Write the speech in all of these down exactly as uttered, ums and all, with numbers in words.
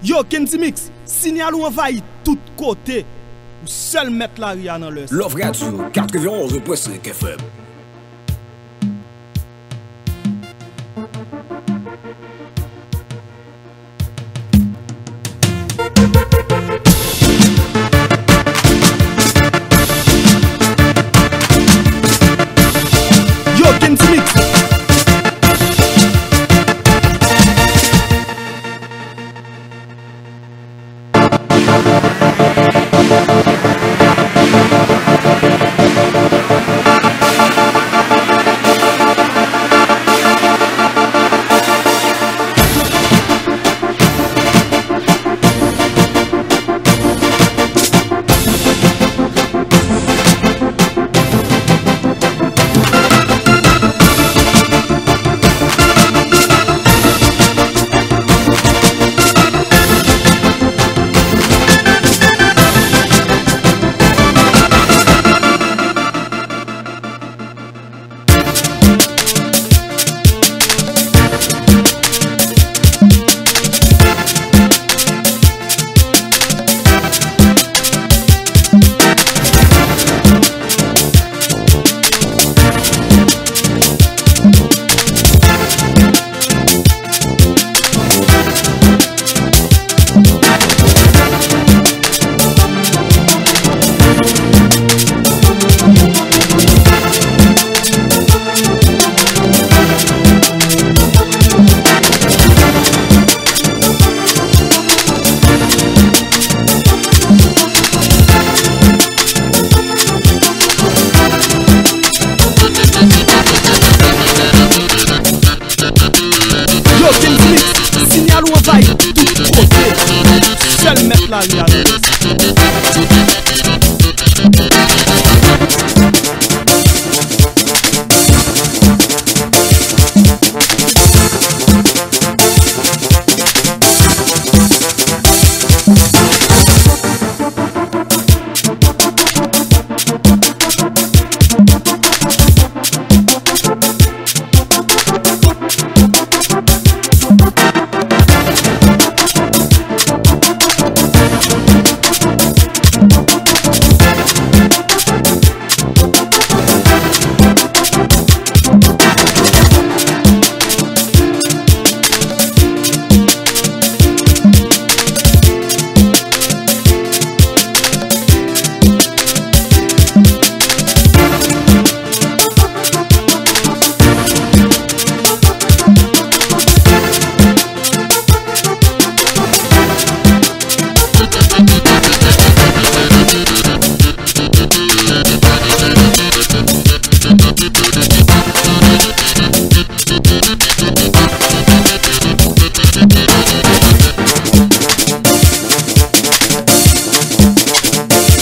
Yo, Kendy Mix, sinyal ou anvayi tout kote. Ou sèl mèt lari a nan Lès. Love Radio quatre-vingt-onze point cinq F M. Yo, Kendy Mix. Yo, Kendy Mix, sinyal ou anvayi tout kote. Sèl mèt lari a nan Lès.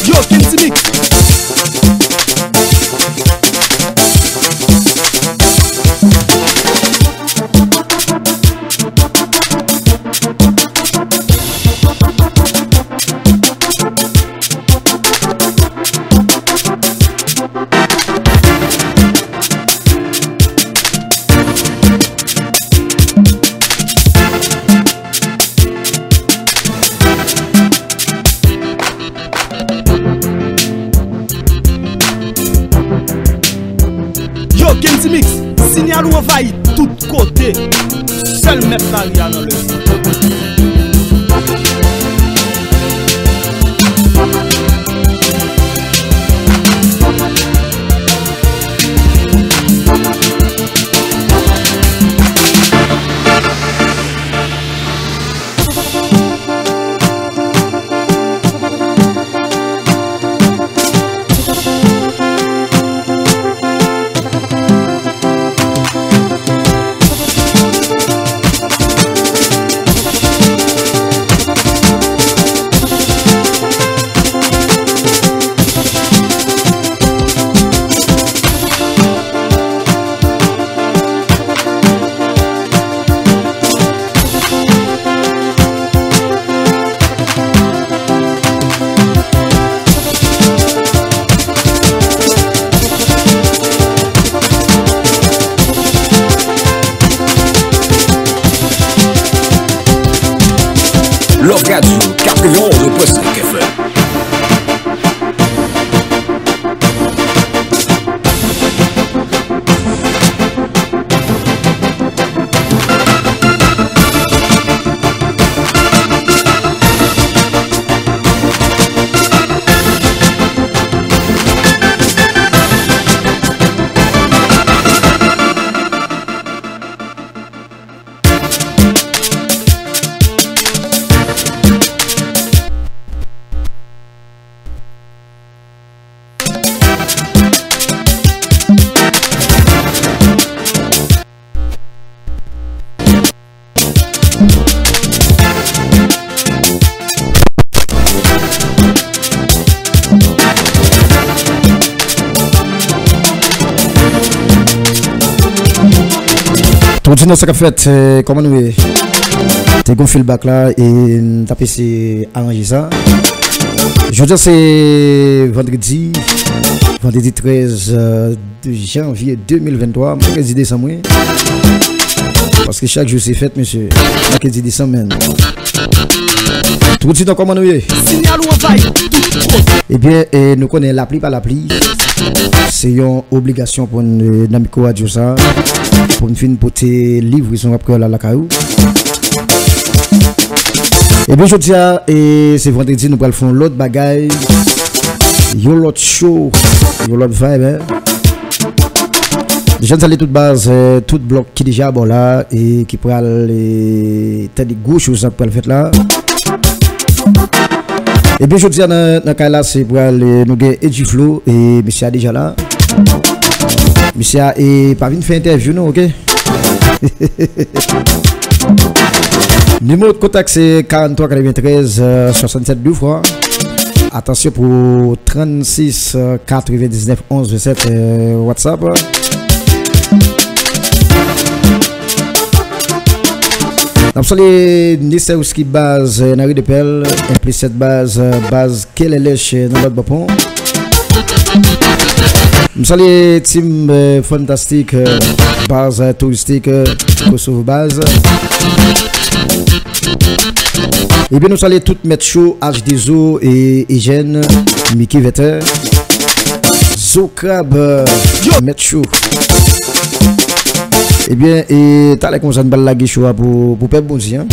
Yo, Kendy Mix. Yo, Kendy Mix, sinyal ou anvayi tout kote. Sèl mèt lari a nan Lès. Love Radio, katrevenn pwen senk F M. Tou di nou sa k ap fèt, eh, kòman nou ye? Te gon feedback la, e m t ap eseye aranje sa. Jodi a se vandredi, vandredi trèz, eh, de janvye de mil venntwa, mèkredi desanm, wi. Paske chak jou se fèt, mesye. Mèkredi desanm, menn. Tou di nou kòman nou ye? Sinyal ou anvayi tout kote. Ebyen, e, nou konnen lapli pa lapli. Se yon obligasyon pou n, e, nan mikwo radyo sa, pou n fin pote livraison Rap Kreyòl la lakay ou. Ebyen, jodi a, e, se vandredi, nou pral fè yon lòt bagay, yon lòt show, yon lòt vibe, hein. Deja n salye tout baz, eh, tout blòk ki deja bò la e ki pral, eh, tande gwo show sa k pral fèt la. Ebyen, jodi a nan, nan kay la, se pral, eh, nou gen Edjiflo, e mesye a deja la. Mesye a, eh, pa vin fè entèvyou non, oke? Nimewo kontak se karannntwa katreventrèz, eh, swasannsèt de fwa. Atansyon pou trannsis, eh, katrevendiznèf, onz, vennsèt, eh, WhatsApp. N ap salye Nesewski baz, eh, nan ri de Pèl, M P sèt baz, eh, baz Kelelèch, eh, nan lòt bò pon. M salye team, eh, Fantastik, eh, baz, eh, touristik, eh, Kosovo baz. Ebyen, nou salye tout mèt cho, H de Zo, e Ejèn, Miki Vètè, Zo Krab, eh, mèt cho. Ebyen, e talè konsa, n pral lage cho a pou, pou pèp Bondye, hein.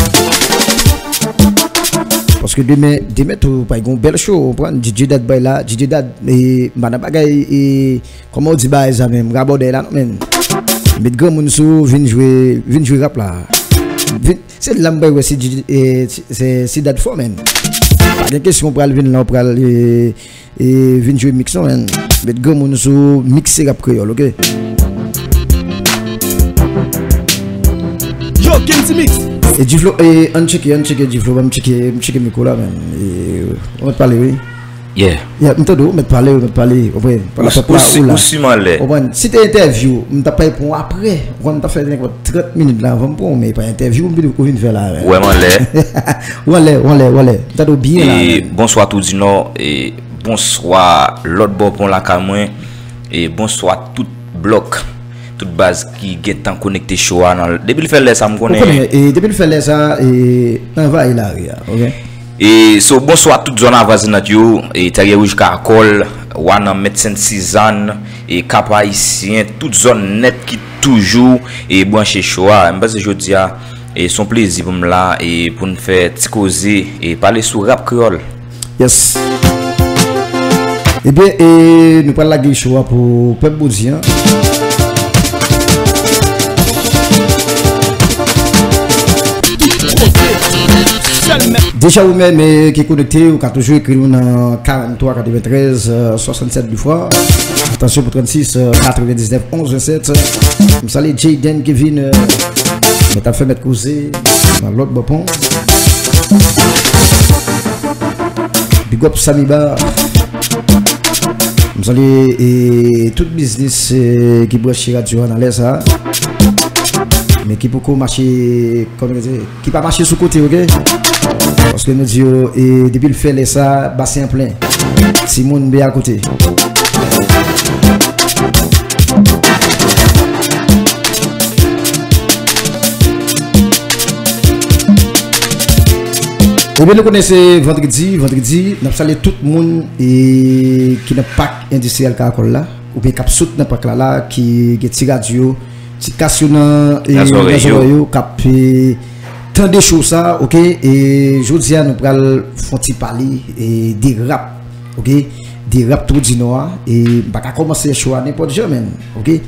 Paske demen, demen tou, pral gon bèl cho, w konprann? D J Dad bay la, D J Dad, e, m pa nan bagay, e, kòman w di bagay sa menm, rabòdè la non, menn. Met granmoun sou, vin jwe, vin jwe rap la. Vin, se la m bay wè si D J, e, si, se, si Dad fò, menn. Pa gen kesyon w pral vin la, w pral, e, e vin jwe mix non, menn. Met granmoun sou, mikse rap kreyòl, oke? Yo, Kenty Mix. E Djiflo, e, ann tcheke, ann tcheke Djiflo, ban m tcheke, m tcheke mikwo la, menn. E, ou mèt pale, wi. Yeah. Yeah, m tande w, ou mèt pale, ou mèt pale, ou konprann? Ou, ou, ou siman lè. Ou konprann? Si te entèvyou, m t ap pale pou w aprè. Ou konn m t ap fè nenpòt trant minit la, avan m pran w, men e pa entèvyou ou vin fè la, menn. Ou wè m anlè. Ou anlè, ou anlè, ou anlè. M tande w byen la, menn. Bonswa Toudinò, e, bonswa lòt bò pon lakay mwen, e bonswa tout blòk, tout baz ki gentan konekte cho a nan, depi l fè lè sa m konnen. Ou konnen, e depi l fè lè sa, e, anvayi lari a, oke? E, so, bonswa tout zòn avwazinant yo, e, Tèryè Wouj Kakòl, Wananmèt, Sent Sizàn, e, Kap Ayisyen, tout zòn nèt ki toujou, e, branche cho a. M panse jodi a, e, se yon plezi pou m la, e, pou n fè ti koze, e, pale sou rap kreyòl. Yes. Ebyen, e, nou pral lage cho a pou pèp Bondye an. Deja ou menm, e, ki konekte, ou ka toujou ekri nou nan karannntwa katreventrèz, e, swasannsèt de fwa. Atansyon pou trannsis, e, katrevendiznèf, onz, vennsèt. M salye Jayden Kevin, e, mèt ap fè mèt koze nan lòt bò pon. Big up Samiba. M salye, e, tout biznis, e, ki branche radyo a nan lè sa a. Men ki poko mache, kòman yo di, ki pa mache sou kote, oke? Paske nou di yo, e, depi l fè lè sa a, basen an plen. Timoun be akote. Ebyen, nou konnen se vandredi, vandredi, n ap salye tout moun e, ki nan pak endistriyèl Karakòl la, oubyen k ap sot nan pak la la, ki gen ti radyo, ti kas yo nan, e, nan zòrèy yo, k ap, e, tande show sa, oke? E jodi a, nou pral fè yon ti pale, e, de rap, oke? De rap twou di Nò a, e m pa ka kòmanse show a nenpòt jan, menn, oke?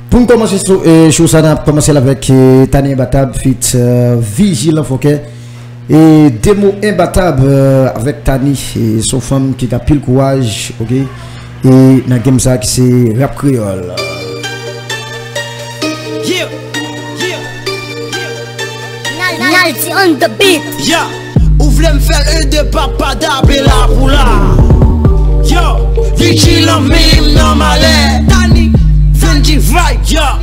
Pou n kòmanse show, e, show sa, n ap kòmanse l avèk, e, Tani Enbatab feat, e, Vijilan Fòkè. E de mo enbatab, e, avèk Tani, e se yon fanm ki gen anpil kouraj, oke? E nan game sa ki se rap kreyòl. Yeah, yeah, yeah. Nal-, Naldi on the beat. Yeah, ou vle m fè l e de papa dabe la pou la. Yo, Vijilan menm nan malè. Tani, Fenji vibe, yeah.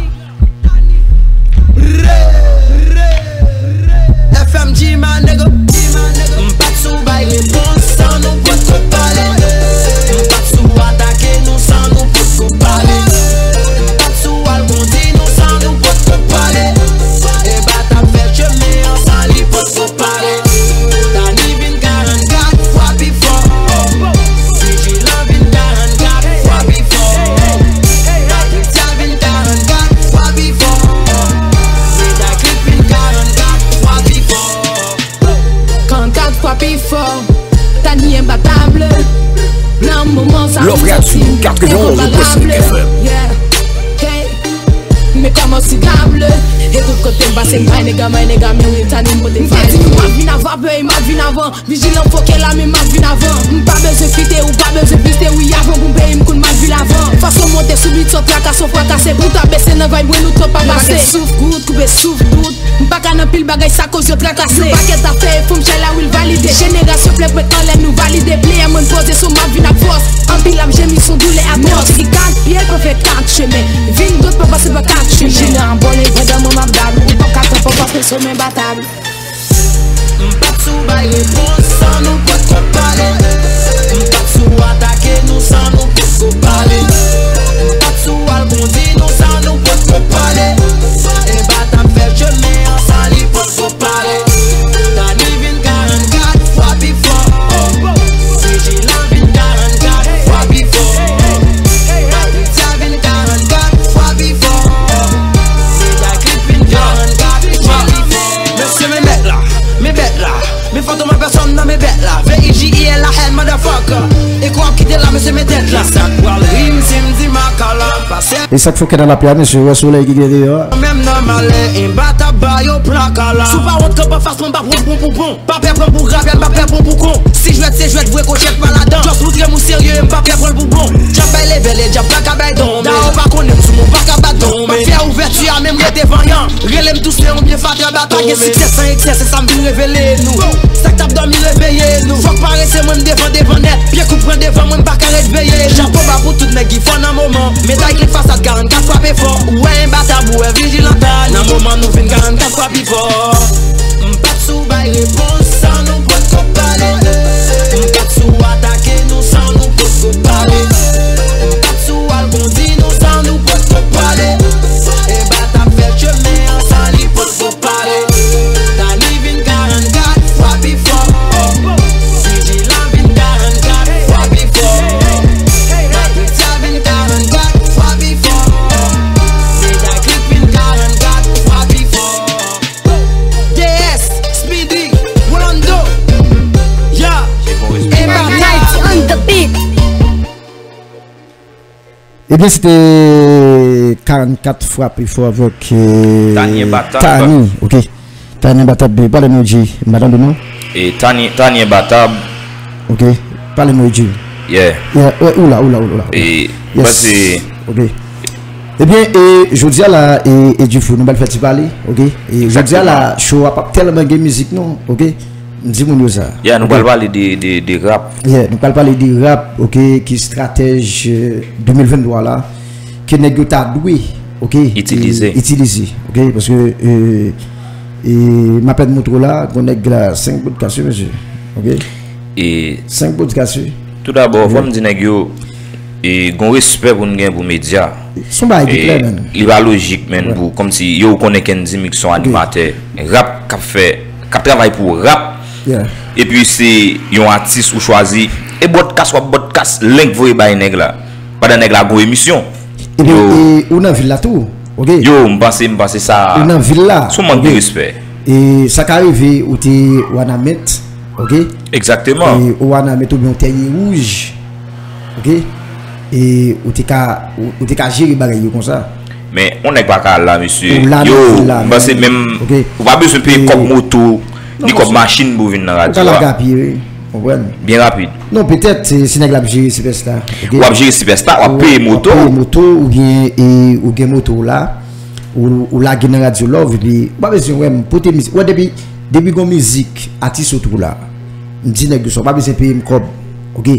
F M G, my nigga. M pa t sou bay repons san nou potko pale. M pa t sou atake nou san nou potko pale. M pa t sou al kondi nou san nou potko pale. Enbatab fè chemen an san li potko pale. Tani vin karannkat fwa pi fò. Vijilan vin karannkat fwa pi fò. Patricia vin karannkat fwa pi fò. Meda Click vin karannkat fwa pi fò. Karannkat fwa pi fò. Tani enbatab. Nan moman sa, Love Radio katrevenn-onz pwen senk F M. Yeah. Hey. Men kòman si gable. E tout kote m pase, my nigga, my nigga, men wi, Tani m pote fire. M te di nou m ap vin avan, peyi m ap vin avan. Vijilan Fòkè la, men m ap vin avan. M pa bezwen kite, ou pa bezwen kite, wi, avan pou m peyi m konn m ap vin avan. Fason monte sou bit, son trakase, fwakase, bout a bese nan vay mwen, nou twò pa pase. Souf gout, koupe souf dout. M pa ka nan pil bagay, sa koz yo trakase. Yon pakèt afè, e fanm chay la, wi, l valide. Jenerasyon plè pwent anlè, nou valide. Player mwen poze sou m ap vin ak fòs. Anpil ap jemi, son doulè atwòs. Nèg ki kat pye, pa fè kat chemen. Vin dwat, pa pase pa kat chemen. Jina an bòle, pandan mwen m ap dab. Ou pa ka tanpon, paske somen batab. M pa t sou bay repons san nou potko pale. M pa t sou atake nou san nou potko pale. M pa t sou al kondi nou san nou potko pale. Enbatab fè chemen an san li potko pale. Tani vin karannkat fwa pi fò. Vijilan vin karannkat fwa pi fò. Patricia vin karannkat fwa pi fò. Meda Click vin karannkat fwa pi fò. Mesye, men bèt la, men bèt la. Men fantom an pèsòn nan men bèt la. V I J I L A N, motherfucker. E kwa ap kite la, mesye, men tèt la. Sa k pral rim si m di makala. Pase. E sa k fè w kè nan lapli a, mesye, wè solèy ki gen deyò a. Menm nan malè, enbatab ba yo plaka la. Si w pa wont kanpe anfas mwen, m p ap wont bon pou bon. Pa pè pran m pou grapyè, m pa pè pran m pou kon. Si jwèt se jwèt vre, kochèt pa ladan. Just moutre m ou serye, m pa pè pran l pou bon. Djab bay leve, le djab pa ka bay don. Dayè w pa konnen m sou mwen, w pa ka bat don. M ap fè ouvèti a, men m rete vanyan. Rele m tousè, yon byen fatra bat. Pa gen siksè san eksè, se sa m vin revele nou. Sa k t ap dòmi, reveye nou. Fòk parese, mwen m devan, devan nèt. Pye kou pran devan mwen, m pa ka ret veye. Chapo ba pou tout nèg ki fò nan moman. Meday klik fasad, karannkat frape fò. Ou wè enbatab, ou wè vijilan Tani. Nan moman nou vin karannkat fwa pi fò. M pa t sou bay repons san nou potko pale. M pa t sou atake nou san nou potko pale. M pa t sou al kondi nou san nou potko pale. Enbatab fè chemen an san li potko pale. Tani vin karannkat fwa pi fò. Vijilan vin karannkat fwa pi fò. Patricia vin karannkat fwa pi fò. Meda Click vin karannkat fwa pi fò. D S, Speedy, Rolando. Ya. Enbatab. Night on the beat. Ebyen, se te karannkat fwa pi fò avèk, e, Tani Enbatab. Tani, oke. Tani Enbatab, pale nou, G. M pa tande non. E Tani, Tani Enbatab. Oke. Pale nou, G. Yeah. Yeah, ouais, oula, oula, oula, oula. E, yes. Oke. Ebyen, e, jodi a la, e, e Dufou, nou pral fè ti pale, oke? E jodi a la, show a p ap tèlman gen mizik non, oke? M di moun yo sa. Yeah, nou pral pale de, de, de rap. Yeah, nou pral pale de rap, oke, ki estratèj, e, de mil venntwa la, ke nèg yo ta dwe, oke, itilize. E, itilize, oke, paske, e, e, m apèn montre w la, gon nèg la, senk bout kas wi, mesye, oke? E senk bout kas wi. Toudabò, fò m di nèg yo, e, gon respè pou n gen pou medya. Se yon bagay ki klè, menn. Li pa lojik, menn, pou, kòmsi, yo, ou konnen Kendy Mix se yon animatè rap k ap fè, k ap travay pou rap, Yeah. Epi se yon atis ou chwazi. E bwòdkas w ap bwòdkas, link voye bay nèg la. Pandan nèg la gon emisyon. Epi e, ou nan vil la tou. Ok. Yo, m panse, m panse sa. Ou nan vil la. Se yon mank de respè. E sa ka rive ou te wanament. Ok. Egzakteman. E ou wanament oubyen ou tèye wouj. Ok. E ou te ka, ou, ou te ka jere bagay yo konsa. Men yon nèg pa ka al la mesye. Yo, m panse menm ou pa bezwen peye kòb moto ni kòb machin pou w vin nan radyo a. Ou ka lage a pye, wi. Konprann? Byen rapid. Non, petèt si nèg la ap jere Sipèsta. W ap jere Sipèsta, w ap peye moto. W ap peye moto oubyen ou gen moto w la. Ou lage nan radyo Love epi ou pa bezwen wè m pote mizik. Ou wè depi, depi gon mizik atis ou tou la. M di nèg yo sa, ou pa bezwen peye m kòb. Ok.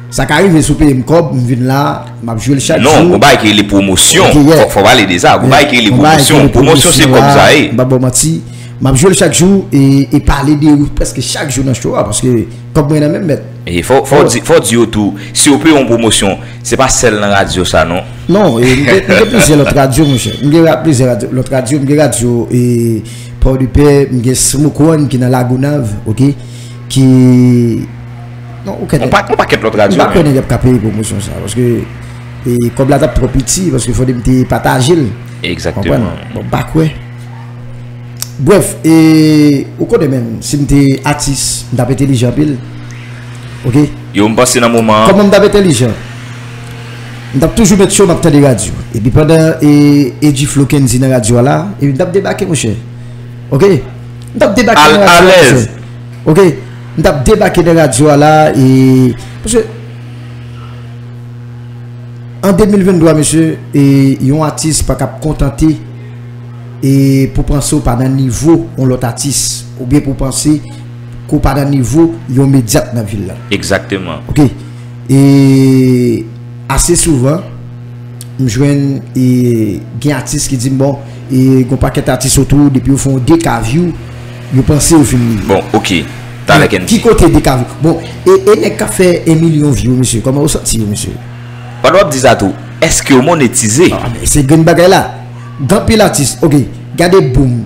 Sa ka rive si w peye m kòb, m vin la, m ap jwe l chak jou. Non, gon bagay ki rele pwomosyon. Fò w pale de sa. Gon bagay ki rele pwomosyon. Pwomosyon se kòb sa ye. M p ap ba w manti. M ap jwe l chak jou e, e pale de ou prèske chak jou nan show a paske kòb mwen nan menm mèt. E fò, fò w di, fò w di yo tou, si yo peye yon pwomosyon, se pa sèl nan radyo sa non. Non, e, m gen, m gen plizyè lòt radyo, monchè. M gen plizyè radyo, lòt radyo, m gen radyo e, Port de Paix, m gen Smoke One ki nan Lagonav, ok? Ki Non, ou konnen. Yon pakèt lòt radyo. M pa kwè nèg ap ka peye pwomosyon sa paske e, kòb la t ap twò piti paske fò de m te pataje l. Egzakteman. Bon, m pa kwè. Brèf, e, ou konnen menm, si m te atis, m t ap entelijan anpil. Ok? Yo, m panse nan moman an. Kòman m t ap entelijan? M t ap toujou met cho, m ap tande radyo. Epi pandan e, Edgy Flow Kendy nan radyo a la, epi m t ap debake, monchè. Ok? M t ap debake nan radyo a, monchè. Ok? M t ap debake nan radyo a la, e, paske an de mil venntwa, mesye, e, yon atis pa ka ap kontante e, pou panse w pa nan nivo yon lòt atis, oubyen pou panse ke w pa nan nivo yon medyat nan vil la. Egzakteman. Ok. E, ase souvan, m jwenn, e, gen atis ki di m, bon, e, gon pakèt atis otou, depi yo fè yon de K view, yo panse yo fin rive. Bon, ok. Talè Kendy. Ki kote de K view? Bon, e, e nèg k ap fè en milyon view, mesye, kòman w santi w, mesye? Pandan w ap di sa tou, èske w monetize? Ah, men se grenn bagay la. Gen anpil atis, ok, gade Boom.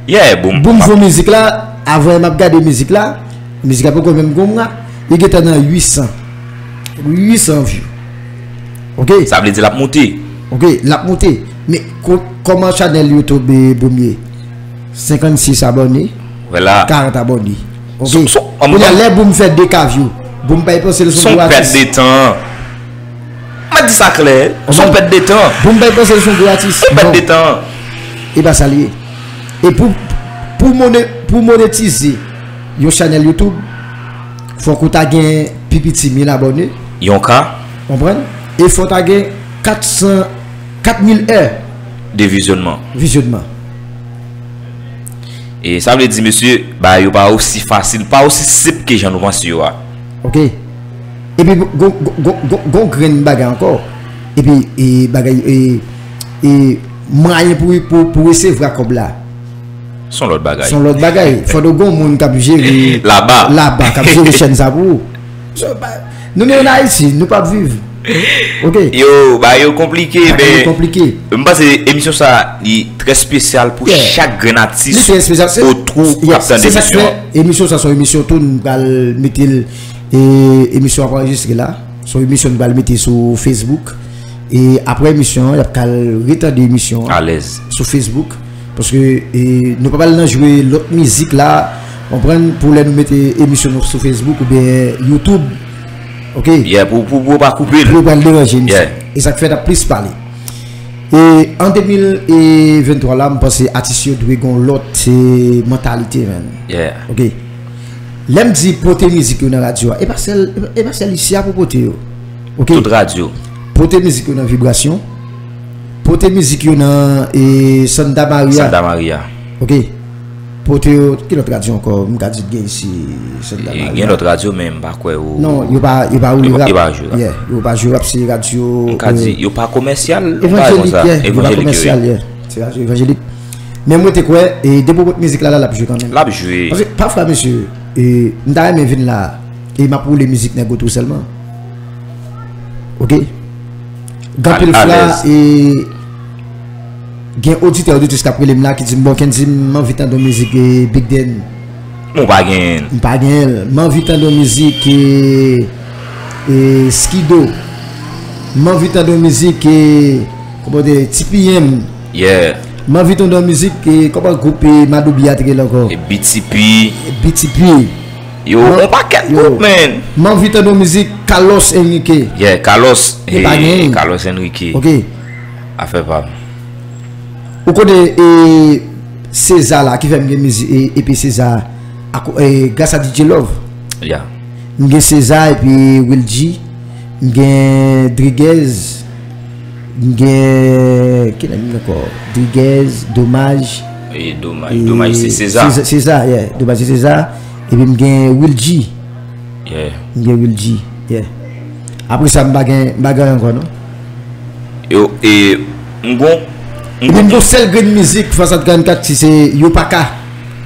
Yeah, Boom. Boom fè yon mizik la, avan m ap gade mizik la, mizik la poko menm gon mwa, li gentan nan uit san. Uit san view. Ok. Sa vle di l ap moute. Ok, l ap moute. Men ko-, kòman chanèl YouTube Boom ye? Senkannsis abòne, karant abòne. Ok. Kounye a lè Boom fè de K view, Boom bay panse l se yon gwo atis. Se yon pèt de tan. M ap di sa klè, se yon pèt de tan. Boom bay panse l se yon gwo atis. Se yon pèt de tan. E pa sa l ye. E pou, pou mone-, pou monetize yon chanèl YouTube, fòk ou ta gen pi piti mil abòne. Yon K. Konprann? E fò w ta gen kat san, kat mil è. De vizyònman. Vizyònman. E sa vle di, mesye, bagay yo pa osi fasil, pa osi senp ke jan nou panse yo a. Ok. Epi gon, gon, gon, gon, gon grenn bagay ankò. Epi e, bagay e, e mwayen pou, pou, pou resevwa kòb la. Se yon lòt bagay. Se yon lòt bagay. Fòk ou gon moun k ap jere laba. Laba, k ap jere chèn sa pou ou. So, ba, nou menm an Ayiti, nou p ap viv. Ok. Yo, bagay yo konplike, men. Bagay yo konplike. M panse emisyon sa, li trè espesyal pou chak grenn atis otou k ap tande emisyon an. Emisyon sa se yon emisyon tou, nou pral mete l, e, emisyon ap anrejistre la. Se yon emisyon nou pral mete sou Facebook. E apre emisyon an, y ap ka al retande emisyon an sou Facebook. Paske, e, nou pa pral nan jwe lòt mizik la, konprann, pou lè nou mete emisyon nou sou Facebook oubyen YouTube. Ok? Yeah, pou, pou, pou yo pa koupe l. Pou yo pral deranje emisyon. Yeah. E sa k fè n ap plis pale. E an de mil venntwa la, m panse atis yo dwe gon lòt, e, mantalite, man. Yeah. Ok. Lè m di pote mizik yo nan radyo a, e pa sèl, e pa sèl isi a pou pote yo. Ok. Tout radyo. Pote mizik yo nan Vibrasyon. Pote mizik yo nan, e, Santa Maria. Santa Maria. Ok. Pote yo, ki lòt radyo ankò? M ka di t gen isi, Santa Maria. Gen lòt radyo, men m pa kwè yo. Non, yo pa, yo pa woule rap. Yo pa, yo pa jwe rap. Yeah, yo pa jwe rap, se radyo. M ka di, yo pa komèsyal. Evanjelik, yeah, yo pa komèsyal, yeah. Se radyo evanjelik. Men mwen te kwè, e, depi w pot mizik la, la, l ap jwe kanmenm. L ap jwe. Paske, pafwa, mesye, e, m ta renmen vin la, e m ap woule mizik nèg otou sèlman. Ok? Gen anpil fwa, e, gen oditè, oditris k ap rele m la, ki di m, bon, Kendy, m anvi tande yon mizik, e, Big Dan. Mwen pa genyen l. M pa genyen l. M anvi tande yon mizik e, e Skido. M anvi tande yon mizik e, kòman di, T P M. Yeah. M anvi tande yon mizik e, kòman gwoup e Madoubi a te rele ankò? E B T P. B T P. Yo, yon pakèt gwoup, man. M anvi tande yon mizik Carlos Enrique. Yeah, Carlos. E pa genyen. Carlos Enrique. Ok. Afè pa m. Ou konnen e César la ki fè m gen mizik e, epi César a ko- e, gras a D J Love. Yeah. M gen César epi Will G. M gen Driguez. M gen ki nèg ankò? Driguez, Domaj. E Domaj, e Domaj se César. César, César, yeah. Domaj se César. Epi m gen Will G. Yeah. M gen Will G. Yeah. Apre sa, m pa gen, m pa gen ankò, non. Yo, e, m gon, m Epi gon m gon sèl grenn mizik, Fasad karannkat, si se Yo Pa Ka.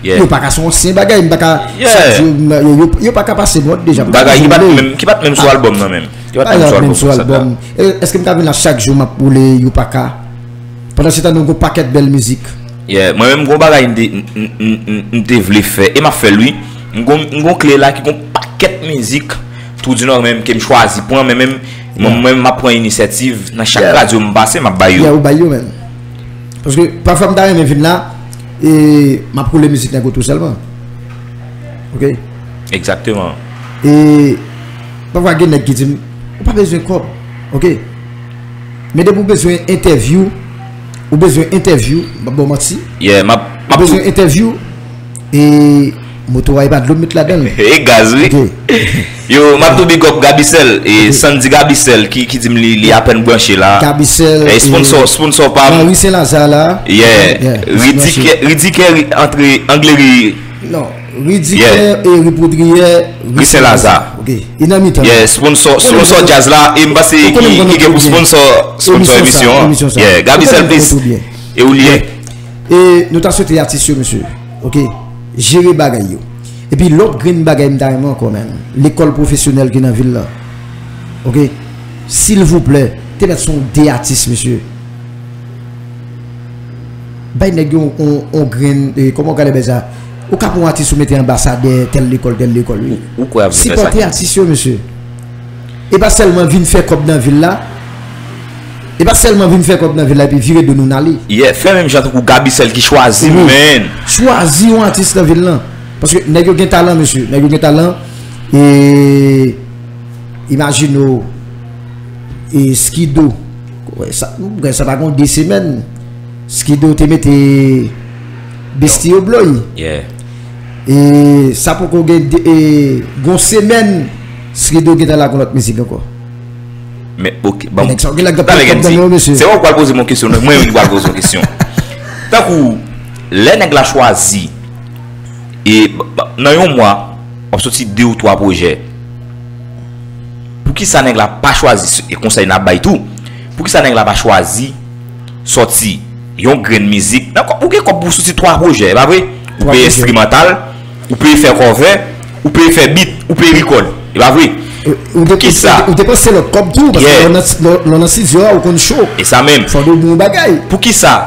Yeah. Yo Pa Ka se yon ansyen bagay, m pa ka, yeah, chak jou, m, yo, yo, Yo Pa Ka pase m wòt deja. Bagay ki pa t menm, ki pa t menm sou albòm nan menm. Ki pa t menm sou albòm Fasad la. E, èske m ka vin la chak jou, m ap woule Yo Pa Ka? Pandan se tan, nou gon pakèt bèl mizik. Yeah, mwen menm, gon bagay m te, m, m, m, m, m te vle fè, e m ap fè l, wi. M gon, m gon kle la ki gon pakèt mizik Trou di Nò menm ke m chwazi pran, men menm, mwen, yeah, mwen, m ap pran inisyativ nan chak, yeah, radyo m pase, m ap bay yo. Yeah, ou bay yo menm. Paske pafwa m ta renmen vin la, e m ap woule mizik nèg yo tou sèlman. Ok? Egzakteman. E pafwa gen nèg ki di m, ou pa bezwen kòb. Ok? Men depi w bezwen entèvyou, ou bezwen entèvyou, m ap ba w manti. Yeah, m ap, m ap bezwen entèvyou, e moto a, e pa dlo m met ladan l. E gaz, wi. Ok. Yo, m ap tou big up Gabicel, e ok. Sandy Gabicel ki, ki di m li, li apèn branche la. Gabicel, e sponsor, e sponsor pa m. Nan Ri Sen Laza la. Yeah. Yeah, Ri Dikè, Ri Dikè, Ri, antre Angleri. Non, Ri Dikè, yeah, e Ri Podriyè, Ri Sen Laza. Ok. E nan mitan. Yeah, sponsor, sponsor jazz la, e m pase ki, ki gen pou sponsor, sponsor emisyon an. Yeah, Gabicel Bliss. E ou li ye. E nou ta swete atis yo, mesye. Ok. Jere bagay yo. Epi lòt grenn bagay m ta renmen ankò, menm. Lekòl pwofesyonèl ki nan vil la. Ok. Silvouplè, te mèt se yon de atis, mesye. Bay nèg yo on, on, on grenn, e, kòman w ka rele sa? Ou ka pran yon atis ou mete anbasadè tèl lekòl, tèl lekòl, wi. Ou, ou kwè ap vin fè sa? Sipòte atis yo, mesye. E pa sèlman vin fè kòb nan vil la. E pa sèlman vin fè kòb nan vil la epi vire do nou n ale. Yeah, fè menm jan tankou Gabicel ki chwazi, wi, men. Chwazi yon atis nan vil lan. Paske nèg yo gen talan, mesye. Nèg yo gen talan. E imajine w, e Skido. Sa, sa pa gon de semèn. Skido te mete Besti yo bloy. Yeah. E sa poko gen de, e, gon semèn, Skido gentan lage yon lòt mizik ankò. Men, ok, ban m, nèg sa yo gen lè k ap pran kòb nan men yo, mesye. Se ou k pral poze m yon kesyon, non? Mwen menm ki pral poze w yon kesyon. Tankou, lè nèg la chwazi, e, b-, b-, nan yon mwa, w ap soti de ou twa pwojè. Poukisa nèg la pa chwazi, e konsèy n ap bay tou, poukisa nèg la pa chwazi sòti yon grenn mizik? Nan kò-, ou gen kòb pou soti twa pwojè, e pa vre? Ou peye enstrimantal, ou peye fè kòvè, ou peye fè bit, ou peye rikòd, e pa vre? Poukisa? Ou depanse lòt kòb tou, paske lè w nan, lè w nan estidyo a, ou konn cho. E sa menm. Fò w bon bagay. Poukisa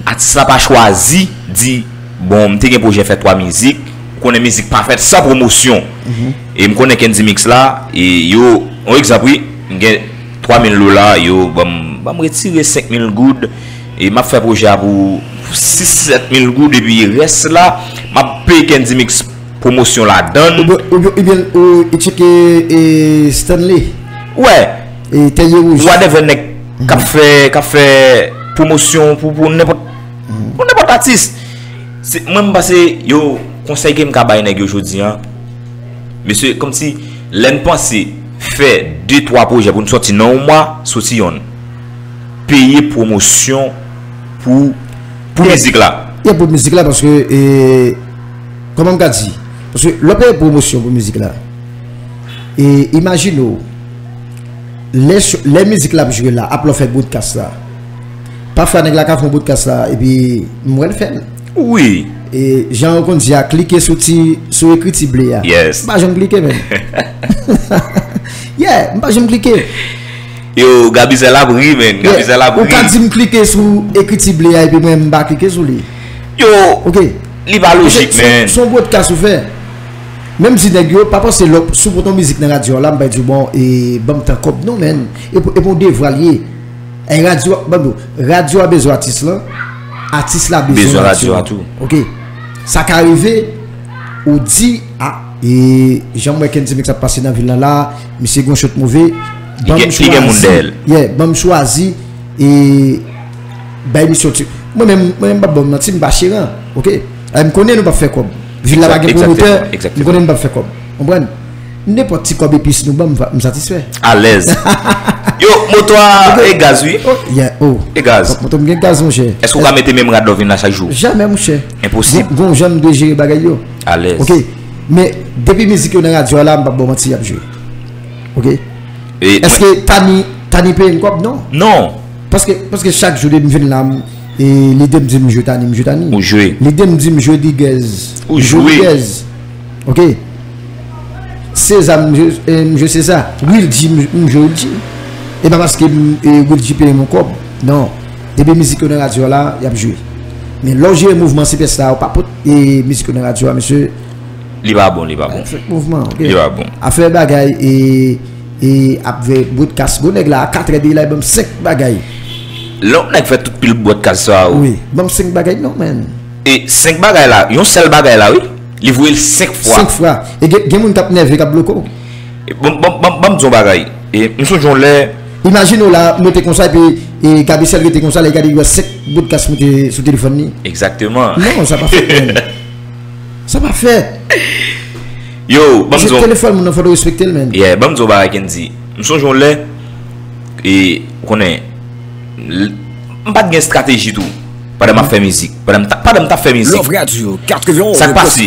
atis la pa chwazi di, bon, m te gen pwojè fè twa mizik, ou konnen mizik pa fèt san pwomosyon. E m konnen Kendy Mix la, e yo, yon egzanp, wi, m gen twa mil dola, yo ban m, ban m retire senk mil goud, e m ap fè pwojè a pou sis, sèt mil goud, epi rès la, m ap peye Kendy Mix pwomosyon ladan l. Oubyen, oubyen, oubyen, ou tcheke, e, Stanley. Wè. E Tèye Wouj. Whatever nèg k ap fè, k ap fè pwomosyon pou, pou nenpòt, pou nenpòt atis. Se, mwen, m panse, yo, konsèy ke m ka bay nèg yo jodi a, mesye, kòmsi, lè n panse fè de, twa pwojè pou n sòti nan yon mwa, soti yonn. Peye pwomosyon pou, pou mizik la. Yeah, pou mizik la, paske, e, kòman m ka di? Paske lè w peye pwomosyon pou mizik la, e, imajine w, lè, lè mizik la ap jwe la, ap lè w fè broadcast la. Pafwa, nèg la ka fè yon broadcast la, epi m wè l fè l. Wi. E, jan yo konn di a, klike sou ti, sou ekriti ble a. Yes. M pa janm klike, menm. Yeah, m pa janm klike. Yo, Gabicel ap ri, menn. Gabicel ap ri. Ou ka di m klike sou ekriti ble a, epi mwen, m pa klike sou li. Yo, ok, li pa lojik, menn. Se yon broadcast ou fè. Menm di nèg yo, pa panse lòk, si w pote yon mizik nan radyo a la, m bay di w, bon, e, ban m tan kòb. Non, menn. E pou, e pou yon devwa l ye. E radyo, ban m di w, radyo a bezwen atis lan, atis la bezwen radyo a tou. Ok. Sa ka rive, ou di, a, e, jan m wè Kendy Mix ap pase nan vil la la, misye gon shot move, ban m chwazi. Yeah, ban m chwazi, e, bay misyon ti. Mwen menm, mwen menm, m p ap ba w manti, m pa cheran, ok? E, m konnen nou p ap fè kòb. Vil la pa gen pwomotè, m konnen nou p ap fè kòb. Konprann? Nenpòt ti kòb epis nou ban m, m satisfè. Alèz. Yo, moto a e gaz, wi. Oh, yeah, oh. E gaz. Moto m gen gaz, monchè. Èske w ka mete menm rad la w vin la chak jou? Jamè, monchè. Enposib. Gon, gon jan m dwe jere bagay yo. Alèz. Ok. Men, depi mizik yo nan radyo a la, m p ap ba w manti, y ap jwe. Ok. Èske Tani, Tani peye m kòb? Non. Non. Paske, paske chak jou depi m vin la, m, e, lide m di m jwe Tani, m jwe Tani. Ou jwe. Lide m di m jwe Digèz. Ou jwe Digèz. Ok. Seza, m jwe, e, m jwe Seza. Wildy, m, m jwe Wildy. E pa paske m, e, Wildy peye m yon kòb. Non. Depi mizik yo nan radyo a la, y ap jwe. Men lè w jere mouvman sipèsta, ou pa pot, e, mizik yo nan radyo a, mesye. Li pa bon, li pa bon. Fèk mouvman, ok. Li pa bon. Afè bagay, e, e, ap fè bwodkas, gon nèg la, a katrè de la, ban m senk bagay. Lè yon nèg fè tout pil bwodkas sa, wi. Ban m senk bagay, non, menn. E senk bagay la, yon sèl bagay la, wi. Li voye l senk fwa. Senk fwa. E gen, gen moun k ap nève, k ap bloke w. E, ban, ban, ban, ban m di yon bagay. E, m sonje yon lè. Imajine w la, m rete konsa, epi, e, Gabicel rete konsa, la, li gade, li wè senk bwodkas moute sou telefòn li. Egzakteman. Non, sa pa fèt, menn. Sa pa fèt. Yo, ban m di yon. Telefòn moun nan, fò w respekte l, menn. Yeah, ban m di yon bagay, Kendy. M sonje yon lè, e, ou konnen, l-, m pa t gen estrateji tou. Pandan m ap fè mizik. Pandan m t ap, pandan m t ap fè mizik. Love Radio katrevenn F M. Sa k pase?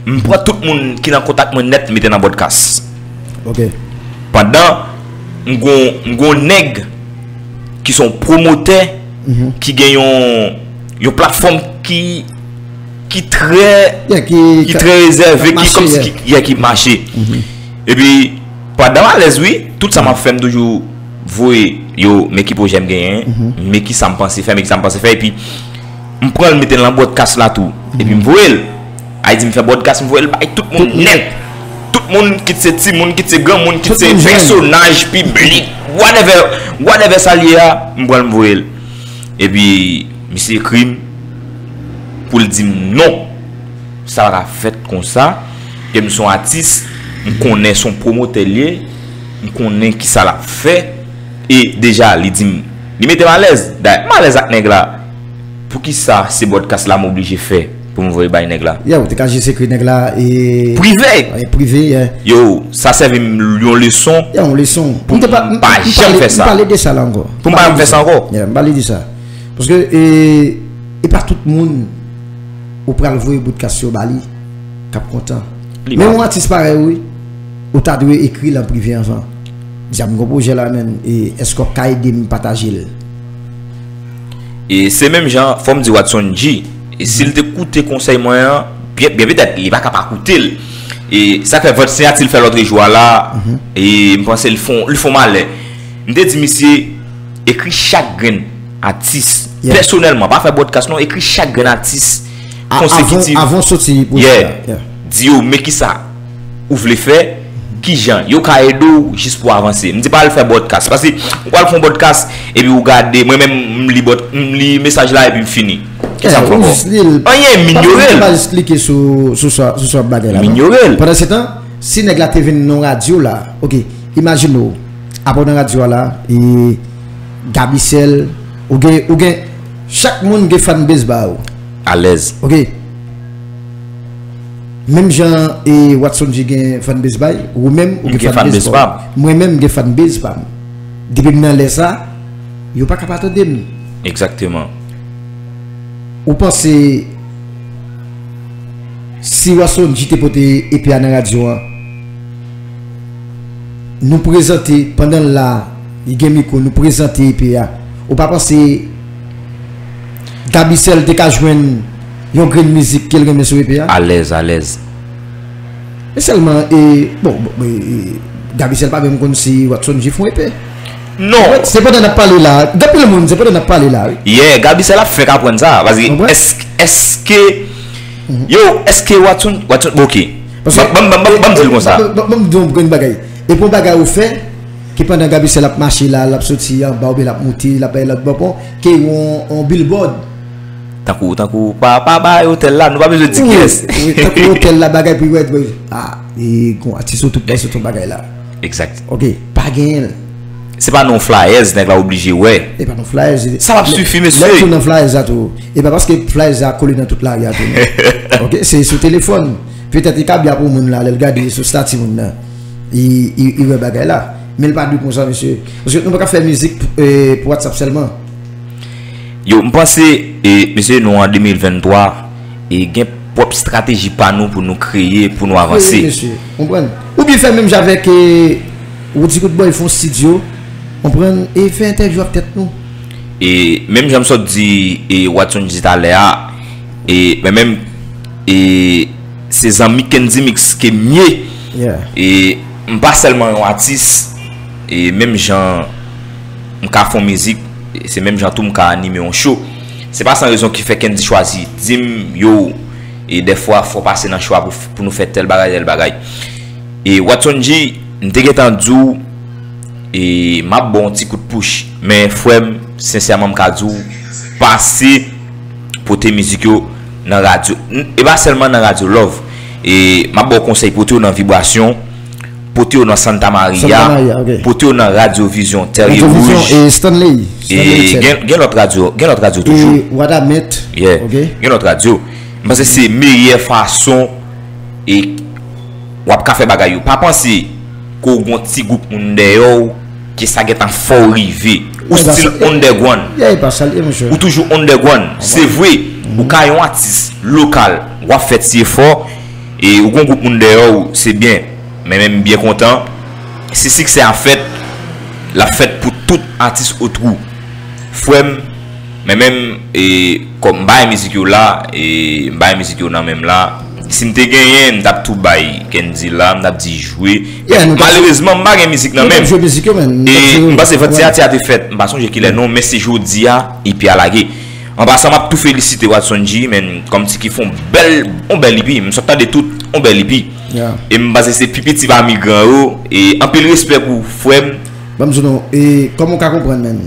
M pran tout moun ki nan kontak mwen nèt, m mete nan bwodkas. Ok. Pandan m gon, m gon nèg ki se yon pwomotè, ki gen yon, yon platfòm ki, ki trè, ki trè rezève, ki kòmsi ki, yeah, ki mache. Epi, pandan m alèz, wi, tout sa m ap fè, m toujou voye yo, men ki pwojè m genyen, men ki sa m panse fè, men ki sa m panse fè, epi m pran l, mete l nan bwodkas la tou. Epi m voye l. Ay di m fè bwodkas, m voye l bay tout moun nèt. Tout moun, kit se timoun, kit se granmoun, kit se pèsonaj piblik, whatever, whatever sa l ye a, m pran l, m voye l. Epi, misye ekri m pou l di m non. Sa pa ka fèt konsa, ke m se yon atis, m konnen se yon pwomotè l ye, m konnen kisa l ap fè, e deja, li di m, li mete m alèz. Dayè, m alèz ak nèg la. Poukisa se bwodkas la m oblije fè pou m voye bay nèg la? Yeah, ou te ka jis ekri nèg la, e, prive. E, prive, yeah. Yo, sa sèvi m yon leson. Yeah, yon leson. Pou m pa janm fè sa. M pale de sa la ankò. Pou m pa janm fè sa ankò. Yeah, m pale de sa. Paske, e, e pa tout moun ou pral voye bwodkas yo ba li k ap kontan. Men yon atis parèy ou, wi, ou ta dwe ekri l an prive anvan. Di a m gon pwojè la, menn, e èske w ap ka ede m pataje l? E se menm jan, fò m di Watson G, e si l te koute konsèy mwen an, byen, byen petèt, li pa ka pa koute l. E sa k fè vant siyati l fè lòt jou a la, e m panse l fon, li fon malè. M te di misye, ekri chak grenn atis, pèsonèlman, pa fè bwodkas non, ekri chak grenn atis konsekitiv. Avan w soti pwojè a. Yeah. Di yo, men kisa ou vle fè, kijan yo ka ede w jis pou avanse. M di pa al fè bwodkas. Paske ou pral fè yon bwodkas, epi ou gade, mwen menm, m li bwod-, m li mesaj la, epi m fini. Kisa m fè ankò? Anyen, m inyore l. Pa jis klike sou, sou sa, sou sa bagay la, non. M inyore l. Pandan se tan, si nèg la te vin nan radyo la, ok, imajine w, apre w nan radyo a la, e Gabicel, ou gen, ou gen, chak moun gen fanbase ba yo. Alèz. Ok. Menm jan e Watson G gen fanbase ba l, ou menm ou gen fanbase pa w. Mwen menm m gen fanbase pa m. Depi m nan lè sa, yo pa ka pa tande m. Egzakteman. Ou panse si Watson G te pote E P a nan radyo an, nou prezante, pandan l la, li gen mikwo, nou prezante E P a. Ou pa panse Gabicel te ka jwenn yon grenn mizik ke l renmen sou E P a? Alèz, alèz. Men sèlman, e, bon, bon, e, e, Gabicel pa menm konn si Watson G fè yon E P. Non. Se pandan n ap pale la. Gen anpil moun, se pandan n ap pale la, wi. Yeah, Gabicel ap fèk aprann sa. Paske, èske, èske, yo, èske Watson, Watson, bon, ok. Paske Ban m, ban m, ban m, ban m di l konsa. Ban m di yon grenn bagay. E pou yon bagay ou fè, ke pandan Gabicel ap mache la, l ap soti anba oubyen l ap moute, l ap bay lòt bò pon, ke yon, yon billboard. Tankou, tankou, pa, pa bay otèl la, nou pa bezwen di kiyès. Wi, tankou otèl la, bagay pou wè, ah, e gon atis ou tout pase tout bagay la. Exact. Ok, pa genyen l. Se pa nan flyers nèg la oblije wè. E pa nan flyers. Sa p ap sifi, mesye. Lè ou nan flyers la tou. E pa paske flyers la kole nan tout lari a tou, non. Ok, se sou telefòn. Petèt li ka byen pou moun la, lè l gade sou stati moun nan. Li, li, li wè bagay la. Men l pa dwe konsa, mesye. Paske nou pa ka fè mizik pou, eh, pou WhatsApp sèlman. Yo, m panse, e, mesye, nou an de mil venntwa, e gen pwòp estrateji pa nou pou nou kreye, pou nou avanse. Wi, mesye, konprann. Ou byen fè menm jan avèk, e, Roody Good Boy fè yon estidyo, konprann, e fè entèvyou ak tèt nou. E menm jan m sot di, e, Watson di talè a, e, men menm, e, se zanmi Kendy Mix ke m ye. Yeah. E m pa sèlman yon atis, e menm jan m ka fè yon mizik, e se menm jan tou m ka anime yon show. Se pa san rezon ki fè Kendy chwazi di m, yo, e dèfwa fò w pase nan show a pou, pou nou fè tèl bagay, tèl bagay. E Watson G, m te gentan di w, e m ap ba w yon ti kout pouch. Men frè m, sensèman m ka di w, pase pote mizik yo nan radyo. N-, e pa sèlman nan radyo Love. E m ap ba w konsèy, pote yo nan Vibrasyon, pote yo nan Santa Maria, Santa Maria, ok. Pote yo nan Radyo Vizyon, Terye Radyo Vizyon, Wouj. E Stanley, e Stanley Etienne. Gen, gen lòt radyo, gen lòt radyo toujou. E Wadamèt, yeah, ok. Gen lòt radyo. M panse se meyè fason e w ap ka fè bagay yo. Pa panse ke w gon ti gwoup moun dèyè w, ke sa gentan fè w rive. Ou still underground. Yeah, e pa sa l ye, monchè. Ou toujou underground. Se vre, ou ka yon atis lokal, w ap fè ti efò, e ou gon gwoup moun dèyè w, se byen. Men, men m byen kontan. Si siksè a fèt, l ap fèt pou tout atis Otwou. Frè m, men menm, e, kòm m bay mizik yo la, e, m bay mizik yo nan men m la. Si m te genyen, m t ap tou bay Kendy la, m t ap di jwe. Yeah, nou t ap jwe. Malerezman, m pa gen mizik nan men m. Nou t ap jwe mizik yo, men. E m panse vennteyen a te fèt, m pa sonje kilè non, men se jodi a, E P a lage. An pasan, m ap tou felisite Watson G, men kòmsi ki fè yon bèl, yon bèl E P. M sot tande tout, yon bèl E P. Yeah. E m panse se pi piti pami gran yo. E anpil respè pou frè m. Ban m di nou, e kòman w ka konprann, men?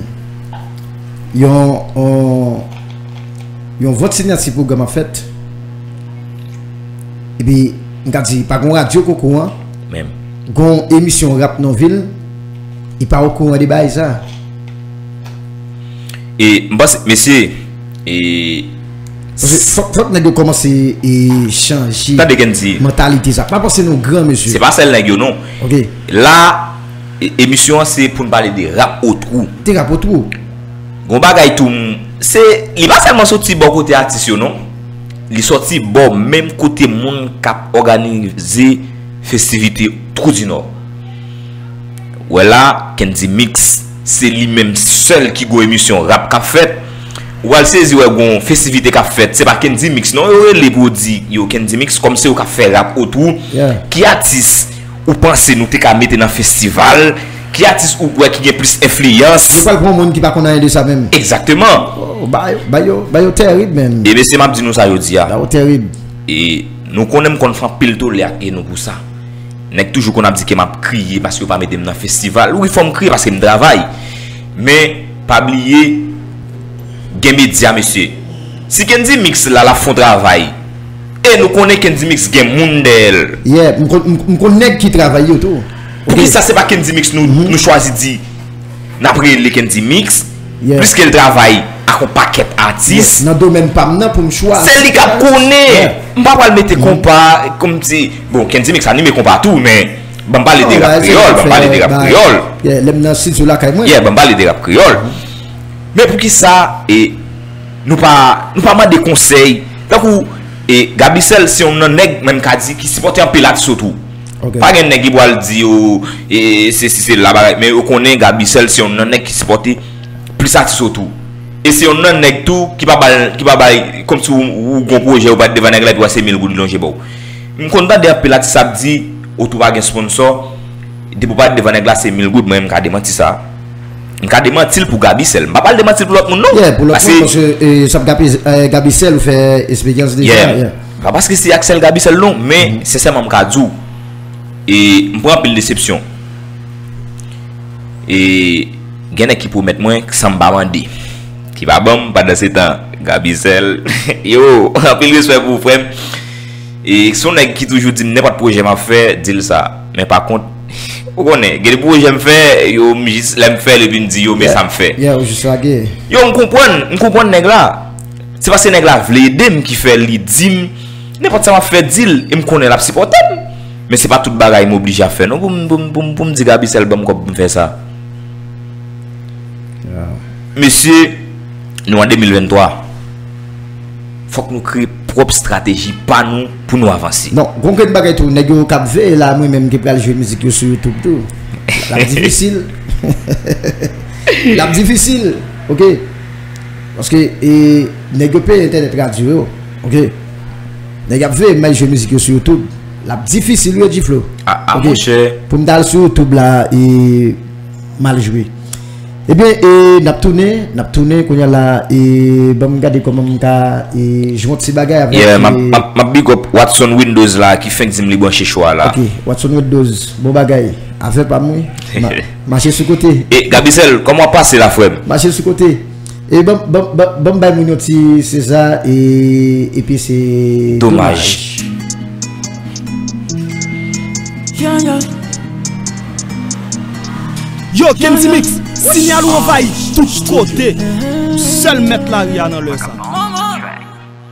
Yon, yon, yon vant siyati pwogram ap fèt. Epi, m ka di, pa gon radyo k okouran. Menm. Gon emisyon rap nan vil, li pa okouran de bagay sa. E, m panse, mesye, e, paske fòk, fòk nèg yo kòmanse, e, chanje, tande Kendy, mantalite sa. Pa panse nou gran, mesye. Se pa sèl nèg yo, non. Ok. La, e, emisyon an se pou n pale de rap Otwou. De rap Otwou. Gon bagay tou, m, se, li pa sèlman soti bò kote atis yo, non. Li soti bò menm kote moun k ap òganize festivite Twou di Nò. Wè la, Kendy Mix, se li menm sèl ki gon emisyon rap k ap fèt. Ou al sezi wè gon festivite k ap fèt, se pa Kendy Mix non, yo rele pou yo di yo Kendy Mix, kòm se yo k ap fè rap Otwou. Yeah. Ki atis ou panse nou te ka mete nan festival? Ki atis ou wè ki gen plis enfliyans? Yo pral pran moun ki pa konn anyen de sa menm. Egzakteman. Oh, ba yo, ba yo, ba yo tèrib, menn. E mesye, m ap di nou sa jodi a. Ba yo tèrib. E nou konnen m konn fè anpil tole ak e nou pou sa. Nèg toujou konn ap di ke m ap kriye paske yo pa mete m nan festival. Wi, fò m kriye paske m travay. Men, pa bliye, gen medya, mesye. Si Kendy Mix la, l ap fè yon travay, e nou konnen Kendy Mix gen moun dèyè l. Yeah, m konn, m, m konn nèg ki travay yo tou. Poukisa se pa Kendy Mix nou, nou chwazi di, n ap rele Kendy Mix, yeah, pliske l travay ak yon pakèt atis. Yeah, nan domèn pa m nan pou m chwazi. Se li k ap konnen. Yeah. M pa pral mete konpa, kòmsi, bon, Kendy Mix anime konpa tou, men ban m pale de rap kreyòl, ban m pale de rap kreyòl. Yeah, lè m nan estidyo lakay mwen. Yeah, ban m pale de rap kreyòl. Men poukisa, e, nou pa, nou pa mande konsèy? Tankou, e, Gabicel se yon nan nèg, menm ka di, ki sipòte anpil atis Otwou. Ok. Pa gen nèg ki pral di yo, e, se si se la bagay, men yo konnen Gabicel se yon nan nèg ki sipòte plis atis Otwou. E se yon nan nèg tou ki pa bay, ki pa bay, kòmsi ou, ou gon pwojè, ou parèt devan nèg la, epi w wè se mil goud li lonje ba w. M konn tande anpil atis ap di, Otwou pa gen sponsò, depi w parèt devan nèg la, se mil goud, mwen menm m ka demanti sa. M ka demanti l pou Gabicel. M pa pral demanti l pou lòt moun, non. Yeah, pou lòt moun, paske, e, sa ap Gabi, e, Gabicel ou fè eksperyans deja, yeah. Pa paske se Axel Gabicel non, men sensèman m ka di w, e m pran anpil desepsyon. E gen nèg ki pwomèt mwen san m pa mande, ki pa ban m, pandan se tan Gabicel, yo, anpil respè pou ou, frè m. E se yon nèg ki toujou di m nenpòt pwojè m ap fè, di l sa. Men pa kont, ou konnen, gen de pwojè m fè, yo, m jis, lè m fè l, epi m di yo, men sa m fè. Yeah, ou jis lage. Yo, m konprann, m konprann nèg la. Se paske nèg la vle ede m ki fè li di m nenpòt sa m ap fè, di l, e m konnen l ap sipòte m. Men se pa tout bagay m oblije ap fè non pou m, pou m, pou m, pou m di Gabicel ban m kòb pou m fè sa. Mesye, nou an de mil venntwa. Fòk nou kreye pwòp estrateji pa nou pou nou avanse. Non, gon grenn bagay tou, nèg yo k ap veye la, mwen menm ki pral jwe mizik yo sou YouTube tou. L ap difisil. L ap difisil, oke? Paske e, nèg yo peye entènèt radyo yo, oke? Nèg ap veye m al jwe mizik yo sou YouTube. L ap difisil wi, G-Flow. A, a, monchè. Pou m ta al sou YouTube la, e, m al jwe. Ebyen, e, n ap tounen, n ap tounen kounye a la, e, ban m gade kòman m ka, e, jwe yon ti bagay avèk, yeah, m ap, e, m ap, m ap big up Watson Windows la, ki fenk di m li branche cho a la. Ok, Watson Windows, bon bagay. Afè pa m, wi. Ma-, mache sou kote. E, Gabicel, kòman w ap pase la, frè m? Mache sou kote. E, ban, ban, ban, ban m bay moun yon ti Seza, e, epi se domaj. Domaj. Yeah, yeah. Yo, Kendy Mix, sinyal ou anvayi tout kote. Sèl mèt lari a nan lè sa.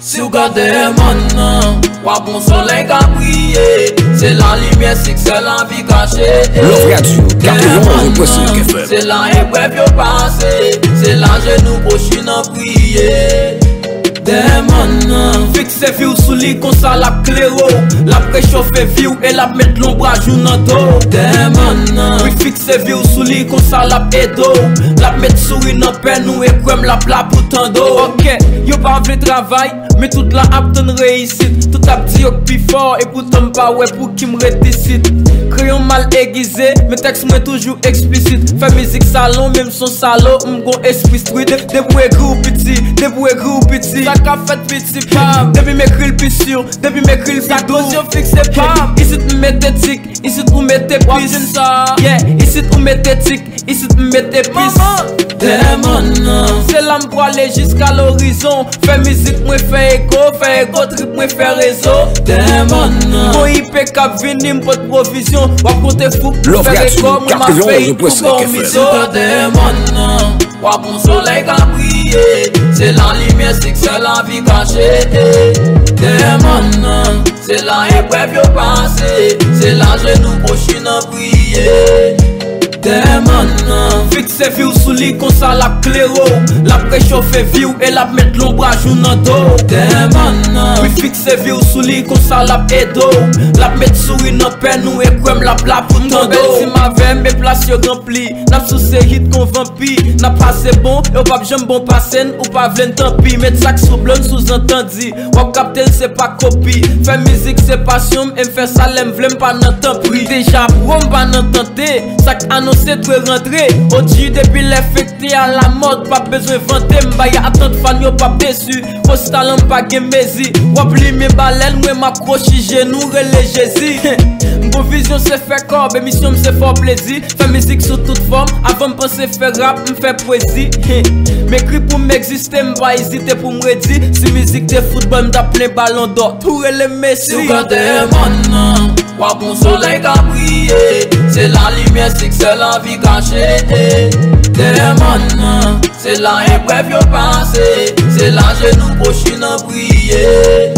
Si w gade mòn nan, w ap wè yon solèy k ap briye. Se lalimyè, siksè, lavi kache. Love Radio, katrevenn pwen senk F M. Se la eprèv yo pase. Se la jenou kwochi nan priye. Dèyè mòn nan. Fikse vi w sou li, konsa l ap klere w. L ap rechofe vi w e l ap met lonbraj ou nan do w. Dèyè mòn nan. Wi, fikse vi w sou li, konsa l ap ede w. L ap met souri nan pèn ou e kwè m, l ap la pou tande w. Ok, yo pa vle travay, men tout la ap tann reyisit. Tout ap di yo k pi fò, epoutan m pa wè pou ki m ret isit. Kreyon mal egize, men tèks mwen toujou eksplisit. Fè mizik salon, menm son salo, m gon espri street. De-, depi w ekri w piti, depi w ekri w piti. Sa k ap fèt piti pa m. Depi m ekri l pi si, depi m ekri l pi dou. Sa koz yo fikse pa m. Isit m mete tik, isit ou mete pis. Yeah, isit ou mete tik, isit m mete pis. Dèyè mòn nan. Se la m prale jiska lorizon. Fè mizik mwen fè eko, fè ego trip mwen fè rezo. Dèyè mòn nan. Gon I P k ap vini, m pot pwovizyon. W ap konte fouk pou fè rekò, mwen m ap fè it pou gon mizo. Dèyè mòn nan. W ap wè yon solèy k ap briye. Se lalimyè, siksè, lavi kache. Dèyè mòn nan. Se la eprèv yo pase. Se la jenou kwochi nan priye. Dèyè mòn nan. Fikse vi w sou li, konsa l ap klere w. L ap rechofe vi w e l ap met lonbraj ou nan do w. Dèyè mòn nan. Wi, fikse vi w sou li, konsa l ap ede w. L ap met souri nan pèn ou e kwè m, l ap la pou tande w. Bèl ti m avè m e plas yo ranpli. N ap souse hit kon vanpi. N ap pase bon, e w p ap janm bon pase n, ou pa vle n tanpi. Met sa k sou blo n, souzantandi. W ap kapte l, se pa kopi. Fè mizik, se pasyon m, e m fè sa lè m vle, m pa nan tanpri. Deja pwo, m pa nan tante. Sa k anonse dwe rantre. O G depi lè fekte a la mòd, p ap bezwen vante. M bay atant fan yo p ap desi. Fòs talan m pa gen mezi. W ap limen balèn, mwen m ap kwochi jenou, rele Jezi. M gon vizyon, se fè kòb, e misyon m se fè w plezi. Fè mizik sou tout fòm, avan m panse fè rap, m fè pwezi. M ekri pou m egziste, m pa ezite pou m redi. Si mizik te foutbòl, m t ap plen balon dò. Tou rele m Messi. Si w gade mòn nan, w ap wè yon solèy k ap briye. Se lalimyè, siksè, lavi kache. Dèyè mòn nan, se la eprèv yo pase. Se la jenou kwochi nan priye.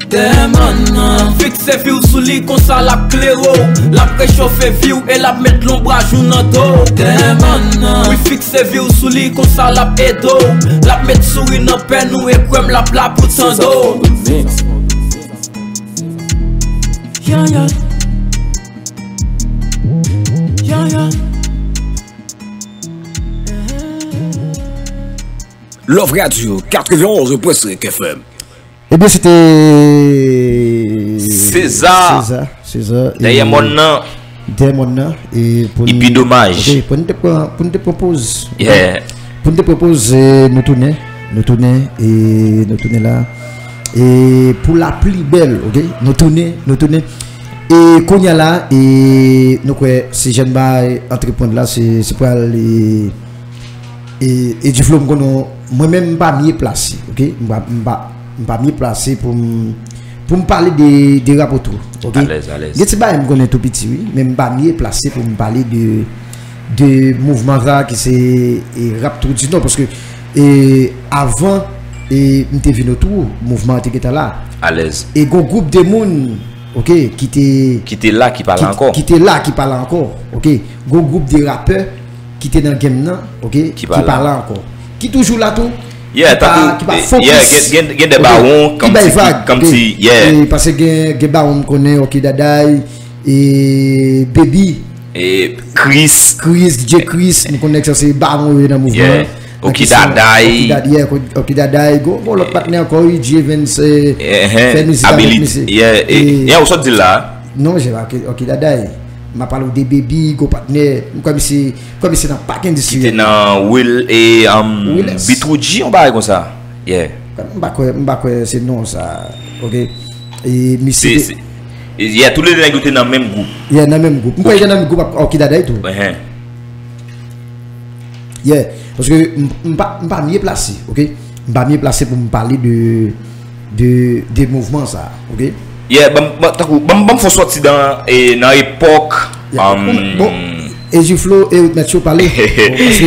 Dèyè mòn nan. Fikse vi w sou li, konsa l ap klere w. L ap rechofe vi w e l ap met lonbraj ou nan do w. Dèyè mòn nan. Wi, fikse vi w sou li, konsa l ap ede w. L ap met souri nan pèn ou e kwè m, l ap la pou tande w. Yeah, yeah. Yeah, yeah. Love Radio, katrevenn onz pwen senk F M. Ebyen, se te Seza. Seza, Seza, e Dèyè mòn nan. Dèyè mòn nan, e pou n, epi domaj. Ok, pou n te pran, pou n te pran poz. Yeah. Pou n te pran poz, e nou tounen, nou tounen, e nou tounen la. E pou la pli bèl, oke? Nou tounen, nou tounen. E kounye a la, e nou kwè se jèn bay antreprann la, se, se pral, e, e, e Duflo, m konnen, mwen menm, m pa mye plase, oke? M pa, m pa, m pa mye plase pou m, pou m pale de, de rap otou, oke? Alèz, alèz. Gen ti bagay m konnen tou piti, wi, men m pa mye plase pou m pale de, de mouvman sa ki se, e, rap tou di non, paske, e, avan, e, m te vin otou, mouvman an te gentan la. Alèz. E gon gwoup de moun, oke, ki te Ki te la, ki pa la ki, ankò. ki te la, ki pa la ankò, oke. Gon gwoup de rapè ki te nan game nan, oke, Ki ki pa pa la. la ankò. Ki toujou la tou, Yeah, ki pa, tankou, ki pa eh, fokis, yeah, gen, gen, gen de oke, bawon, ki bay kòmsi, ki, vag, kòmsi, oke. Yeah. E, paske gen, gen bawon m konnen, oke, Daday, e, Baby, E, Chris. Chris, D J Chris, m konnen sa se bawon yo nan mouvman Yeah. an. Nan Oki kesyon Daday. Oki Dad-, yeah, Oki, Oki Daday, gon, gon lòt patnè ankò, wi, J Evans, eh, Eheh, fè mizik avèk abilit-, misye. Yeah, e, E, yeah, ou sot di l la. Non, jè pa Oki, Oki Daday. M ap pale w de Baby, gon patnè, m kwè misye, m kwè misye nan pak Ki te endistriyèl. nan Will e, um, Willes. Beat Roodjee, yon bagay konsa. Yeah. M pa kwè, m pa kwè se non sa. Oke. E misye Se, te se, e, yeah, tou le de nèg yo te nan menm gwoup. Yeah, nan menm gwoup. M kwè Oke. Gen nan menm gwoup ak Oki Daday tou. Eheh. Yeah, paske m, m pa, m pa mye plase, oke? M pa mye plase pou m pale de, de, de mouvman sa, oke? Yeah, ban m, ban, tankou, ban m, ban m fè w sòti dan, e, nan epòk, Yeah. um, Bon, e Duflo e Mèt yo pale. Bon, paske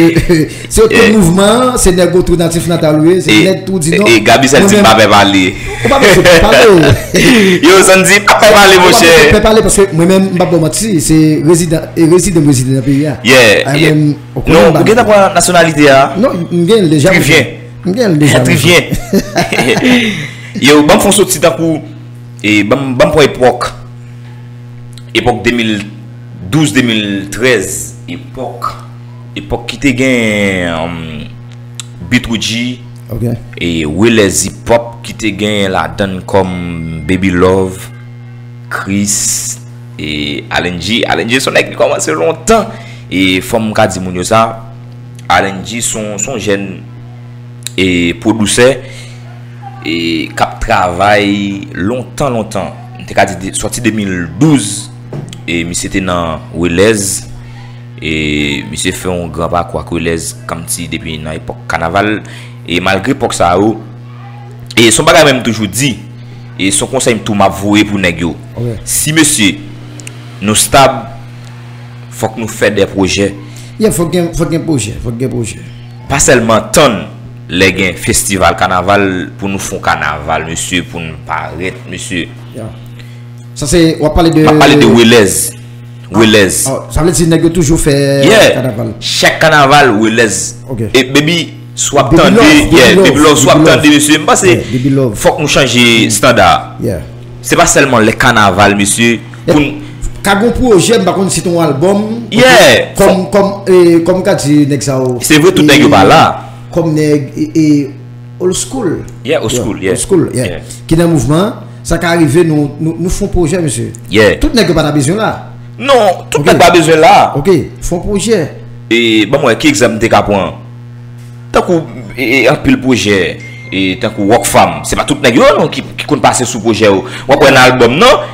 se yo tout Eh. mouvman an, se nèg otou natif natal ou ye, se E, nèg tou di non. e Gaby Sèl Mwen di m menm, pa fè pale. Ou pa bezwen pè pale. Yo, Sandy, pa fè pale, Ou pa monchè. bezwen pè pale, paske mwen menm, m pa ba w manti, se rezidan, e rezidan, m rezidan nan peyi a. Yeah, Ay, yeah. menm, ou konnen Non, m ou gentan pale. pran nasyonalite a? Non, m gen l deja, monchè. Trivyen. M gen l deja, monchè. Trivyen. Yo, ban m fè w sòti tankou, e ban m, ban m pran epòk. Epòk de mil douz, de mil trèz, epòk, epòk ki te gen, um, Beat Roodjee, Oke. e Welez Hip Hop ki te gen ladann kòm Baby Love, Chris, e Allen G. Allen G se yon nèg ki kòmanse lontan. E fò m ka di moun yo sa, Allen G se yon, se yon jèn, e pwodiktè, e k ap travay lontan, lontan. M te ka di de, sòti de mil douz, e misye te nan Welez, e misye fè yon gran pakou ak Welez, kòmsi depi nan epòk kanaval, e malgre epòk sa yo, e se yon bagay menm m toujou di, e se yon konsèy m tou m ap voye pou nèg yo. Oke. Si mesye, nou stab, fòk nou fè de pwojè. Yeah, fòk gen, fòk gen pwojè, fòk gen pwojè. Pa sèlman tann lè gen festival kanaval pou nou fè yon kanaval, mesye, pou nou parèt, mesye. Yeah. Sa se, w ap pale de M ap pale de Welez. Welez. Oh, sa vle di nèg yo toujou fè Yeah. kanaval. Chak kanaval, Welez. Oke. E Baby, si w ap Baby tande, Love, Baby yeah, Love, Baby Love, si w ap Baby Love. tande, mesye, m panse Yeah, Baby Love. fòk nou chanje Mm. estanda. Yeah. Se pa sèlman lè kanaval, mesye, pou n Ka gon pwojè, m pa konn si t on albòm, Yeah. kòm, kòm, e, kòm ka di nèg sa yo. Se vre, tout nèg yo pa la. Kòm nèg, e, e, old school. Yeah, old school, yeah. Old school, yeah. Yeah. Ki nan mouvman, sa ka rive nou, nou, nou fè on pwojè, mesye. Yeah. Tout nèg yo pa ta bezwen la. Non, tout Oke. nèg pa bezwen la. Oke, fè on pwojè. E, ban m wè, ki egzanp m te ka pran? Tankou, e, e, anpil pwojè, e, tankou Rockfam, se pa tout nèg yo non ki, ki konn pase sou pwojè yo. W ap wè nan albòm nan,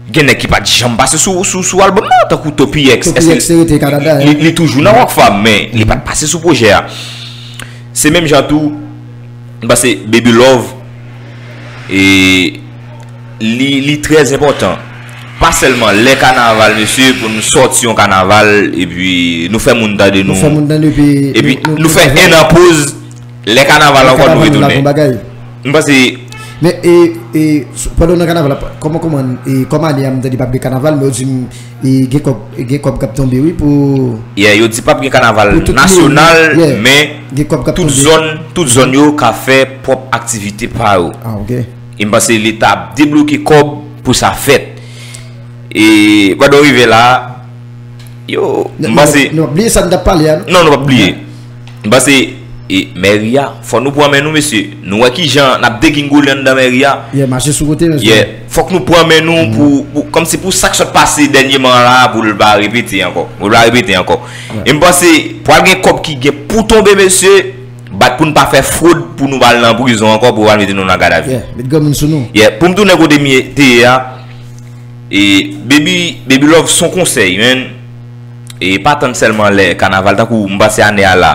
gen nèg ki pa t janm pase sou, sou, sou albòm nan, tankou Toppy X. Toppy X te rete Kanada, li, li toujou nan Rockfam, men li pa t pase sou pwojè a. Se menm jan tou, m panse Baby Love, e, li, li trè enpòtan. Pa sèlman lè kanaval, mesye, pou nou sòti yon kanaval, epi nou fè moun tande nou. Nou fè moun tande, epi Epi nou, nou, nou fè nou fè en an poz, lè kanaval Lè ankò nou kanaval la, retounen. Gon bagay. M panse Men, e, e, s-, pandan w nan kanaval la, kòman, kòman, e, kòm ane a, m tande p ap gen kanaval, men yo di m, e, gen kòb, gen kòb k ap tonbe, wi, pou Yeah, yo di p ap gen kanaval pou tout nasyonal, meri, yeah. men Gen kòb k ap tout tonbe. zòn, tout zòn yo ka fè pwòp aktivite pa yo. Ah, oke. E m panse Leta ap debloke kòb pou sa fèt. E pandan w rive la, yo, Non, m panse non, nou p ap bliye sa n t ap pale a, non? Non, nou p ap bliye. M panse, e, mèri a, fò nou pran men nou, mesye. Nou wè kijan n ap degingole anndan mèri a. Yeah, mache sou kote, mesye. Yeah, fòk nou pran men nou pou, pou, kòmsi pou sa k sot pase dènyèman la, pou l pa repete ankò. Pou l pa repete ankò. Yeah. E m panse, pral gen kòb ki gen pou tonbe, mesye. Bat pou n pa fè fwod pou nou pa al nan prizon ankò pou yo al mete nou nan gadavi. Yeah, met granmoun sou nou. Yeah, pou m tounen kote m ye- te ye a, e Baby, Baby Love, se yon konsèy, menn. E pa tann sèlman lè kanaval, tankou m panse ane a la.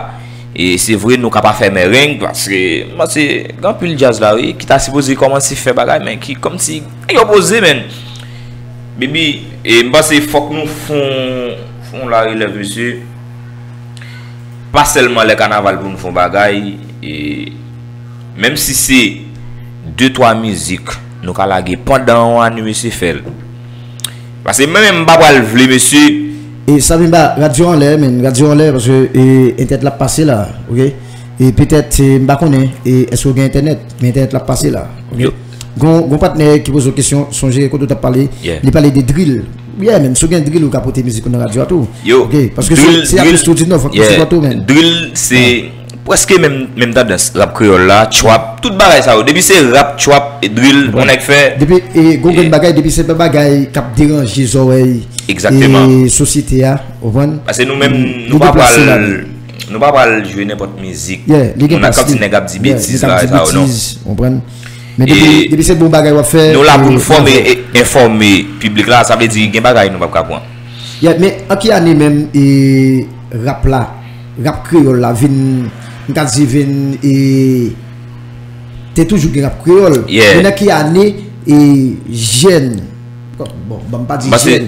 E se vre, nou ka pa fè mèreng, paske m panse gen anpil djaz la, wi, ki ta sipoze kòmanse fè bagay, men ki kòmsi yo poze, menn. Baby, e m panse fòk nou fon, fon la relèv, mesye. Pa sèlman lè kanaval pou nou fè yon bagay, e menm si se de twa mizik nou ka lage pandan yon ane, mesye, fè l. Paske mwen menm, m pa pral vle, mesye. E sa vin ba radyo anlè, men radyo anlè, paske e, entèt la ap pase la, oke? E petèt, e, m pa konnen, e, èske w gen entènèt? Men entènèt la ap pase la, oke? Yo. Gon, gon patnè ki poze w kesyon, sonje kote w t ap pale, yeah, li pale de drill. Yeah, men si w gen drill, ou ka pote mizik ou nan radyo a tou. Yo, oke, paske se, drill, se drill, atis tou di non, fòk nou yeah, sipòte w, men. Drill, se prèske menm, menm tandans. Rap kreyòl la, trap, tout bagay sa yo. Depi se rap, trap, e drill, yon nèg fè. Depi, e, gon grenn bagay, depi se pa bagay k ap deranje zòrèy, egzakteman, e sosyete a, ou konprann? Paske nou menm, nou pa pral, nou pa pral jwe nenpòt mizik. Yeah, li gen plas li. Moun nan kap di nèg ap di betiz la, sa yo, non. Betiz, ou konprann? Men depi, depi se bon bagay w ap fè, nou la pou nou fòme e enfòme piblik la, sa vle di gen bagay nou p ap ka pran. Yeah, men an ki ane menm e rap la, rap kreyòl la vin, m ka di vin e te toujou gen rap kreyòl. Yeah. Men nan ki ane e jèn, bon, ban m pa di jèn.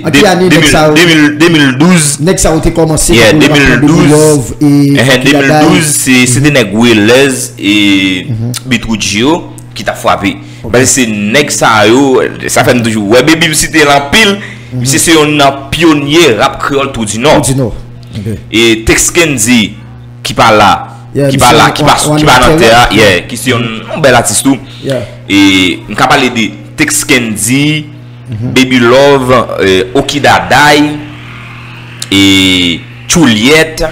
An ki ane nèg sa yo, de mil, de mil douz, nèg sa yo te kòmanse, yeah, tankou de mil douz, Baby Love e Enhen, de mil douz, se, se te nèg Welez e Beat Roodjee yo ki t ap frape. Ok. Paske se nèg sa yo, sa fè m toujou wè Baby, m site l anpil, misye se yonn nan pyonye rap kreyòl Trou di Nò. Trou di Nò. Ok. E Tex Kendy, ki pa la, yeah, ki pa la, ki pa, ki pa nan tè a, yeah, ki se yon, yon bèl atis tou. Yeah. E m ka pale de Tex Kendy, Baby Love, e, Oki Daday, e Tchoulyèt.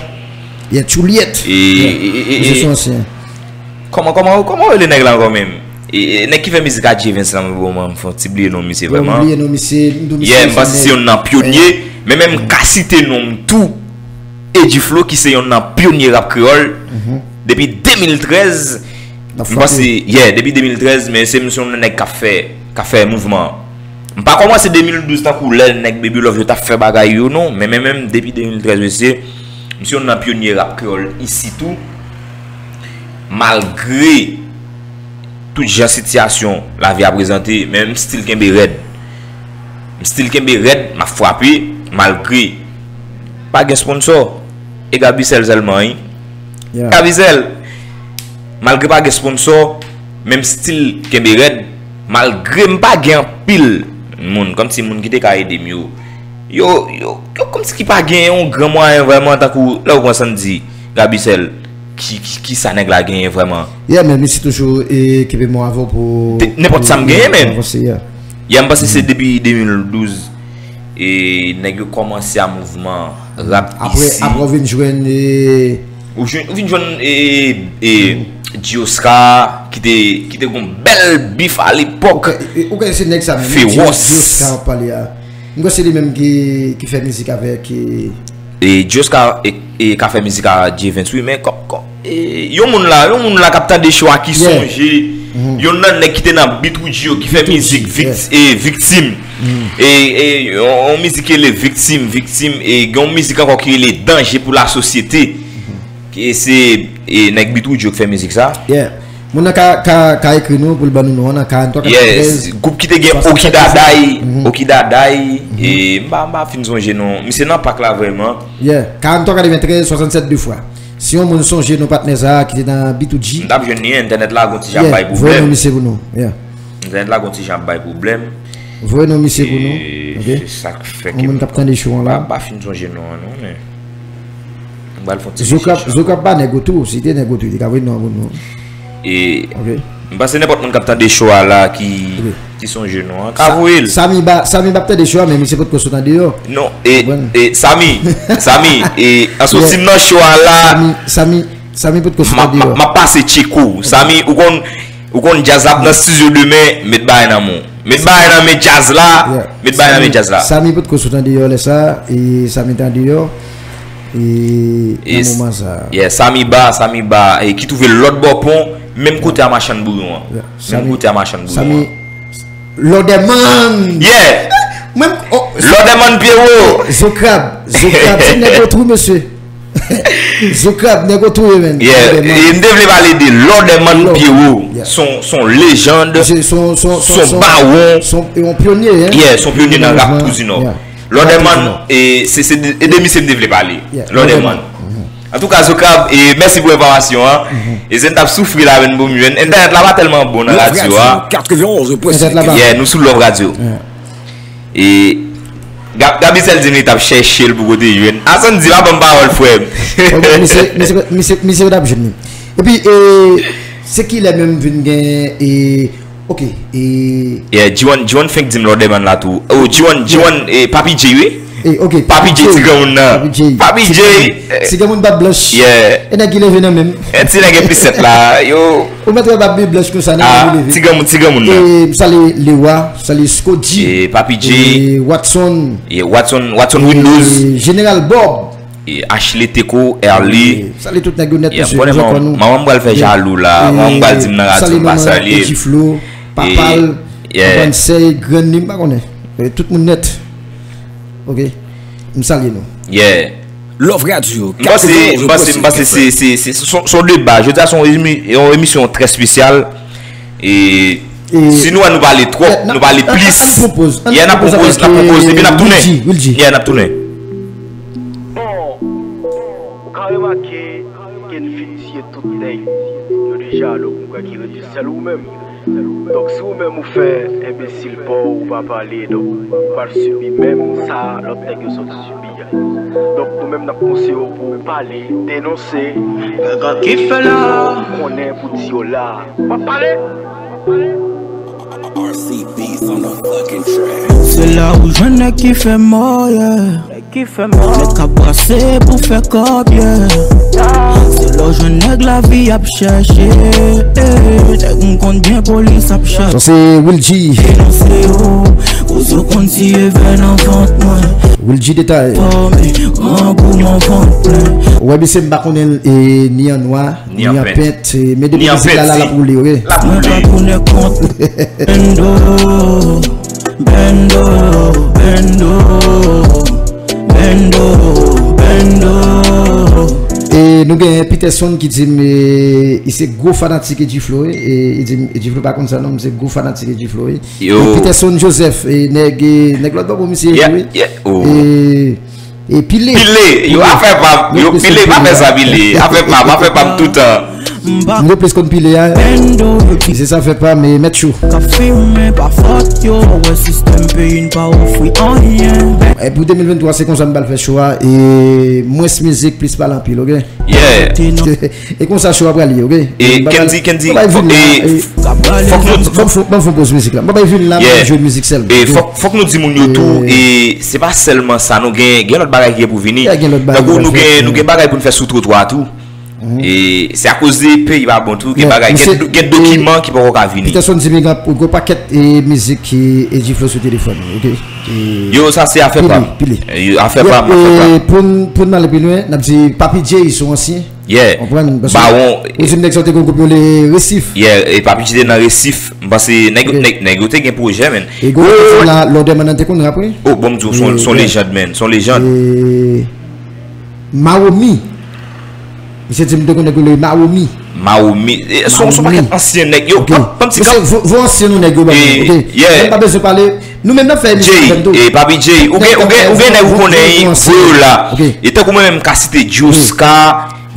Yeah, Tchoulyèt. E, yeah, e, e, e, misye se ansyen. Kòman, kòman, kòman w rele nèg la ankò menm? E, e, nèg ki fè mizik a J Vens la, mwen, bon, mwen, m fè yon ti bliye non misye vrèman. Mwen bliye non misye, m tou misye. Yeah, m panse se yonn nan pyonye, men menm m ka site non m tou. Eddy Flow, ki se yonn nan pyonye rap kreyòl, depi de mil trèz, m panse, yeah, depi de mil trèz, men se misye yonn nan nèg k ap fè, k ap fè mouvman an. M pa kòmanse de mil douz tankou lè nèg Baby Love yo t ap fè bagay yo non, men, men menm depi de mil trèz, mesye, misye yonn nan pyonye rap kreyòl isi tou. Malgre tout jan sitiyasyon lavi a prezante, men m still kenbe rèd. M still kenbe rèd, m ap frape, malgre pa gen sponsò. E Gabicel sèlman, wi. Yeah. Gabicel, malgre pa gen sponsò, men m still kenbe rèd, malgre m pa gen anpil moun, kòmsi moun ki te ka ede m yo. Yo, yo, yo kòmsi ki pa gen yon gran mwayen vrèman, tankou lè w pran Sandy, Gabicel, ki, ki, ki sa nèg la genyen vrèman? Yeah, men misye toujou e kenbe mo avè w pou nenpòt sa m genyen, men. Avanse, yeah. Yeah, m panse se depi de mil douz e nèg yo kòmanse a mouvman rap isi. Apre, apre w vin jwenn e ou jwenn, ou vin jwenn e, e Djosca ki te, ki te gon bèl bif alepòk. Ou kwè, ou kwè se nèg sa menm, Fewòs. Djosca w ap pale a. M kwè se li menm ki, ki fè mizik avèk e, e Djosca e, e ka fè mizik a J Vens, wi, men kò, kò, e, yon moun la, yon moun la k ap tande cho a ki sonje yonn nan nèg ki te nan Beat Roodjee yo ki fè mizik Vik-, e, Viktim. E, e, yon, yon mizik ki rele Viktim, Viktim, e gen yon mizik ankò ki rele Danje pou Lasosyete. Ki se, e, nèg Beat Roodjee yo ki fè mizik sa. Yeah. Moun nan ka, ka, ka ekri nou pou l ban nou non an nan karant twa katreventrèz. Yes, gwoup ki te gen Oki Daday, Oki Daday, e m pa, m pa fin sonje non. Misye nan pak la vrèman. Yeah, karant twa katreventrèz swasannsèt de fwa. Si yon moun sonje non patnè sa a ki te nan Beat Roodjee. M t ap jwenn li, entènèt la gon ti jan ap bay pwoblèm. Voye non misye pou nou. Yeah. Entènèt la gon ti jan ap bay pwoblèm. Voye non misye pou nou. E, ok, se sa k fè ke m pa, pa fin sonje non an non, men. M pral fè yon ti rechèch ankò. Zo k ap ba nèg ou tou, si te nèg ou tou, li ka voye non an pou nou. E m panse nenpòt moun k ap tande cho a la ki, ki sonje non an, ka voye l. Samy ba, Samy p ap tande cho a, men misye potko sot andeyò. Non, e, e, Samy, Samy, e, an soti m nan cho a la. Samy, Samy, Samy potko sot andeyò. M ap, m ap pase tcheke w. Samy, ou konn, ou konn djaz la ap nan estidyo demen, met bagay nan men w. Met bagay nan men djaz la, met bagay nan men djaz la. Samy potko sot andeyò lè sa, e Samy te andeyò. E nan moman sa a. Yeah, Sami Ba, Sami Ba, e ki twouve lòt bò pon, menm kote a machann bouyon an. Menm kote a machann bouyon an. Lòdèmann! Yeah! Lòdèmann Pyero! Zokrab, Zokrab, se nèg yo tou, mesye. Zokrab, nèg yo tou, men. Yeah, e m te vle pale de Lòdèmann Pyero. Son, son lejand, son bawon. Son, yon pyonye, hein? Yeah, son pyonye nan rap Kouzidnò. Lòdèmann, e, se, se de, e de misye m te vle pale. Lòdèmann. Antouka, Zokrab, e mèsi pou enfòmasyon an. E se n t ap soufri la, men bon, men entènèt la pa tèlman bon nan radyo a. Entènèt la pa. Yeah, nou sou Love Radio. E Gab, Gabi sèl di m li t ap chèche l pou kote jwenn. Asann di pa ban m pawòl, frè m. Misye, misye, misye, misye t ap jwenn li. Epi, e, se kilè menm vin gen, e, Ok, e Yeah, G one, G one fenk di m Lòdèmann la tou. Oh, G one, G one, e, Papi J, wi. E, ok, Papi J, ti granmoun nan. Papi J. Ti granmoun bab blanch. Yeah. E nèg ki leve nan menm. E ti nèg epi sèt la, yo. Ou mèt wè bab blanch konsa, nèg ki leve. Ti granmoun, ti granmoun nan. E, m salye Lewa, salye Scody. E, Papi J. E, Watson. E, Watson, Watson Windows. E, Jeneral Bob. E Ashley Teko, Erly. Salye tout nèg yo nèt, mesye. Manman m pral fè jalou la. Manman m pral di m nan radyo m pa salye l. Ediflo, papa l, konprann sè, grann li, m pa konnen. E, tout moun nèt. Ok. M salye nou. Yeah. Love Radio. M panse, m panse, m panse se, se, se, se, se yon deba. Jodi a se yon emi-, yon emisyon trè espesyal. E si nou wè nou pale twòp, nou pale plis. Yeah, n ap pran poz, n ap pran poz, epi n ap tounen. Yeah, n ap tounen. Bon, ou ka remake ke n fin tiye tout nèg yo deja, donk m kwè ki rete sèl ou menm. Donk, si ou menm ou fè enbesil pa w, ou pa pale, donk, ou pral sibi menm sa lòt nèg yo sot sibi a. Donk, nou menm, n ap konseye w pou w pale, denonse. Bagay ki fè la. Sa w konnen pou di yo la. W ap pale. Se la ou jwenn nèg ki fè mò, yeah. Nèg k ap brase pou fè kòb, yeah. Se lè w jwenn nèg lavi ap chèche. Nèg m konn byen polis ap chèche. Sa se Will G. Denonse yo, koz yo konn tiye vè nan vant mwen. Will G detay. Fòme, grangou nan vant mwen. Ou wè, misye m pa konnen l, e, ni an nwa, ni an pent, e, men depi mizik la la, l ap woule, ok? Mwen pa konnen kont. Bendo, Bendo, Bendo, Bendo, Bendo. E nou gen Peterson ki di m, e, li se gwo fanatik Ediflo, wi. E li di m, Ediflo pa konn sa non, m se gwo fanatik Ediflo, wi. Yo. E Peterson Joseph, e nèg, e nèg lòt bò pou misye tou, wi. Yeah, yeah. Oh. E, e pile. Pile. Yo, afè pa m. Yo, pile, pa fè sa, pile. Afè pa m, afè pa m toutan. M te plis konn pile a. Se sa fè pa m, e mèt cho. Ka fimen pa fòt yo, wè sistèm peyi n pa ofri anyen. E pou de mil venntwa, se konsa m pral fè cho a, e mwens mizik, plis pale anpil, ok? Yeah. E konsa cho a pral ye, ok? E Kendy, Kendy, fòk, e, fòk nou, fòk, fòk, fòk nou poz mizik la. M pa bay vin la, m jwe mizik sèlman. E fòk, fòk nou di moun yo tou, e se pa sèlman sa, nou gen, gen lòt bagay ki gen pou vini. Tankou nou gen, nou gen bagay pou n fè sou twotwa tou. E se akoz de peyi pa bon tou, gen bagay, gen do-, gen dokiman ki poko ka vini. Peterson di m gen yon pakèt, e, mizik ki Ediflo sou telefòn, ok? Yo, sa se afè pa m. Pile, pile. Yo, afè pa m, afè pa m. E pou n, pou n ale pi lwen, n ap di Papi J, se yon ansyen. Yeah. Konprann? Paske ou di m nèg sa yo te gen yon gwoup yo rele Resif. Yeah, e Papi J te nan Resif. M panse nèg, nèg, nèg yo te gen pwojè, men. E gwo la, Lòdèmann nan te konn rap, wi. Oh, bon, m di w, se yon, se yon lejand, men. Se yon lejand. E Mawomi. Misye di m te konn nèg yo rele Mawomi. Mawomi. E, se yon, se yon pakèt ansyen nèg yo. Ok. Ban m ti kanpe. Vo, vo ansyen nou nèg yo ban mwen, ok? Yeah. Menm pa bezwen pale. Nou menm n ap fè emisyon avè m tou. J, e Papi J, ou gen, ou gen, ou gen nèg ou konnen, voye yo la. Ok. E tankou mwen menm, m ka site Djoska,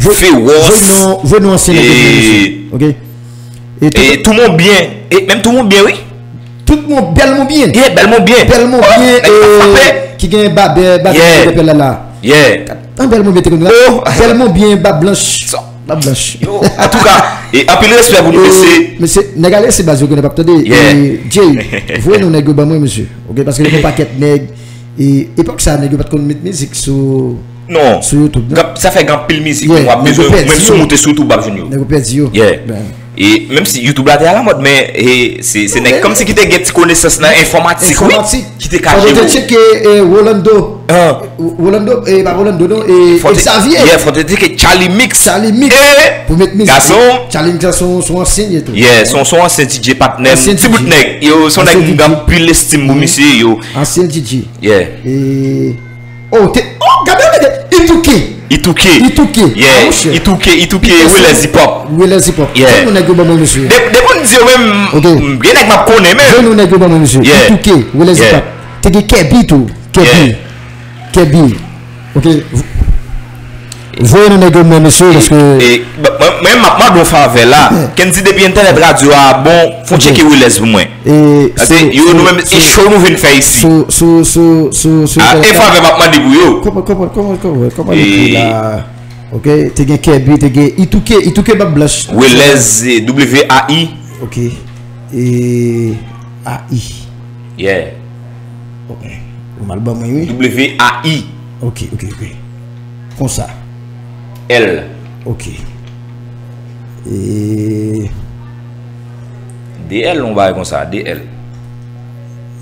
Fewòs. Voye non, voye non ansyen nèg yo, ok? E Toumon Byen, e menm Toumon Byen, wi. Toumon, Bèl Mon Byen. Yeah, Bèl Mon Byen. Bèl Mon Byen, e ki gen Babè, Babè, Babè la la. Yeah. An Bèl Mon Byen te konn la. Bèl Mon Byen, Bab Blanch. Bab Blanch. Yo, antouka, e anpil respè pou nou, mesye. Mesye, nèg ale se baz yo konnen p ap tande. Yeah. E Jay, voye non nèg yo ban mwen, mesye. Ok, paske gen yon pakèt nèg, e epòk sa, nèg yo pa t konn met mizik sou, sou YouTube, non. Non. Sa fè gen anpil mizik, yeah, nou ap bezwen, menm si w moute sou YouTube, w ap jwenn yo. Nèg yo pèdi yo. Yeah. Ben. E menm si YouTube la te alamòd, men e, se, se nèg kòmsi ki te gen ti konesans nan enfòmatik, wi, ki te ka jere. Fò nou te tcheke e, Rolando. Rolando, e pa Rolando non, e Xavier. Yeah, fò te tcheke Charlie Mix. Charlie Mix. Pou met mizik. Gason. Charlie Mix se yon ansyen tou. Yeah, se yon ansyen D J patnè m. Ti bout nèg. Yo, se yon nèg m gen anpil estim pou misye, yo. Ansyen D J. Yeah. E Oh, te, oh, gade, gade, Itouke. Itouke. Itouke. Yeah, Itouke, Itouke, Welez Hip Hop. Welez Hip Hop. Yeah. Voye nou nèg yo ban mwen, mesye. De, depi w di yo menm, m gen nèg m ap konnen menm. Voye nou nèg yo ban mwen, mesye. Yeah. Itouke, Welez Hip Hop. Te gen Kèbi tou. Kèbi. Kèbi. Ok. Voye nou nèg yo ban mwen, mesye, paske. E, e, mwen, mwen, m ap mande yon favè la. Kendy, depi entènèt radyo a bon, fon tcheke Welez pou mwen. E, pase yo, nou menm, e show nou vin fè isi. Sou, sou, sou, sou, sou, sou, ah, e favè m ap mande pou yo. Kòman, kòman, kòman, kòman, kòman li ekri la? Ok, te gen Kèbi, te gen Itouke, Itouke Bab Blanch. Welez, W A I. Ok. E, A I. Yeah. Ok. Ou mal ban mwen, wi. W A I. Ok, ok, ok. Konsa. L. Ok. E. De L, yon bagay konsa, de L.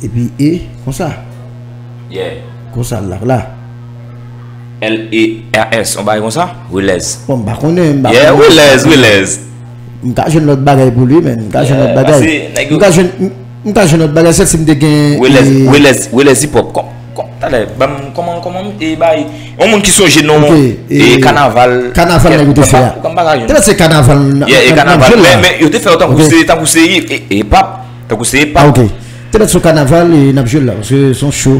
Epi E, konsa. Yeah. Konsa, la, la. L E R S, yon bagay konsa? Welez. Bon, m pa konnen, m pa konnen. Yeah, Welez, Welez. M ka jwenn lòt bagay pou li, men m ka jwenn lòt bagay. M ka jwenn, m, m ka jwenn lòt bagay, sèl si m te gen, Welez, e, Welez, Welez Hip Hop. Kòm, kòm, talè, ban m, kòman, kòman m te bay. Yon moun ki sonje non, e, kanaval. Kanaval nèg yo te fè a. Kòm pa ka jwenn. Te mèt se kanaval nan, nan, nan jwèl la. Men, men yo te fè yo tankou se, tankou se hip, e, hip hop, tankou se hip hop. Ah, ok. Te mèt se kanaval e n ap jwe l la, paske se yon show.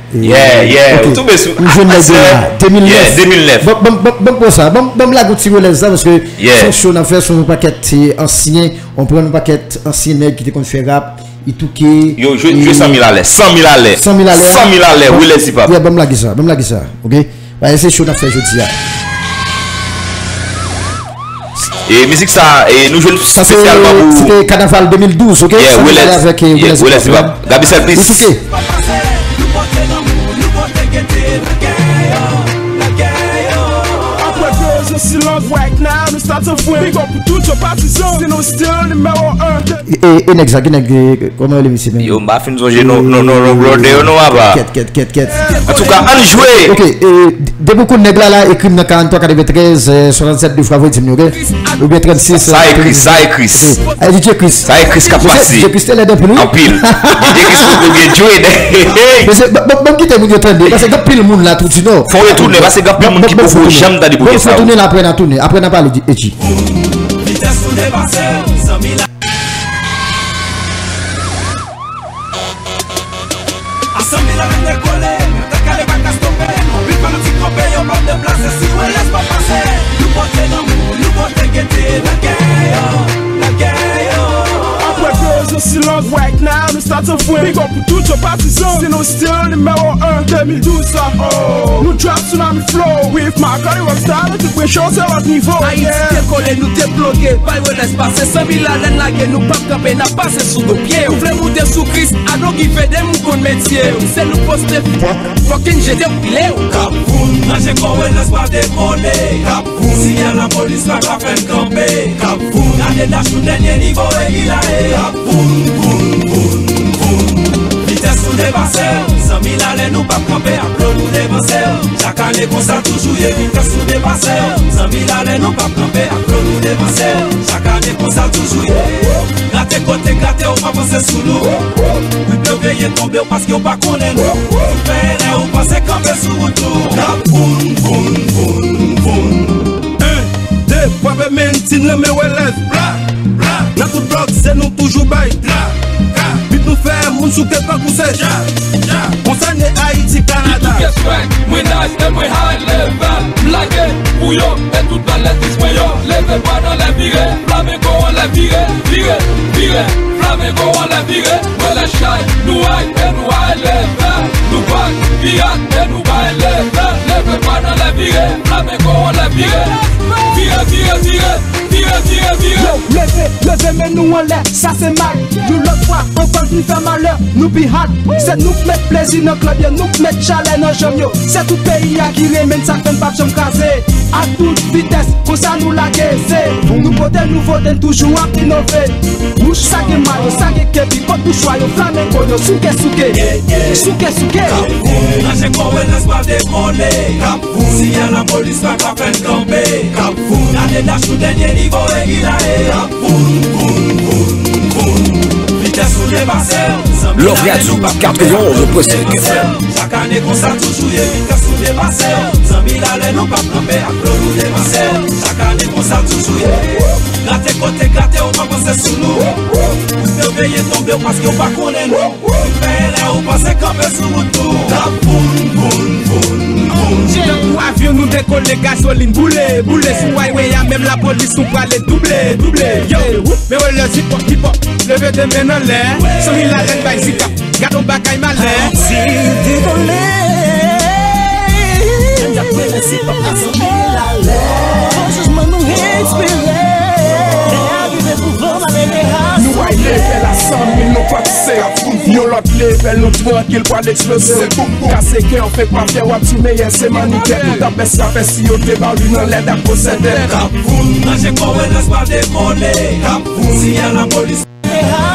Yeah, yeah, ou tonbe sou. M jwenn nèg yo la, de mil nèf. Yeah, de mil nèf. Ban, ban, ban, ban m pran sa, ban, ban m lage yon ti Welez la, paske se yon show n ap fè, se yon pakèt, e, ansyen, ou konprann, yon pakèt ansyen nèg ki te konn fè rap, Itouke. Yo, jwe, jwe san mil alè, san mil alè. San mil alè. San mil alè, Welez Hip Hop. Yeah, ban m lage sa, ban m lage sa, ok? Paske se show n ap fè jodi a. E mizik sa, e nou jwe l espesyalman pou. Sa se, se te Kanaval de mil douz, ok? Yeah, Welez, avèk, e, yeah, Welez Hip Hop. Gaby Selvis. Itouke. Apre de zo silans, right now, nou start an fren. Big up pou tout yo patizan. Se nou still nimewo en. E, e, e nèg sa, ki nèg, e, kòman rele misye menm? Yo, m pa fin sonje non, non, non, non, brother, yo non, apa. Kèt, kèt, kèt, kèt. Antouka, ann jwe! Ok, e, depi w konn nèg la, la, ekri m nan karant twa katreventrèz, e, swasannsèt de fwa, voye di m li, ok? Oubyen trannsis, sa e Chris, sa e Chris. Ok. E, D J Chris. Sa e Chris k ap pase. D J Chris te lèd anpil, wi. Anpil. D J Chris poko gen jwe. Mesye, ban, ban, ban m kite moun yo tande, paske gen anpil moun la tou di non. Fò retounen, paske gen anpil moun ki poko janm tande premye sa. Ban m fè tounen la, apre n a tounen. Apre n a pale di Echi. Vitès nou depase, zanmi la. A san mil alè dekole, atak ale pa ka stope. Anpil fanatik kanpe, yo p ap deplase si Welez pa pase. Nou pote lanmou, nou pote gete, lagè yo, lagè yo. Apre de zo silans, right now, nou start an fren. Big up pou tout yo patizan. Se nou still nimewo en, de mil douz sa, oh. Nou drop Tsunami Flow with Marc-Anthony Rockstar, nou tout pran show se lòt nivo. Ayiti dekole, nou debloke, bay Welez pase, san mil alè n lage, nou p ap kanpe, n ap pase sou do pye. Ou vle moute sou Chris, I don't give a damn, ou konn metye. Se nou poste, fucking jete pile. Kap Voun, ranje kò Welez pa dekole. Kap Voun, siyal lapolis pa ka fè n kanpe. Kap Voun, gade dach nou dènye nivo e li la e. Kap Voun, voun, voun, voun. Vitès nou depase, san mil alè nou p ap kanpe, ak flow nou devanse. Chak ane konsa toujou ye, vitès nou depase. San mil alè nou p ap kanpe, ak flow nou devanse. Chak ane konsa toujou ye. Grate kote grate, ou pa panse sou nou. Wi, yo veye tonbe w paske w pa konnen nou. Ou fè erè, ou panse kanpe sou wout nou. Kap Voun, voun, voun, voun. En, de, frape men, tin nan men Welez. Bla, bla. Nan tout blòk, se nou toujou bay. Bla, bla. Bit nou fè moun souke tankou se ja, ja. Konsa ne Ayiti, Kanada. Itouke swag, mwen nice e mwen high level. M lage pou yo e tout bèl lètis mwen yo. Leve bra n anlè vire, flamengo anlè vire, vire, vire. Flamengo anlè vire, Welez chay, nou high e nou high level. Nou bad, pirat e nou bay level. Leve bra n anlè vire, flamengo anlè vire, vire. Vire, vire, vire, vire, vire. Yo, leve, leve men nou anlè, sa se mal. Yon lòt fwa, anvan nou fè malè, nou pi hard. Se nou k met plezi nan klèb yo, nou k met chalè nan janm yo. Se tout peyi a ki renmen n, sa k fè n p ap janm kraze. Ak tout vitès, konsa nou lage. Se nou pote nouvote, n toujou ap inove. Wouch, sa gen mayo, sa gen kepi, kot bouchwa yo, flamengo yo, souke, souke. Souke, souke. Ranje kò w, lès pa dekole. Siyal lapolis pa ka fè n kanpe. Kapvoun, gade dach nou dènye nivo e ki la e. Kapvoun, voun, voun, voun. Vitès ou depase. Love Radio katrevenn pwen senk F M. Chak ane konsa toujou ye. Vitès ou depase. Zanmi, lale nou p ap kanpe. Ak dlo nou depase. Chak ane konsa toujou ye. Grate kote grate ou pa panse sou nou. Ou te veye tonbe w paske w pa konnen nou. Fè erè ou panse kanpe sou wout nou. Tap voun, voun, voun, voun. Tankou avyon nou dekole, gazolin boule, boule sou highway a, menm lapolis nou prale double, double. Yo, men wè lè hip hop, hip hop, leve de men anlè. Sanmi Lalèn bay zika, gad on bagay malè. Si dekole. N ap rele si papa Sanmi Lalèn. Fò chanjman nou espere. Lè a rive pou Nou bay level a san mil, nou pa kise. Yon lòt level, nou trankil, pral eksploze. Kase kè, fèk pa fyè, w ap di meyè se mannikè. Tout ap bèse afè si yo te ba w li nan lèd ak gwosè tèt. Ranje kò w, lès pa dekole. Siyal lapolis.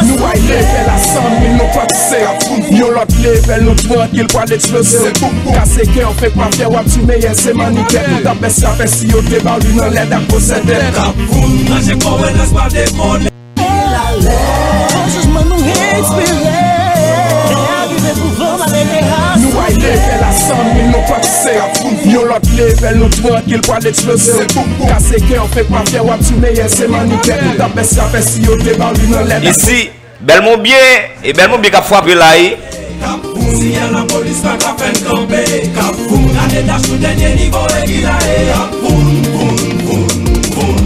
Nou bay level a san mil, nou pa kise. Yon lòt level, nou trankil, pral eksploze. Kase kè, fèk pa fyè, w ap di meyè se mannikè. Tout ap bèse afè si yo te ba w li nan lèd ak gwosè tèt. Ranje kò w, lès pa dekole. Fò chanjman nou espere. Lè a rive pou van malere a. Nou bay level a san mil, nou pa kise. Yon lòt level, nou trankil, pral eksploze. Kase kè, fèk pa fyè, w ap di meyè se mannikè. Tout ap bèse afè si yo te ba w li nan lèd. Isi, Bèl Monbyen, e Bèl Monbyen k ap frape la, wi. Siyal lapolis pa ka fè n kanpe. Kapvoun, gade dach nou dènye nivo e ki la e. Kapvoun, voun, voun, voun.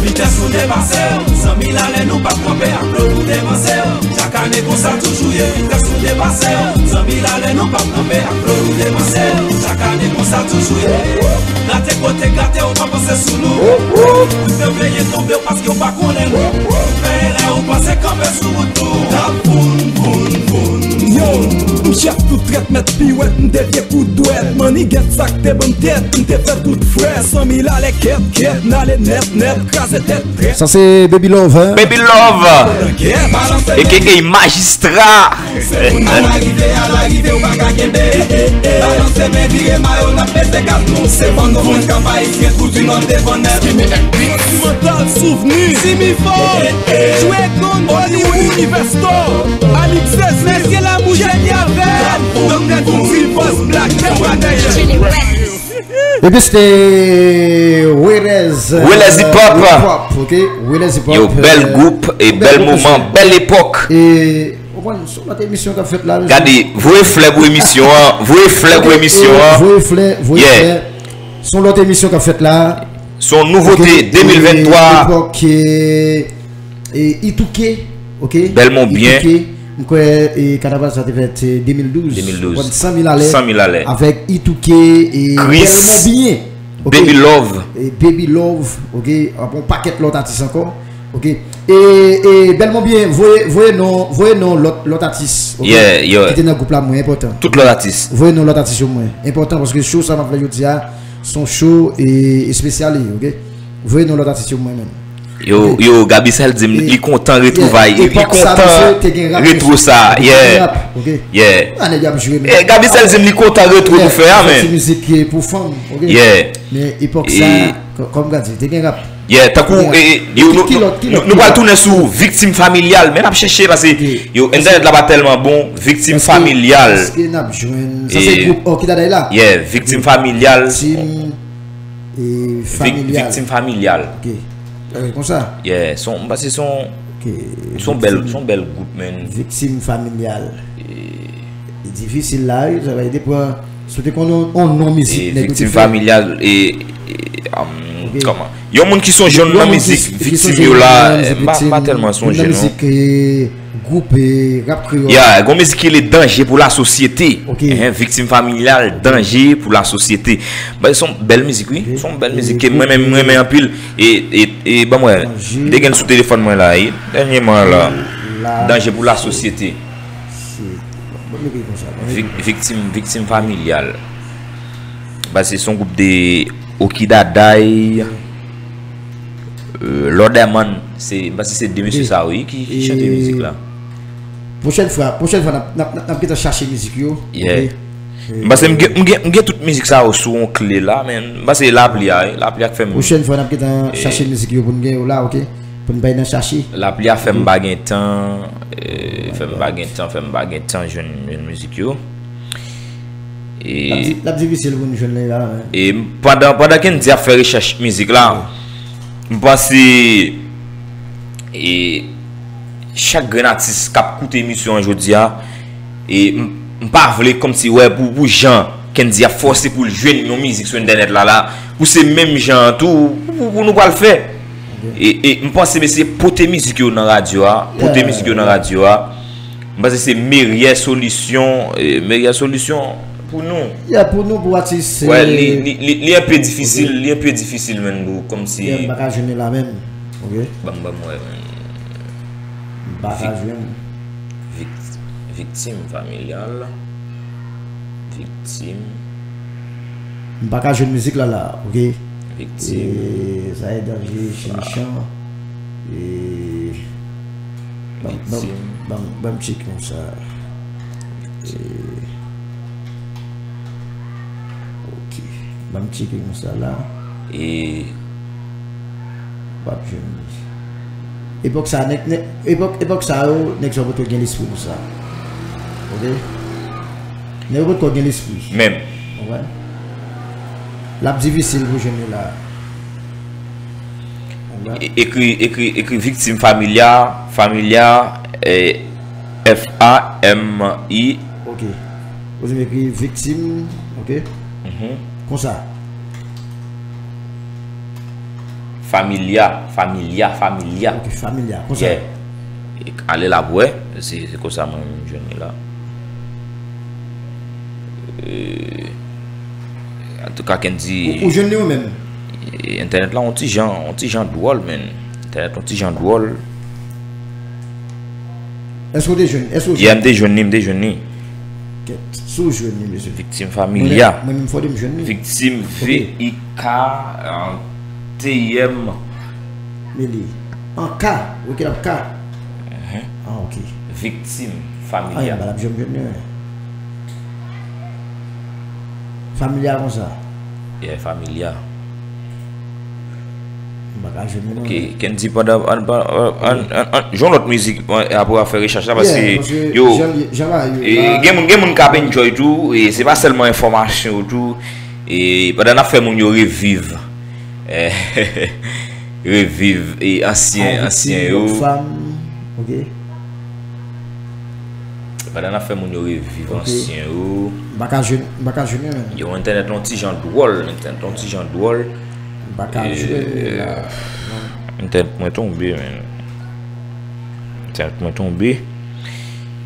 Vitès nou depase. Zanmi, lale nou p ap kanpe. Ak dlo nou depase. Chak ane konsa toujou ye. Vitès nou depase. Zanmi, lale nou p ap kanpe. Ak dlo nou depase. Chak ane konsa toujou ye. Grate kote grate ou pa panse sou nou. Ou te veye tonbe w paske w pa konnen nou. Fè erè ou panse kanpe sou wout nou. Tap voun, voun, voun, voun. Yo, m chèf tout trèt, mèt piwèt, m devye kout dwèt. Mannigèt sa k te ban m tèt, m te fè tout frè. San mil alè kèt, kèt, n ale nèt, nèt, kraze tèt trèt. Sa se Baby Love, hein? Baby Love, A K A Majistra. Se pou n al arive, al arive, ou pa ka kenbe. Balanse men, vire mayo, n ap peze kat nou. Se fò nou jwenn kap Ayisyen, kou di nò devan nèt. Instrumental Souvni. Jimmy Fo, Dre Gon, Hollywood Universe Store, Alix Zezé, Mesye Lamou, Jenny Avèl, Doktè Didi, Boss Black, Pèp Anèl. Epi se te Welez, Welez Hip Hop. Hip Hop, ok? Welez Hip Hop. Yo, bèl gwoup e bèl moman, bèl epòk. E, w konprann, se yon lòt emisyon k ap fèt la. Gade, voye flè pou emisyon an, voye flè pou emisyon an. Voye flè, voye flè. Se yon lòt emisyon k ap fèt la. Se yon nouvote de mil venntwa. Epòk, e, Itouke, ok? Bèl Monbyen. Itouke, m kwè, e, kanaval sa te fèt, e, de mil douz. De mil douz. San mil alè. San mil alè. Avèk Itouke e Chris. Bèl Monbyen. Ok. Baby Love. E Baby Love, ok? Ap yon pakèt lòt atis ankò, ok? E, e Bèl Monbyen, voye, voye non, voye non lòt, lòt atis, ok? Yeah, yeah. Ki te nan gwoup la, mwen, enpòtan. Tout lòt atis. Voye non lòt atis yo, mwen. Enpòtan, paske show sa m ap fè jodi a, se yon show, e, espesyal, ok? Voye non lòt atis yo, mwen, menm. Yo, yo, Gabicel di m li kontan retwouvay, li kontan retwo sa. Yeah. Yeah. Gabi Sel di m li kontan retwo nou fè a, men. Ti mizik pou fanm, ok? Yeah. Men epòk sa, kòm gade, te gen rap. Yeah, tankou, nou pral tounen sou Viktim Familyal, men n ap chèche, paske yo, entènèt la pa tèlman bon, Viktim Familyal. Èske n ap jwenn, sa se gwoup, oh, ki ta day la? Yeah, Viktim Familyal. Viktim Familyal. Ok. Konsa? Yeah, se yon, m panse se yon, se yon bèl, se yon bèl gwoup, man. Viktim Familyal. E difisil la, wi, sa va ede pran, si w te konn yon, yon non mizik, nèg yo te fè. Viktim Familyal, e, e, um, kòman? Yon moun ki sonje yon nan mizik viktim yo la, m pa, m pa tèlman sonje, non. Mizik, e, Gwoup, eh, rap kreyòl. Ya, gon mizik ki rele Danje pou Lasosyete. Ok. Enhen, Viktim Familyal, Danje pou Lasosyete. Ba, se yon bèl mizik, wi. Ok. Se yon bèl mizik ke mwen menm, mwen renmen anpil. E, e, e, ban m wè. Danje. M te gen l sou telefòn mwen la, e, dènyèman la. Danje pou Lasosyete. Vik-, viktim, viktim familyal. Ba, se yon gwoup de Okidaday, euh, Lord Herman, se, m panse se de mesye sa yo, wi, ki, ki chante mizik la. Pwochèn fwa, pwochèn fwa, n ap, n ap, n ap, n ap gentan chache mizik yo. Yeah. Ok. M panse m gen, m gen, m gen tout mizik sa yo sou yon kle la, men m panse lapli a, wi, lapli a k fè m. Pwochèn fwa, n ap gentan chache mizik yo pou n gen yo la, ok? Pou n bay nan chache. Lapli a fè m pa gen tan, eh, fè m pa gen tan, fè m pa gen tan jwenn, jwenn mizik yo. E l ap di-, l ap difisil pou n jwenn li la, men. E m, pandan, pandan Kendy ap fè rechèch mizik la, m panse, e, chak grenn atis k ap koute emisyon an jodi a, e m, m pa vle kòmsi, wè, pou, pou jan Kendy ap fòse pou l jwenn yon mizik sou entènèt la, la, pou se menm jan an tou, pou, pou nou pral fè. Ok. E, e m panse, mesye, pote mizik yo nan radyo a, pote mizik yo nan radyo a, m panse se meyè solisyon, e, meyè solisyon pou nou. Yeah, pou nou, pou atis, wè, li, li, li, li enpe difisil, li enpe difisil, menm, pou, kòmsi. Yeah, m pa ka jwenn li la menm. Ok. Ban m, ban m wè, menm. M pa ka jwenn. Vik-, viktim familyal. Viktim. M pa ka jwenn mizik la, la, ok? Viktim. E, sa e Danje, Chimichan. E, ban, ban, ban, ban m tcheke konsa. E, ok. Ban m tcheke konsa la. E, w ap jwenn li. Epòk sa, nèg, nèg, epòk, epòk sa yo, nèg sa yo potko gen lespri pou sa. Ok? Nèg yo potko gen lespri. Menm. Ou konprann? L ap difisil pou jwenn li la. Ou konprann? E-, ekri, ekri, ekri viktim familya, familya, eh, F A M I. Ok. Ou di m ekri viktim, ok? Mhm. Konsa. Familya, familya, familya. Ok, familya, konsa. Yeah. E, ale la pou wè, se, se konsa mwen menm jwenn li la. E, antouka, Kendy. Ou, ou jwenn li ou menm? E, entènèt la, on ti jan, on ti jan dwòl, menm. Entènèt, on ti jan dwòl. Èske w te jwenn? Èske w jwenn? Yeah, m te jwenn li, m te jwenn li. Kèt, si w jwenn li, mesye. Viktim familya. Mwen menm, fò de m jwenn li. Viktim, V I K T I M. Men li. An K, wi, ki l ap K. Ah, ok. Viktim familya. Ah, m pa t ap janm jwenn li, wi. Familya konsa. Yeah, familya. M pa ka jwenn li non. Ok, Kendy, pandan, an, an, an, an, an, jwenn lòt mizik, bon, apre w ap fè rechèch la, paske yo, jan, jan bagay yo e la. Gen moun, gen moun k ap enjoy tou, e se pa sèlman enfòmasyon yo tou, e pandan n ap fè moun yo reviv, eh, reviv, e ansyen, ansyen yo. Fanm, ok. Pandan n ap fè moun yo reviv ansyen yo. M pa ka jwenn, m pa ka jwenn li menm. Yo, entènèt la on ti jan dwòl, entènèt la on ti jan dwòl. M pa ka jwenn li la. Entènèt mwen tonbe, men. Entènèt mwen tonbe.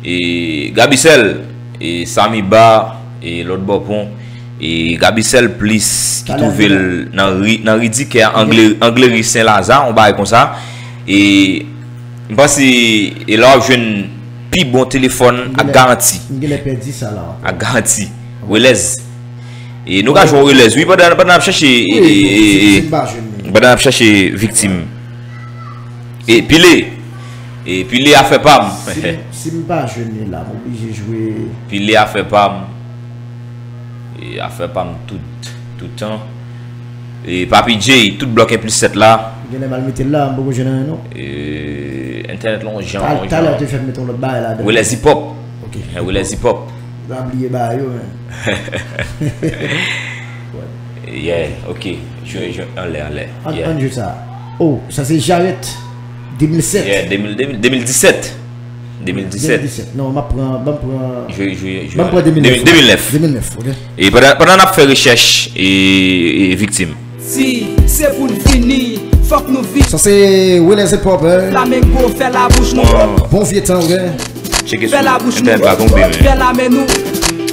E Gabicel, e Samiba, e lòt bò pon, e Gabicel plis ki twouve l nan ri, nan ri Dikè, Angle, Angleri Sen Laza, on bagay konsa. E M panse, e la w ap jwenn pi bon telefòn ak garanti. M genlè pèdi sa la ankò. Ak garanti. Relèz. E nou ka jwenn Relèz, wi, pandan, pandan n ap chache, e, e, e, e, pandan n ap chache viktim. E pile. E pile afè pa m. Si m, si m pa jwenn li la, m oblije jwe. Pile afè pa m. E afè pa m tout, tout tan. E Papi J, tout blòk en plis sèt la. Genlè m al mete l la, m poko jwenn anyen non. E entènèt la on jan, on jan. Talè ou te fè m mete yon lòt bagay ladan. Relèz Hip Hop. Ok. Relèz Hip Hop. M pa bliye bagay yo, men. Yeah, ok. Jwe, jwe, anlè, anlè. An, an jwe sa. Oh, sa se Jarèt. De mil sèt. Yeah, de mil, de mil, de mil disèt. De mil disèt. De mil disèt. Non, m ap pran, ban m pran, jwe, jwe, jwe. Ban m pran de mil nèf. De mil nèf. De mil nèf, ok. E pandan, pandan n ap fè rechèch, e, e viktim. Si se pou n fini, Fòk nou viv. Sa se Wilez Hip Hop, hein? Flamengo, fè labouch nou. Bon vye tan, wi. Tcheke sou entènèt la, gon bri, men. Fè la men nou.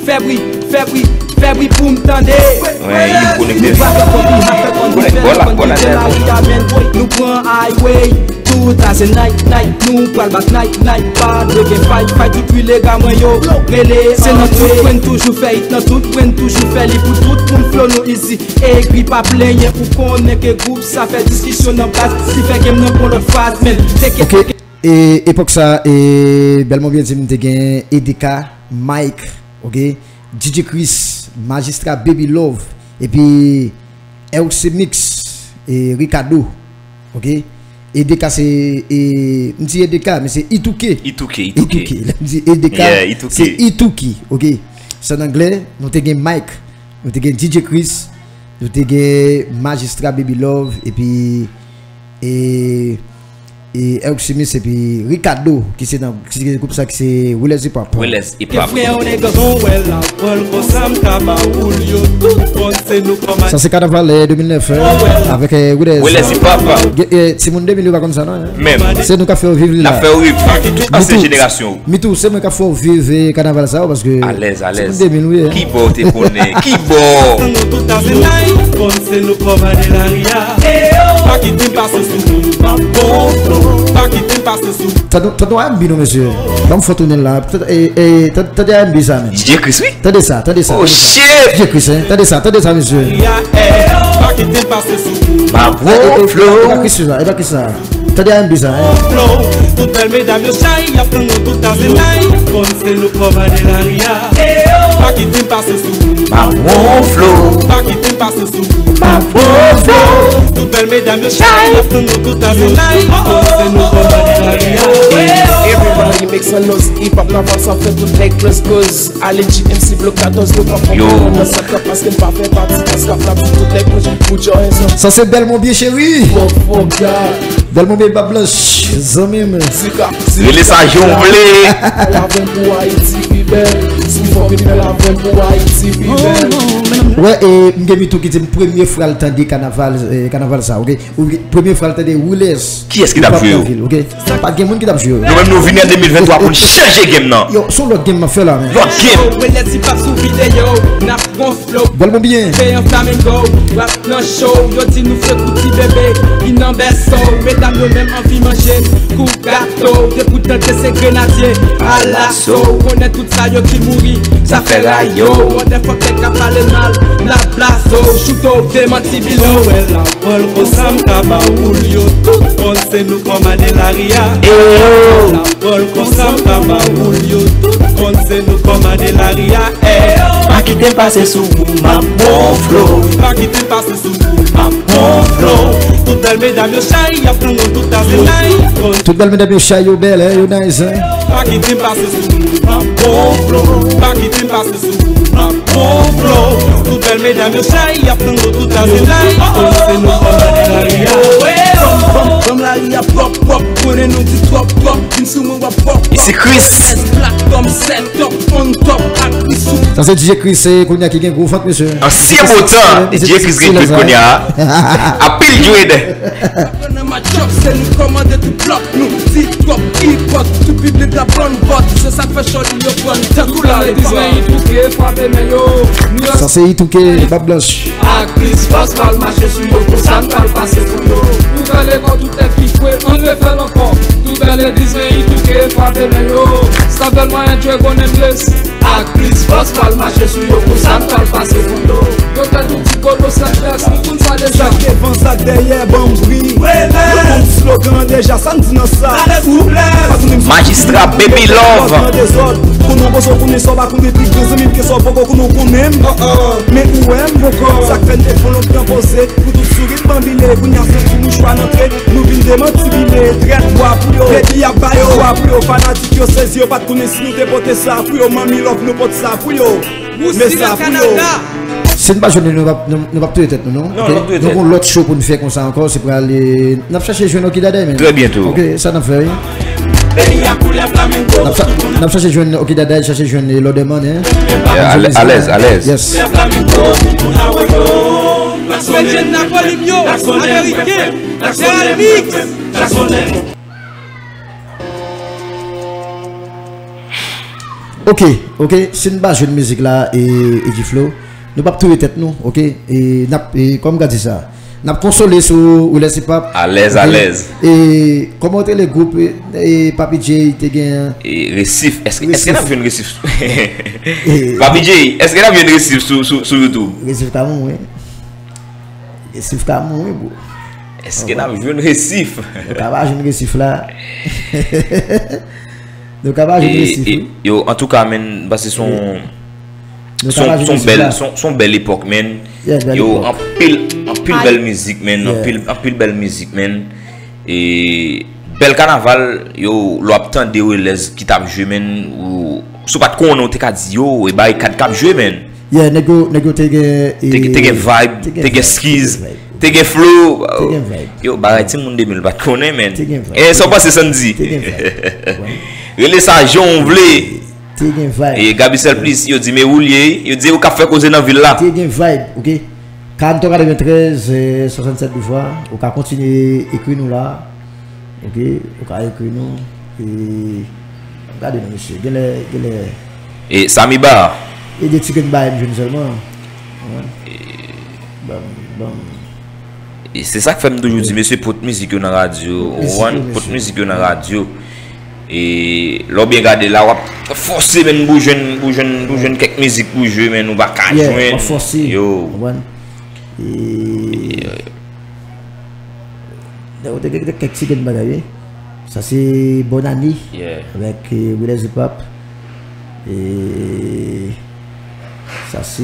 Fè bri, fè bri, fè bri pou m tande. Wi, li konekte. Konèt, bò la, bò la, bò la. Nou pran highway. Tout a se night, night, nou pral bat night, night, pa dwe gen fight, fight, tout wi lè ga mwen yo rele. Se nan tout kwen toujou fè hit, nan tout kwen toujou fè li pou tout moun, flow nou easy. Egri pa plenyen, ou konnen ke gwoup sa fè diskisyon nan bas, ki fè game nan pran lòt faz, men teke. Ok, e epòk sa, e Bèl Mobyen di m te gen E D K, Mike, ok, D J Chris, Majistra Baby Love, epi L C Mix, e Ricardo, ok. E D K se, e, m di E D K, men se Itouke. Itouke, Itouke. Itouke. Lè m di E D K, yeah, Itouke. Se Itouke, ok. Se an anglè, nou te gen Mike, nou te gen D J Chris, nou te gen Majistra Baby Love, epi, e, e L C Mix, epi Ricardo, ki se nan, ki se gwoup sa, ki se Wilez Hip Hop. Wilez Hip Hop. Frè, on nèg gon wè la, pran konsa m ka ba ou l yo, tout konn se nou kòmanse. Sa se kanaval, eh, de mil nèf, eh, avèk, eh, Wilez. Wilez Hip Hop. Gen, eh, timoun de mil yo pa konn sa, non, eh. Menm. Se nou k ap fè yo viv li la. N ap fè yo viv. Tout ansyen jenerasyon. Mitou, se mwen k ap fè w viv, eh, kanaval sa yo, paske alèz, alèz. Timoun de mil, wi, eh. Ki bò w te konnen? Ki bò? Nou tout a se night, konn se nou kòmanse lari a. Pa kite m pase sou ou, m ap bon flow. Pa kite m pase sou. Tande, tande yon R and B non, mesye. Ban m fè tounen l la. Tande, eh, eh, tande, tande R and B sa, men. D J Chris, wi. Tande sa, tande sa. Oh, shit! D J Chris, hein. Tande sa, tande sa, mesye. Pa kite m pase sou ou. M ap bon flow. E pa Chris la, e pa Chris la. Tande R and B sa, hein. Flow. Tout bèl medam yo chay, y ap tann nou tout a se night. Konn se nou kòmanse lari a. Pa kite m pase sou ou. M ap bon flow. Pa kite m pase sou ou. M ap bon flow. Tout bèl medam yo chay, y ap tann nou tout a se night. Konn se nou kòmanse lari a. Everybody make some noise, hip hop nan fòs an fè tout nèg plus buzz. Ale G M C Block katòz, nou pa konprann nan sa k ap pase, n pa fè pati nan sa k ap pase, tout nèg manje pou Joe Hanson. Sa se Bèl Mobyen cheri. Fòk, fòk, gad. Bèl Mobyen Bab Blanch, zanmi m. Rele sa jan w vle. Fè l avè m pou Ayiti pi bèl. Si fò vin fè l avè m pou Ayiti pi bèl. Wè, e, m gen Mitou ki di m premye fwa l tande kanaval, eh, kanaval sa, ok? Ou premye fwa l tande Wilez. Kiyès ki t ap jwe yo? Ok? Pa gen moun ki t ap jwe yo. Nou menm nou vini an de mil venntwa pou n chanje game nan. Yo, se yon lòt game m ap fè la, men. Lòt game. Wilez Hip Hop sou videyo, n ap gon flow. Bèl Mobyen. Peyan Flamengo, rap nan show, yo di nou fre kou ti bebe, li nan bèso, medam yo menm anvi manje n kou gato, te pou tante se grenadye, alaso, konnen tout sa yo ki mouri, sa fè rayo, motherfucker ka pale mal, la blaso, chouto, demanti bilo. Wè la, pran konsa m ka ba ou l yo, tout konn se nou kòmanse lari a. Eyo. La, pran konsa m ka ba ou l yo, tout konn se nou kòmanse lari a. Eh. Pa kite m pase sou ou, m ap bon flow. Pa kite m pase sou ou, m ap bon flow. Tout bèl medam yo chay, y ap tann nou tout a se night. Tout bèl medam yo chay, yo bèl, hein, yo nice, hein. Pa kite m pase sou ou, m ap bon flow. Pa kite m pase sou ou, m ap bon flow. Tout bèl medam yo chay, y ap tann nou tout a se night. Konn se nou kòmanse lari a. Ban m lari a pwòp, pwòp, konnen nou di twòp, twòp. Vin sou mwen w ap pwòp, pwòp. Isi Chris. Black Tom, set top, on top, ak Chris. Sa se D J Chris, se kounye a ki gen gwo vant, mesye. Ansyen bon tan, D J Chris gen dread kounye a. Anpil dread. Nan match up, se nou kòmande tout blòk, nou di twòp, hip hop, tout piblik la pran vòt, se sa k fè chòt yo pran tankou la. Sa se Itouke, Bab Blanch. Ak plis fòs, pral mache sou yo, konsa n pral pase pou yo. Ouvè lekò, tout tèt ki fre, ann refè l ankò. Tout bèl legliz, men Itouke, frape men yo. Sa bèl mwayen, Dragon and Bless. Ak plis fòs, pral mache sou yo, konsa n pral pase pou yo. Yo tèt ou ti kolo, sèt vès, nou konn sa deja. Zak devan, zak dèyè, ban m bri. Yo konn slogan deja, sa n di nan sa. Majistra Baby Love. Konnen w panse w konnen sa w pa konnen, pi gran zanmi m ke sa w poko konnen w konnen m. Men ou wè m poko. Sa k fè n te fon lontan poze. Pou tout sourit banbile, kounye a se ti mouchwa n antre. Nou vin demantibile, trèt bwa pou yo. Baby ap ba yo bwa pou yo, fanatik yo sezi, yo pa t konnen si nou te pote sa pou yo. Manmi Love, nou pote sa pou yo. Men sa pou yo. Si n pa jwenn li, nou p ap, nou, nou p ap touye tèt nou, non. Non, nou p ap touye tèt nou. Ok? Nou gon lòt show pou n fè konsa ankò, se pral, eh, n ap chache jwenn Okidaday, men. Trè byento. Ok, sa n ap fè, wi. N ap cha-, n ap chache jwenn Okidaday, chache jwenn, eh, Lòdèman, hein. Yeah, alèz, alèz. Yes. Bèl jèn Napolim yo, Ameriken, Gérald Mix. Ok, ok, si n pa jwenn mizik la, e, e G-Flow, nou p ap touye tèt nou, ok? E n ap, e, kòman m ka di sa? N ap konsole sou Wilès Hip Hop. Alèz, ok? Alèz. E kòman w te rele gwoup, e, e, Papi J te gen? E, Resif. Èske, èske n ap jwenn Resif? E, Papi J, èske n ap jwenn Resif sou, sou, sou YouTube? Resif ka mouri. Resif ka mouri, bro. Èske n ap jwenn Resif? Nou ka pa jwenn Resif la. Nou ka pa jwenn Resif, wi. Yo, antouka, menn, pase son, son, son bèl, son, son bèl epòk, menn. Yo, anpil, anpil bèl mizik, menn. Anpil, anpil bèl mizik, menn. E bèl kanaval, yo, lè w ap tande Welez ki t ap jwe, menn, ou, si w pa t konnen, ou te ka di, yo, e Barikad k ap jwe, menn. Yeah, nèg yo, nèg yo te gen, te gen, te gen vibe, te gen skiz, te gen flow. Te gen vibe. Yo, bagay timoun de mil pa t konnen, menn. Te gen vibe. E sa w panse, Sandy? Te gen vibe. Rele sa jan w vle. Te gen vibe. E Gaby Sèl Plis, yo di, men ou l ye, yo di, ou k ap fè koze nan vil la. Te gen vibe, ok. Karanntrwa katreventrèz, eh, swasannsèt de vwa, ou ka kontinye ekri nou la. Ok, ou ka ekri nou. E, gade non, mesye, genlè, genlè. E Samiba. E de ti grenn bagay m jwenn sèlman. Wi. Ban m, ban m. E se sa k fè m toujou di, mesye, pot mizik yo nan radyo. Pot mizik yo nan radyo. E lè w byen gade la, w ap fòse menm pou jwenn, pou jwenn, pou jwenn kèk mizik pou jwe, men nou pa ka jwenn. Yeah, w ap fòse. Yo. Konprann? E, yo te gen kèk ti grenn bagay, wi. Sa se Bòn Ane avèk, eh, Wilez Hip Hop. E sa se,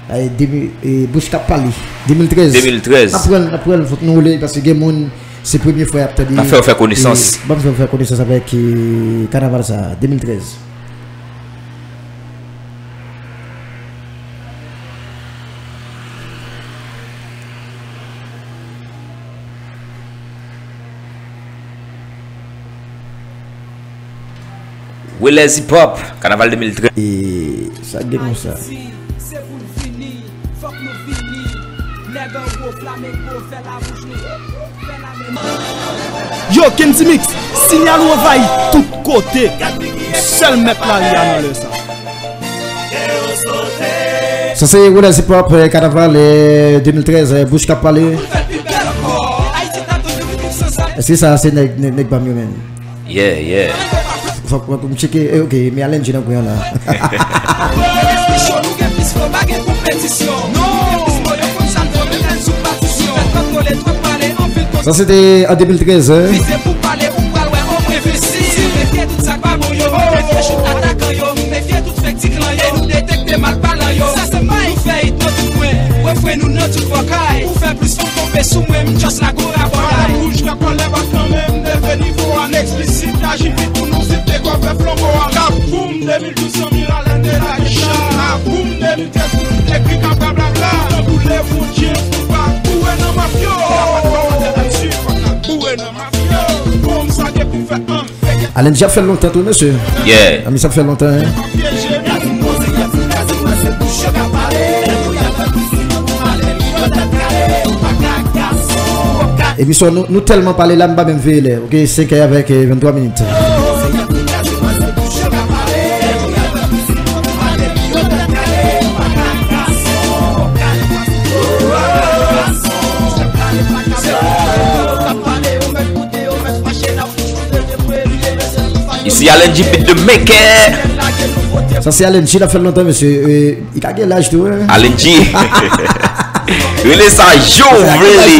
eh, de mil, eh, Bouch k ap pale, de mil trèz. De mil trèz. N ap pran l, n ap pran l, fòk nou woule, paske gen moun, se premye fwa y ap tande. N ap fè yo fè konesans. E, ban m fè yo fè konesans avèk, eh, kanaval sa, de mil trèz. Welez Hip Hop, kanaval de mil trèz. E sa gen konsa. Ayiti, se pou n vini, fòk nou vini. Nèg an wo, flamengo, fè labouch nou. Yo, Kendy Mix, sinyal ou anvayi tout kote. Sèl mèt lari a nan lè sa. Sa se Welez Hip Hop, eh, kanaval, eh, de mil trèz, eh, Bouch k ap pale. Èske sa se nèg, nèg, nèg pa m yo menm? Yeah, yeah. Fòk, fòk m tcheke, eh, ok, men Alan G nan kwen an la. Sa se te an de mil trèz, hein? Fè ti klan yo, nou detekte malpalan yo. Sa se may. Nou fè it nan tout kwen, refren nou nan tout vòkay. Pou fè plis fanm tonbe sou mwen, m just la gon rabòday. Wouj k ap anlè bat kanmenm, leve nivo a, n eksplisit, n aji vit pou nou site kò fè flanbo a. Kaboum, de mil douz, zanmi Alèn te lage chan. Kaboum, de mil trèz, ekri kabra blabla. Tankou Lebron James, nou pa boure nan mafyo. Boure nan mafyo. Konsa depi fè ann. Alan G ap fè l lontan tou, mesye. Yeah. Anmis ap fè l lontan, hein. Emisyon nou, nou tèlman pale la, m pa menm veye lè. Ok, senkè avèk, eh, venntwa minit. Isi Alan G beat the maker. Sa se Alan G, l ap fè l lontan, mesye. Eh, li ka gen laj tou, hein. Alan G. Rele sa jan w vle li.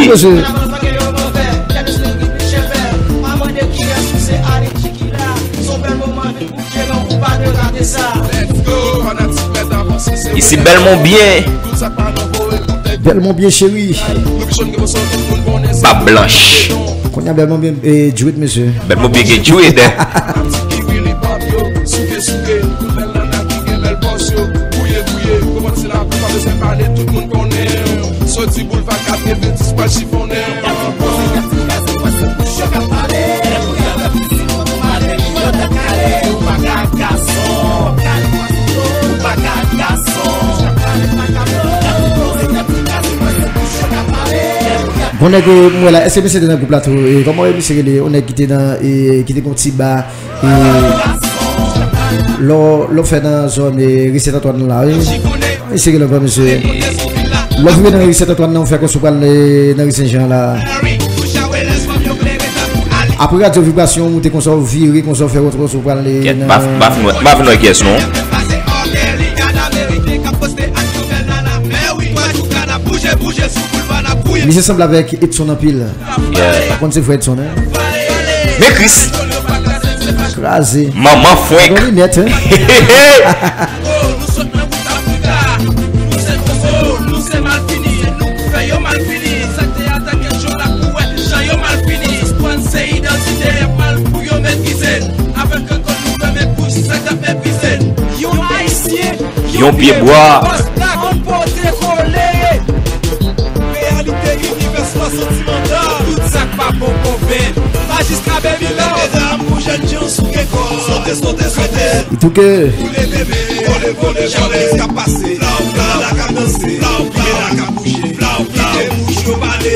Isi Bèlmon byen. Bèlmon byen cheri. Bab blanch. Kounye a Bèlmon byen, eh, djwit, mesye. Bèlmon byen gen djwit. Soti boulva katrevenndis pral chifonnen. Bon nèg, e, m wè la, èske misye te nan gwoup la tou? E, kòman misye rele? Yon nèg ki te nan, e, ki te gon ti ba, e, lò, lò fè nan zòn, e, Ri Sent Antwàn la, wi. Misye rele ankò, misye. Lò vire nan Ri Sent Antwàn nan, ou fè konsa ou pral, e, nan Ri Sen Jan la. Apre Radyo Vibrasyon, ou te konsa, ou vire konsa, ou fè wòt, wòt, ou pral, e, nan. M pa fin wè, m pa fin wè kiyès non. Misye sanble avèk Edson anpil. Yeah. Pa konn se frè Edson, hein? Men Kris. Kraze. Manman fwenk. Gon linèt, hein? Yon pye bwa. Reyalite inivès la santimantal. Tout sa k pa bon konvenn. Majistra Baby Love. Medam pou jèn jan souke kò. Sote, sote, sote. Li touke. Vole, vole, vole. Jan bèz k ap pase. Blaw, blaw. Nana k ap danse. Blaw, blaw. Nana k ap bouje. Blaw, blaw. Kite bouch yo pale.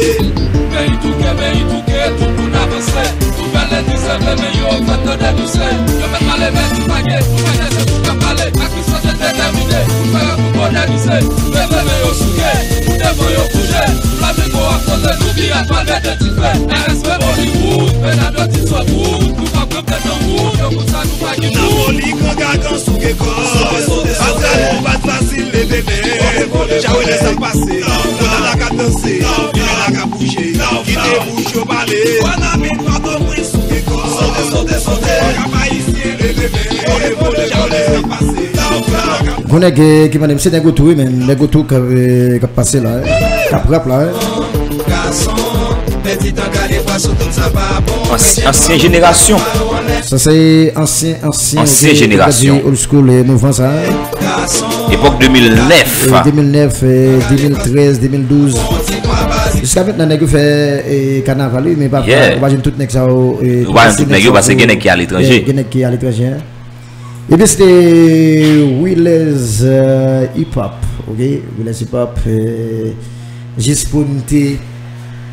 Peyi touke, peyi touke, tout moun avanse. Nouvèl legliz leve men yo, fè tande nou se. Yo mèt pale, men nou pa gen, nou pa gen, se nou k ap pale. Ak Sòsyete detèmine pou fè yo tou modènize. Leve men yo souke, pou devan yo bouje. Flamengo ap poze, nou ki ap pral mete dife. R S P Bollywood, Fernando Tizot Wood, nou p ap kanpe nan wout, yo konsa nou pa gen dout. Napoli, Gran Gagan, souke kò. Sote, sote, sote. Patra nou bat fasil, leve men. Jawe lè sa pase. Konda la k ap danse, vini la k ap bouje. Kite bouch yo pale. Wanament, Pòtoprens, souke kò. Sote, sote, sote. Kap Ayisyen, leve men. Vole, vole, vole. Gon nèg, eh, ki mande m, se nèg Otou wi, men nèg Otou k ap, eh, k ap pase la, eh. K ap rap la, eh. Gason, pèdi tan gade pwa sou tout sa pa bon. Ansyen jenerasyon. Sa se ansyen, ansyen, ansyen jenerasyon. Old school, eh, mouvman sa, eh. Epòk de mil nèf. Eh, de mil nèf, eh, de mil trèz, de mil douz. Jiska mentnan, nèg yo fè, eh, kanaval, wi, men pa, ou pa jwenn tout nèg sa yo, eh, ou pa jwenn tout nèg yo, paske gen nèg ki aletranje. Gen nèg ki aletranje, hein. Ebyen, se te Willez, eh, Hip Hop, ok? Willez Hip Hop, eh, jis pou n te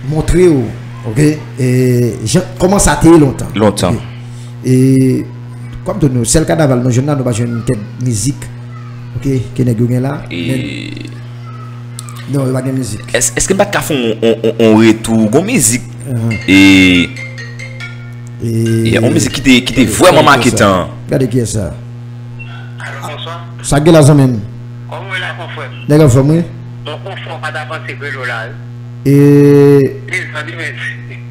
montre w, ok? Eh, jan, kòman sa te ye lontan. Lontan. Ok? E, kòm tout nou, sèl kanaval nou jwenn la, nou pa jwenn kèk mizik, ok, ke nèg yo gen la. E men, non, yo pa gen mizik. Èske, èske m pa t ka fè on, on, on, on retou? Gon mizik. E, e, on mizik ki te, ki te vrèman make tan. Gade kiyès sa. Alo, bonswa. Sa gen la, zanmi m? Kòman w ye la, konfrè m? Nèg anfòm, wi. Bon, konfrè, w pa t avanse velo la, wi. E dezòd, wi, men.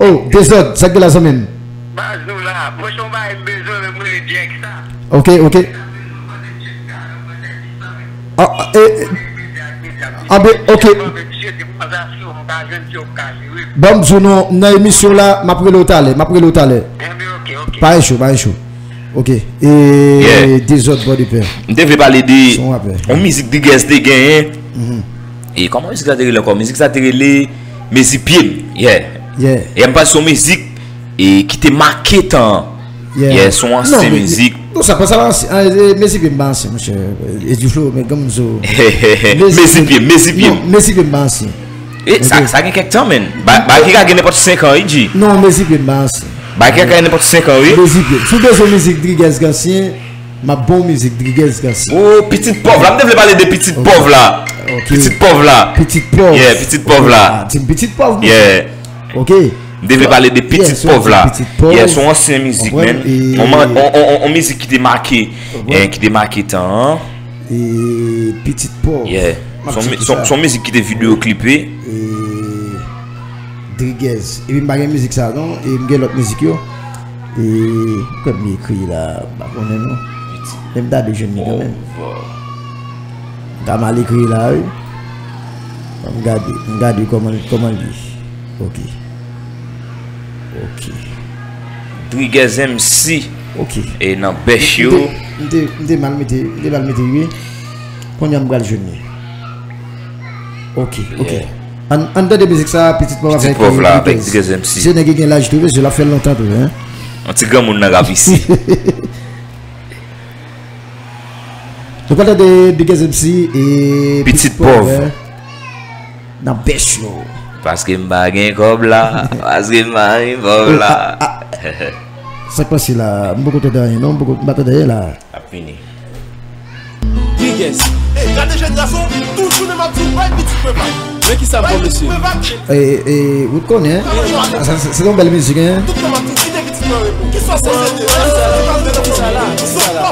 Oh, dezòd, sa gen la, zanmi m? Baz, nou la. Mwen, se yon bagay m bezwen, men mwen rele Djèk sa. Ok, ok. Ah, ah, eh, eh, ah, ben, ok. Ban m di w non, nan emisyon la, m ap rele w talè, m ap rele w talè. Pa gen cho, pa gen cho. Ok. E dezòd bò de pè. M te vle pale de yon mizik Driegz te genyen. E kòman mizik sa te rele ankò? Mizik sa te rele Mezi Pye m. Yeah. Yeah. E m panse se yon mizik, e, ki te make tan an. Yeah. Yeah, se yon ansyen mizik. Non, sa pa sa pa ansyen. Ah, e, Mezi Pye m pa ansyen, monchè. E di Flo, men granmoun zo. Mezi Pye, Mezi Pye. Non, Mezi Pye m pa ansyen. E, sa, sa gen kèk tan, men. Ba, ba ki ka gen nenpòt senk an, wi, G. Non, Mezi Pye m pa ansyen. Ba ki ka gen nenpòt senk an, wi. Mezi Pye. Si w bezwen mizik Driegz k ansyen, m ap ba w mizik Driegz k ansyen. Oh, Pitit Pòv la, m te vle pale de Pitit Pòv la. Ok. Pitit Pòv la. Pitit Pòv. Yeah, Pitit Pòv la. Ah, di m Pitit Pòv, monchè. Yeah. Ok. M te vle pale de Pitit Pòv la. Yeah, se yon ansyen mizik, man. On, on, on, on mizik ki te make, eh, ki te make tan an. E Pitit Pòv. Yeah. Se yon, se yon mizik ki te videyo klipe. E Driegz. Epi m pa gen mizik sa non, e m gen lòt mizik yo. E kòm li ekri la, m pa konnen non. Men m ta dwe jwenn li kanmenm. M ta mal ekri la, wi. Ban m gade, m gade kòman, kòman li. Ok. Ok. Driegz M C. Ok. E nan bèch yo. M te, m te, m te mal mete, m te mal mete, wi. Kounye a m pral jwenn li. Ok, ok. Yeah. Ann, ann tande mizik sa, Pitit Pòv avèk Driegz M C. Se nèg ki gen laj tou, mesye, l ap fè l lontan tou, hein. Yon ti granmoun nan rap isi. Nou pral tande Driegz M C e Pitit Pòv, hein. Nan bèch yo. Paske m pa gen kòb la, paske m pa gen kòb la. Sa k pase la? M poko tande anyen non, m poko, m pa tande anyen la. Ap fini. Big S. Ey, gade jèn gason, toujou menm ap di w, bay pitit mwen vag. Men kisa m fè, mesye? E, e, ou t konnen, hein? Ah, sa, se, se yon bèl mizik, hein? Tout tan m ap di w, kite pitit mwen repo. Kisa w se de? Kisa la? Kisa la? Kisa la?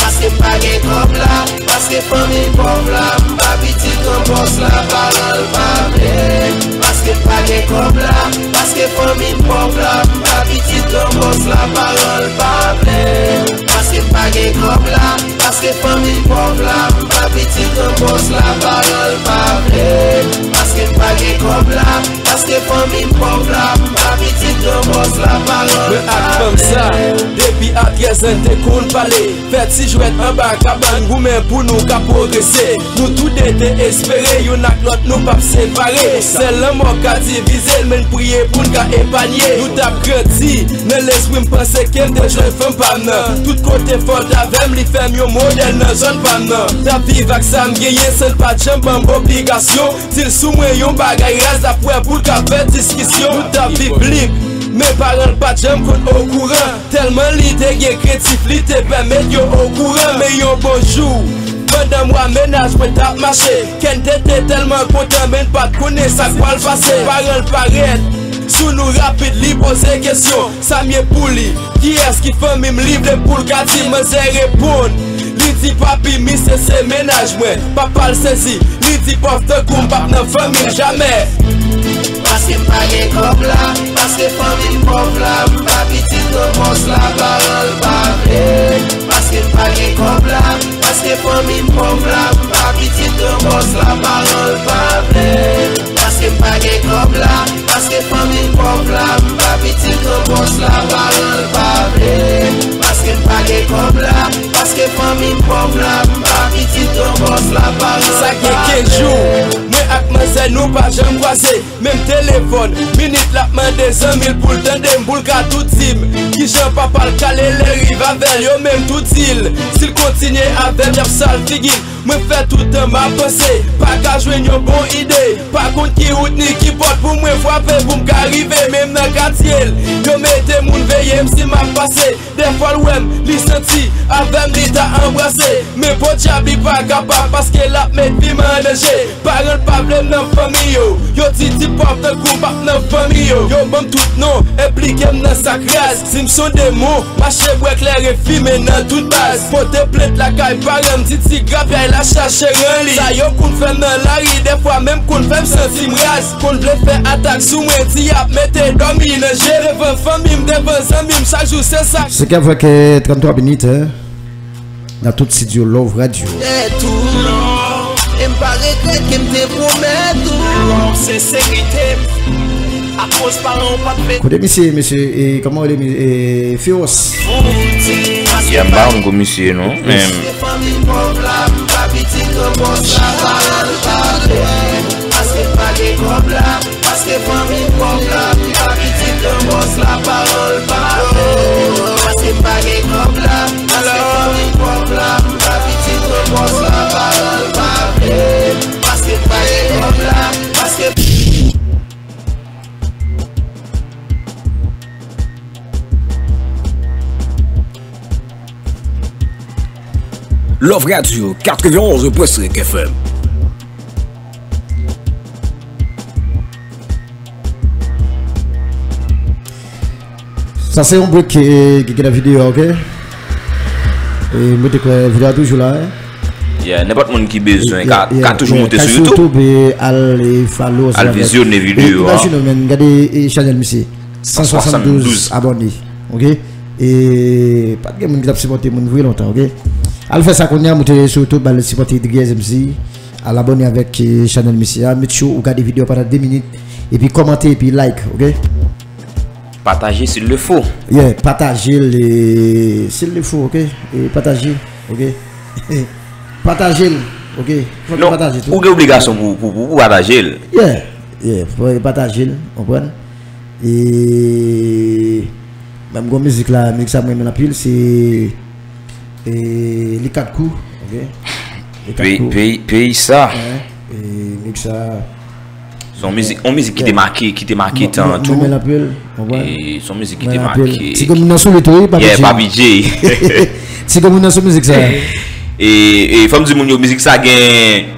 Paske m pa gen kòb la, paske fanmi m pòv la, m pa pitit gran bòs la, paran l pa vle. Paske m pa gen kòb la, paske fanmi m pòv la, m pa pitit gran bòs la, paran l pa vle. Paske m pa gen kòb la, paske fanmi m pòv la, m pa pitit gran bòs la, paran l pa vle. Paske m pa gen kòb la, paske fanmi m pòv la, m pa pitit gran bòs la, paran l pa vle. Mwen ak fanm sa, depi a trèz an te konn pale, fè ti jwèt anba kabann, goumen pou nou ka pwogrese. Nou toude te espere youn ak lòt nou p ap separe. Sèl lanmò ka divize n, men n priye pou n ka epanye. Nou t ap grandi nan lespri, m panse ke m te jwenn fanm pa m nan. Tout kote fòt avè m, li fè m yon modèl nan zòn pa m nan. T ap viv ak sa m genyen san l pa t janm ban m obligasyon. Si l sou mwen yon bagay raz, l ap wè pou l ka fè diskisyon. Nou t ap viv lib, men paran l pa t janm konn okouran. Tèlman li te gen krentif, li te pèmèt yo okouran. Men yon bon jou, pandan mwa mennaj mwen t ap mache, kè n te, te tèlman kontan, men n pa t konnen sa k pral pase. Paran l parèt sou nou rapid, li poze kesyon, sa m ye pou li? Kiyès ki fanmi m? Li vle pou l ka di, manzè reponn. Li di, papi, misye se mennaj mwen. Papa l sezi, li di, pòv tankou m p ap nan fanmi l jamè. Paske m pa gen kòb la, paske fanmi m pòv la, m pa pitit gran bòs la, paran l pa vle. Paske m pa gen kòb la, paske fanmi m pòv la, m pa pitit gran bòs la, paran l pa vle. Paske m pa gen kòb la, paske fanmi m pòv la, m pa pitit gran bòs la, paran l pa vle. Paske m pa gen kòb la, paske fanmi m pòv la, m pa pitit gran bòs la, paran l pa vle. Sa gen kenz jou, mwen ak manzè nou pa janm kwaze. Menm telefòn, minit l ap mande zanmi l pou l tande m, pou l ka tou di m kijan papa l k ale lè rive avè l. Yo menm tou di l, si l kontinye avè m, y ap sal figi l. Mwen fè tout tan m ap panse, pa ka jwenn yon bon ide. Pa konn ki wout ni ki pòt pou mwen frape pou m ka rive. Menm nan katye l, yo mete moun veye m si m ap pase. Dèfwa l wè m, li santi avè m, li ta anbrase. Men podyab li pa kapab, paske l ap met vi m an danje. Paran l pa vle m nan fanmi yo. Yo di ti pòv tankou m p ap nan fanmi yo. Yo ban m tout non, enplike m nan sa k raz. Di m s on demon, mache bwè kleren fimen nan tout baz. Pote plent lakay paran m, di ti grapyay la chache ran li. Sa yo konn fè m nan lari, dèfwa menm konn fè m santi m raz. Konn vle fè atak sou mwen, di y ap mete dòmi nan je. Devan fanmi m, devan zanmi m, chak jou se sa. Se ki avèk, euh, trannntwa minit, hein, nan tout studio Love Radio. Tèt ou, e m pa regrèt ke m te pwomèt ou. Love, senserite, akoz paran w pa t vle. Kote misye, mesye, e, kòman w rele mi-, e, Feroz? Ya, m pa konn kou misye non, men. Fanmi pòv la, m pa pitit gran bòs la, paran l pa vle. Paske m pa gen kòb la, paske fanmi pòv la, m pa pitit gran bòs la, paran l pa vle. Paske m pa gen kòb la, paske fanmi pòv la, m pa pitit gran bòs la, paran l pa vle. Paske m pa gen kòb la, paske Love Radio quatre-vingt-onze point cinq F M. Sa se yon break ki, ki, ki nan videyo a, ok? E mwen te kwè videyo a toujou la, hein? Yeah, nenpòt moun ki bezwen ka, yeah, ka toujou moute sou YouTube. Al, e, follow, al vizyone videyo a. Imajine w, men, gade, e, chanèl misye. San swasanndouz abòne, ok? E pa t gen moun ki t ap sipòte moun vre lontan, ok? Al fè sa kounye a, moute sou YouTube, al sipòte Idriez M C, al abòne avèk, e, chanèl misye a, make sure ou gade videyo a pandan de minit, epi kòmante, epi like, ok? Pataje s'il le faut. Yeah, pataje l, e, s'il le faut, ok? E pataje, ok? Pataje l, ok? Fòk ou pataje tou. Ou gen obligasyon pou, pou, pou, pou pataje l. Yeah, yeah, fòk ou pataje l, konprann? E menm gon mizik la, mizik sa mwen renmen anpil, se, e, Li Kat Kou, ok? Li Kat Kou. Peyi, peyi, peyi sa. E mizik sa, Se yon mizik, yon mizik ki te make, ki te make tan an tou. Mwen renmen l anpil, konprann? E se yon mizik ki te make. Ti granmoun nan sou li tou, wi, Papi J. Papi J. Ti granmoun nan sou mizik sa. E, e fò m di moun yo, mizik sa gen,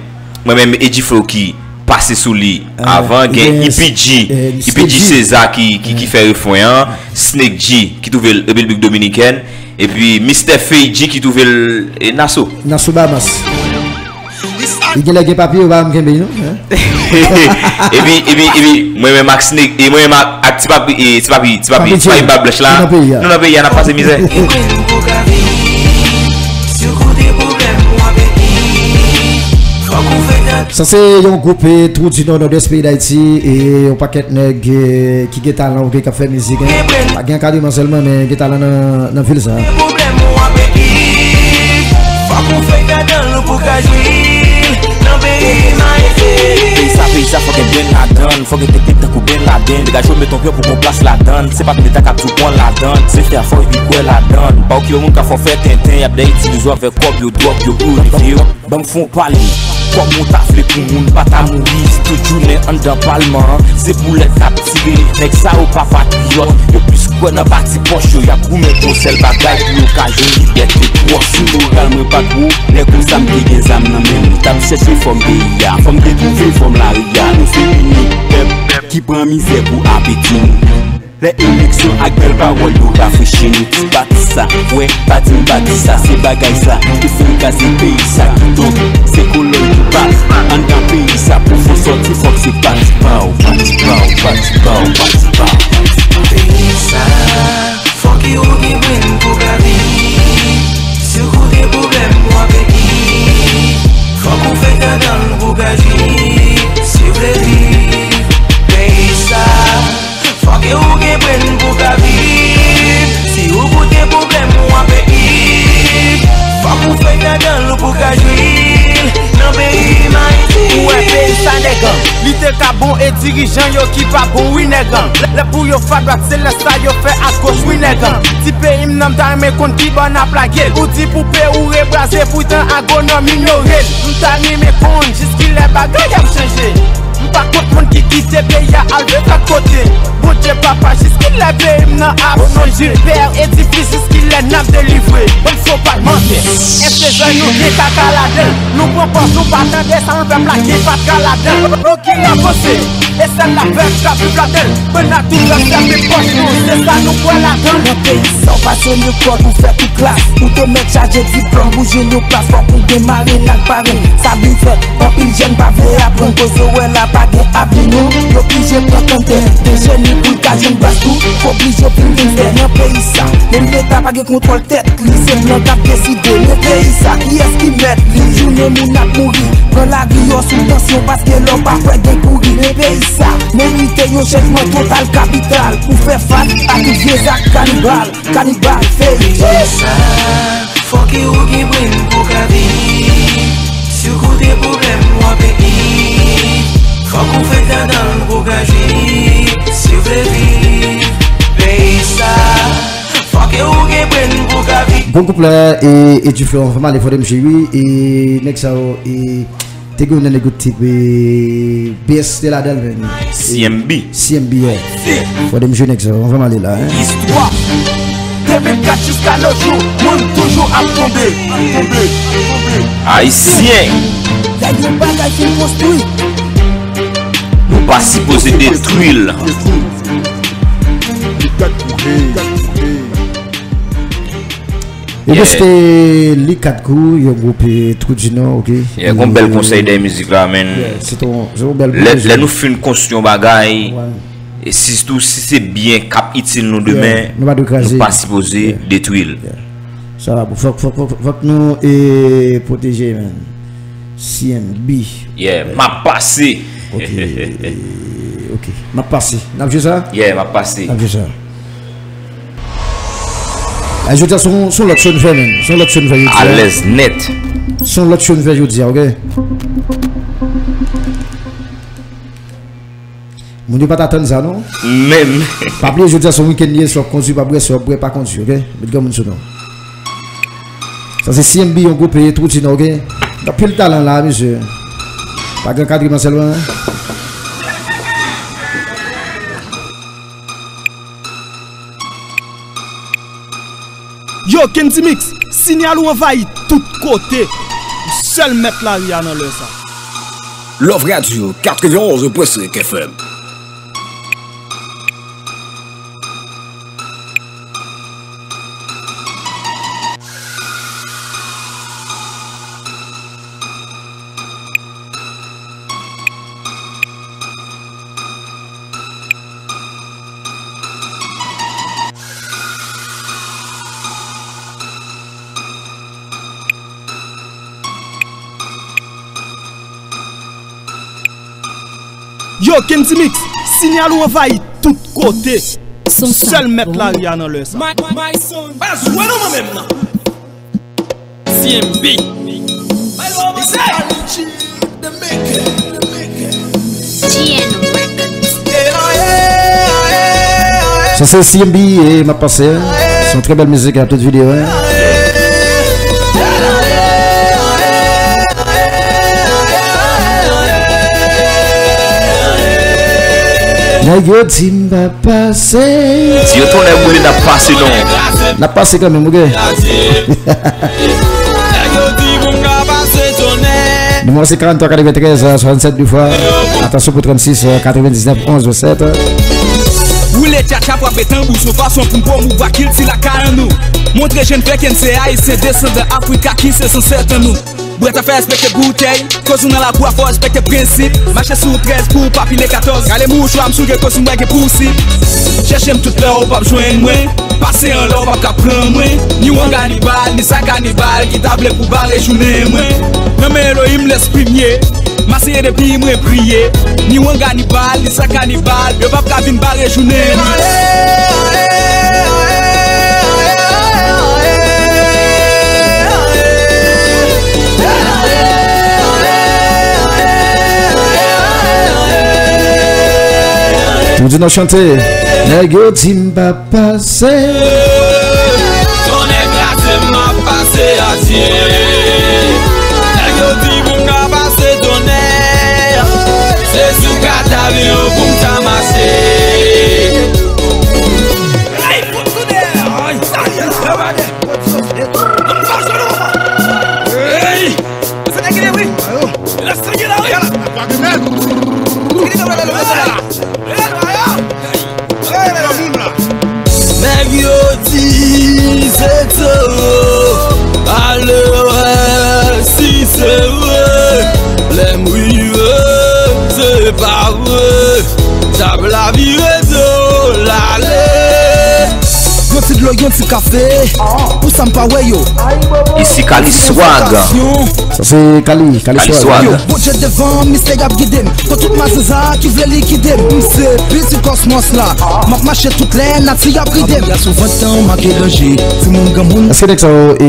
mwen menm, Eddy Flow ki pase sou li avan, gen Ipidji, Ipidji César ki, ki, ki fè refren an, Snake G ki twouve l Repiblik Dominikèn, epi Mister Feidji ki twouve l, e, Nassau. Nassau Bahamas. Li genlè gen papye, yo pa janm kenbe, non? Epi, epi, epi, mwen menm ak Snake, e mwen menm ak, ak Ti Papi, e Ti Papi, Ti Papi, Ti Papi Bab Blanch la, nou nan peyi a, n ap pase mizè. Sa se yon gwoup, e, Trou di Nò, Nòdès peyi Dayiti, e yon pakèt nèg, e, ki gen talan, oke, k ap fè mizik, en. Pa gen ankadreman sèlman, men gen talan nan, nan vil sa. Peyisa, peyisa, fòk gen bren ladann, fòk gen teknik tankou Ben Laden. Degaje w, met yon pye pou gon plas ladann. Se pa tout leta k ap di w pran ladann. Se fè a fò epi kwè ladann. Pa okipe moun k ap fè w fè tenten, y ap dèyè itilize w avèk kòb yo, dwòg yo, yo revye w. Ban m fè w pale. Kòman w ta vle pou moun pa ta mouri? Si tout jounen anndan palman an se boulèt k ap tire. Nèg sa yo pa patriyòt, yo plis kwè nan pati pòch yo. Y ap goumen pou sèl bagay pou yo ka jwenn libète pwòch yo. Moral mwen pa t wo, lè konsa m te gen zam nan men m. M t ap chèche fòm peyi a, fò m te twouve fòm lari a. Nou se inik pèp ki pran mizè pou apeti nou. Lè eleksyon ak bèl pawòl yo rafrechi nou. Ti Batista, wè, pa di m pa di sa. Se bagay sa ki fin kraze peyi sa. Kidonk, se kolòn ki bat anndan peyi sa. Pou fè w sòti, fòk se pati pa w, pati pa w, pati pa w, pati pa w. Peyisa, fòk ou gen bren pou ka viv. Si w koute pwoblèm w ap pèdi, fòk ou fè tandan l pou ka jwi. Si w vle viv, peyisa. Fòk ou gen bren pou ka viv. Si ou koute pwoblèm ou ap viv, fòk ou fè tandan l pou ka jwi l nan peyi m Ayiti. Ou wè peyi sa nèg an, li te ka bon e dirijan yo ki pa bon wi nèg an. Lè, lè pou yo fè adwat se lè sa yo fè agoch wi nèg an. Ti peyi m nan m ta renmen konn kibò n ap lage l. Ou di pou pe ou rebraze poutan agwonòm inyore l. M ta renmen konn jiskilè bagay ap chanje. M pa kont moun ki kite peyi a al viv lòt kote. Bondye papa, jiskilè peyi m nan ap sonje? Pè edifis, jiskilè n ap delivre? Bann fo palmantè. Èske zòrèy nou gen kaka ladan l? Nou pran pòz, nou pa tande sa, nou pèp la gen pa t ka ladan l. Okenn avanse, e sèl lapè k ap viv ladan l. Bann la tou transfèmen pòch nou, se sa nou kwè ladan l. Nan peyi sa w pase lekòl, ou fè kou klas. Ou te mèt chaje diplòm, bouje nan plas, fòk ou demare nan parenn. Sa byen fèt, anpil jèn pa vle aprann, koze w wè la pa gen avni non. Yo blije pran kanntè, de jeni pou l ka jwenn baz tou. Oblije vin gangstè nan peyi sa. Menm leta pa gen kontwòl tèt li, se blan k ap deside. Men peyi sa, kiyès ki mèt li? Jounen moun ap mouri, pran lari yo sou tansyon, paske lè w pa kwè gen kouri. Men peyi sa, merite yon chanjman total kapital pou fè fas a tout vye zak kanibal. Kanibal, feyisa. Fòk ou gen bren pou ka viv. Si w koute pwoblèm w ap pèdi, fòk ou fè tandan l pou ka jwi. Si w vle viv, peyisa. Fòk ou gen bren pou ka viv. Bon koup la, e, e Eddy Flow, anfòm ale fò de m jwi, e nèg sa yo, e Te gen yon nèg yo te, e, B S te ladan l, men. C M B. C M B, yeah. Fò de m jwe nèg sa, anvan m ale la, hein. Istwa. De mil kat jiska nos jours, moun toujou ap tonbe. Ap tonbe, ap tonbe. Ayisyen. Lè yon bagay fin konstwi, nou pa sipoze detwi l. Detwi l. Li kat kouri. Ebyen, se te Li Kat Kou, yon gwoup, e, Trou di Nò, oke. Yeah, gon bèl konsèy dèyè mizik la, men. Yeah, se te yon, se yon bèl pwojè. Lè, lè nou fin konstwi yon bagay, e sitou si se byen k ap itil nou demen, nou pa sipoze detwi l. Sa la, fòk, fòk, fòk, fòk nou, e, pwoteje, men. C M B. Yeah, m ap pase. Oke, e, oke. M ap pase. N ap jwe sa? Yeah, m ap pase. N ap jwe sa. A, jodi a, se yon, se yon lòt show n fè, menm. Se yon lòt show n fè jodi a. Alèz nèt. Se yon lòt show n fè jodi a, oke? Moun yo pa t atann sa, non? Menm. Pa bliye, jodi a, se yon wikenn li ye, si w ap kondui, pa bwè, si w ap bwè, pa kondui, oke? Met granmoun sou nou. Sa se C M B, yon gwoup, e, Trou di Nò, oke? Gen anpil talan la, mesye. Pa gen kadriman sèlman, en. Yo, Kendy Mix, siyal ou anvayi tout kote. Ou sèl mèt lari a nan lè sa. Love Radio quatre-vingt-onze point cinq F M. Yo, Kendy Mix, siyal ou anvayi tout kote. Sèl mèt lari a nan lè sa. Pa jwe non mwen menm nan. C M B. Sa se C M B e m ap pase. Se yon trè bèl mizik a tout videyo. Nèg yo di m pa pase. Di yo tonnè boule, n ap pase non. N ap pase kanmenm, oke. Nimewo se karannntwa katreventrèz swasannsèt de fwa. Atansyon pou trannsis katrevendiznèf onz sèt. Woule tchatcha, frape tanbou, se yon fason pou n pwomouvwa kilti lakay an nou. Montre jèn frè ke n se Ayisyen, desandan Afrik ki se zansèt an nou. Bwè ta fè respekte boutèy, koz ou nan lakou a fò respekte prensip. Mache sou trèz pou w pa pile katòz. Rale mouchwa m souke koz ou mwen gen pousip. Chèche m tout lè w p ap jwenn mwen. Pase anlè w p ap ka pran mwen. Ni wanga ni bal, ni sa kanibal ki ta vle pou bare jounen mwen. Nan men Elohim lespri m ye. M aseye depi mwen priye. Ni wanga ni bal, ni sa kanibal, yo p ap ka vin bare jounen mwen. Ou di n ap chante. Nèg yo di m pa pase. Tonnè kraze m, m ap pase, adye. Nèg yo di pou m ka pase tonnè. Se sou katavyon pou m ta mache. Hey! Nèg yo di se toro, ale wè si se vre. Lè m rive, se pa vre. Djab la vire do l ale. Yon ti dlo, yon ti kafe. Pou sa m pa wè yo. Isi Kali Swag. Sa se Kali, Kali Swag. Yo, Bondye devan m, misye ap gide m. Kon tout mazinza ki vle likide m. M se pitit kòsmòs la. M ap mache tout lè nati ap ride m. Anbyans sou vant tan make danje. Timoun granmoun. Èske nèg sa yo, e,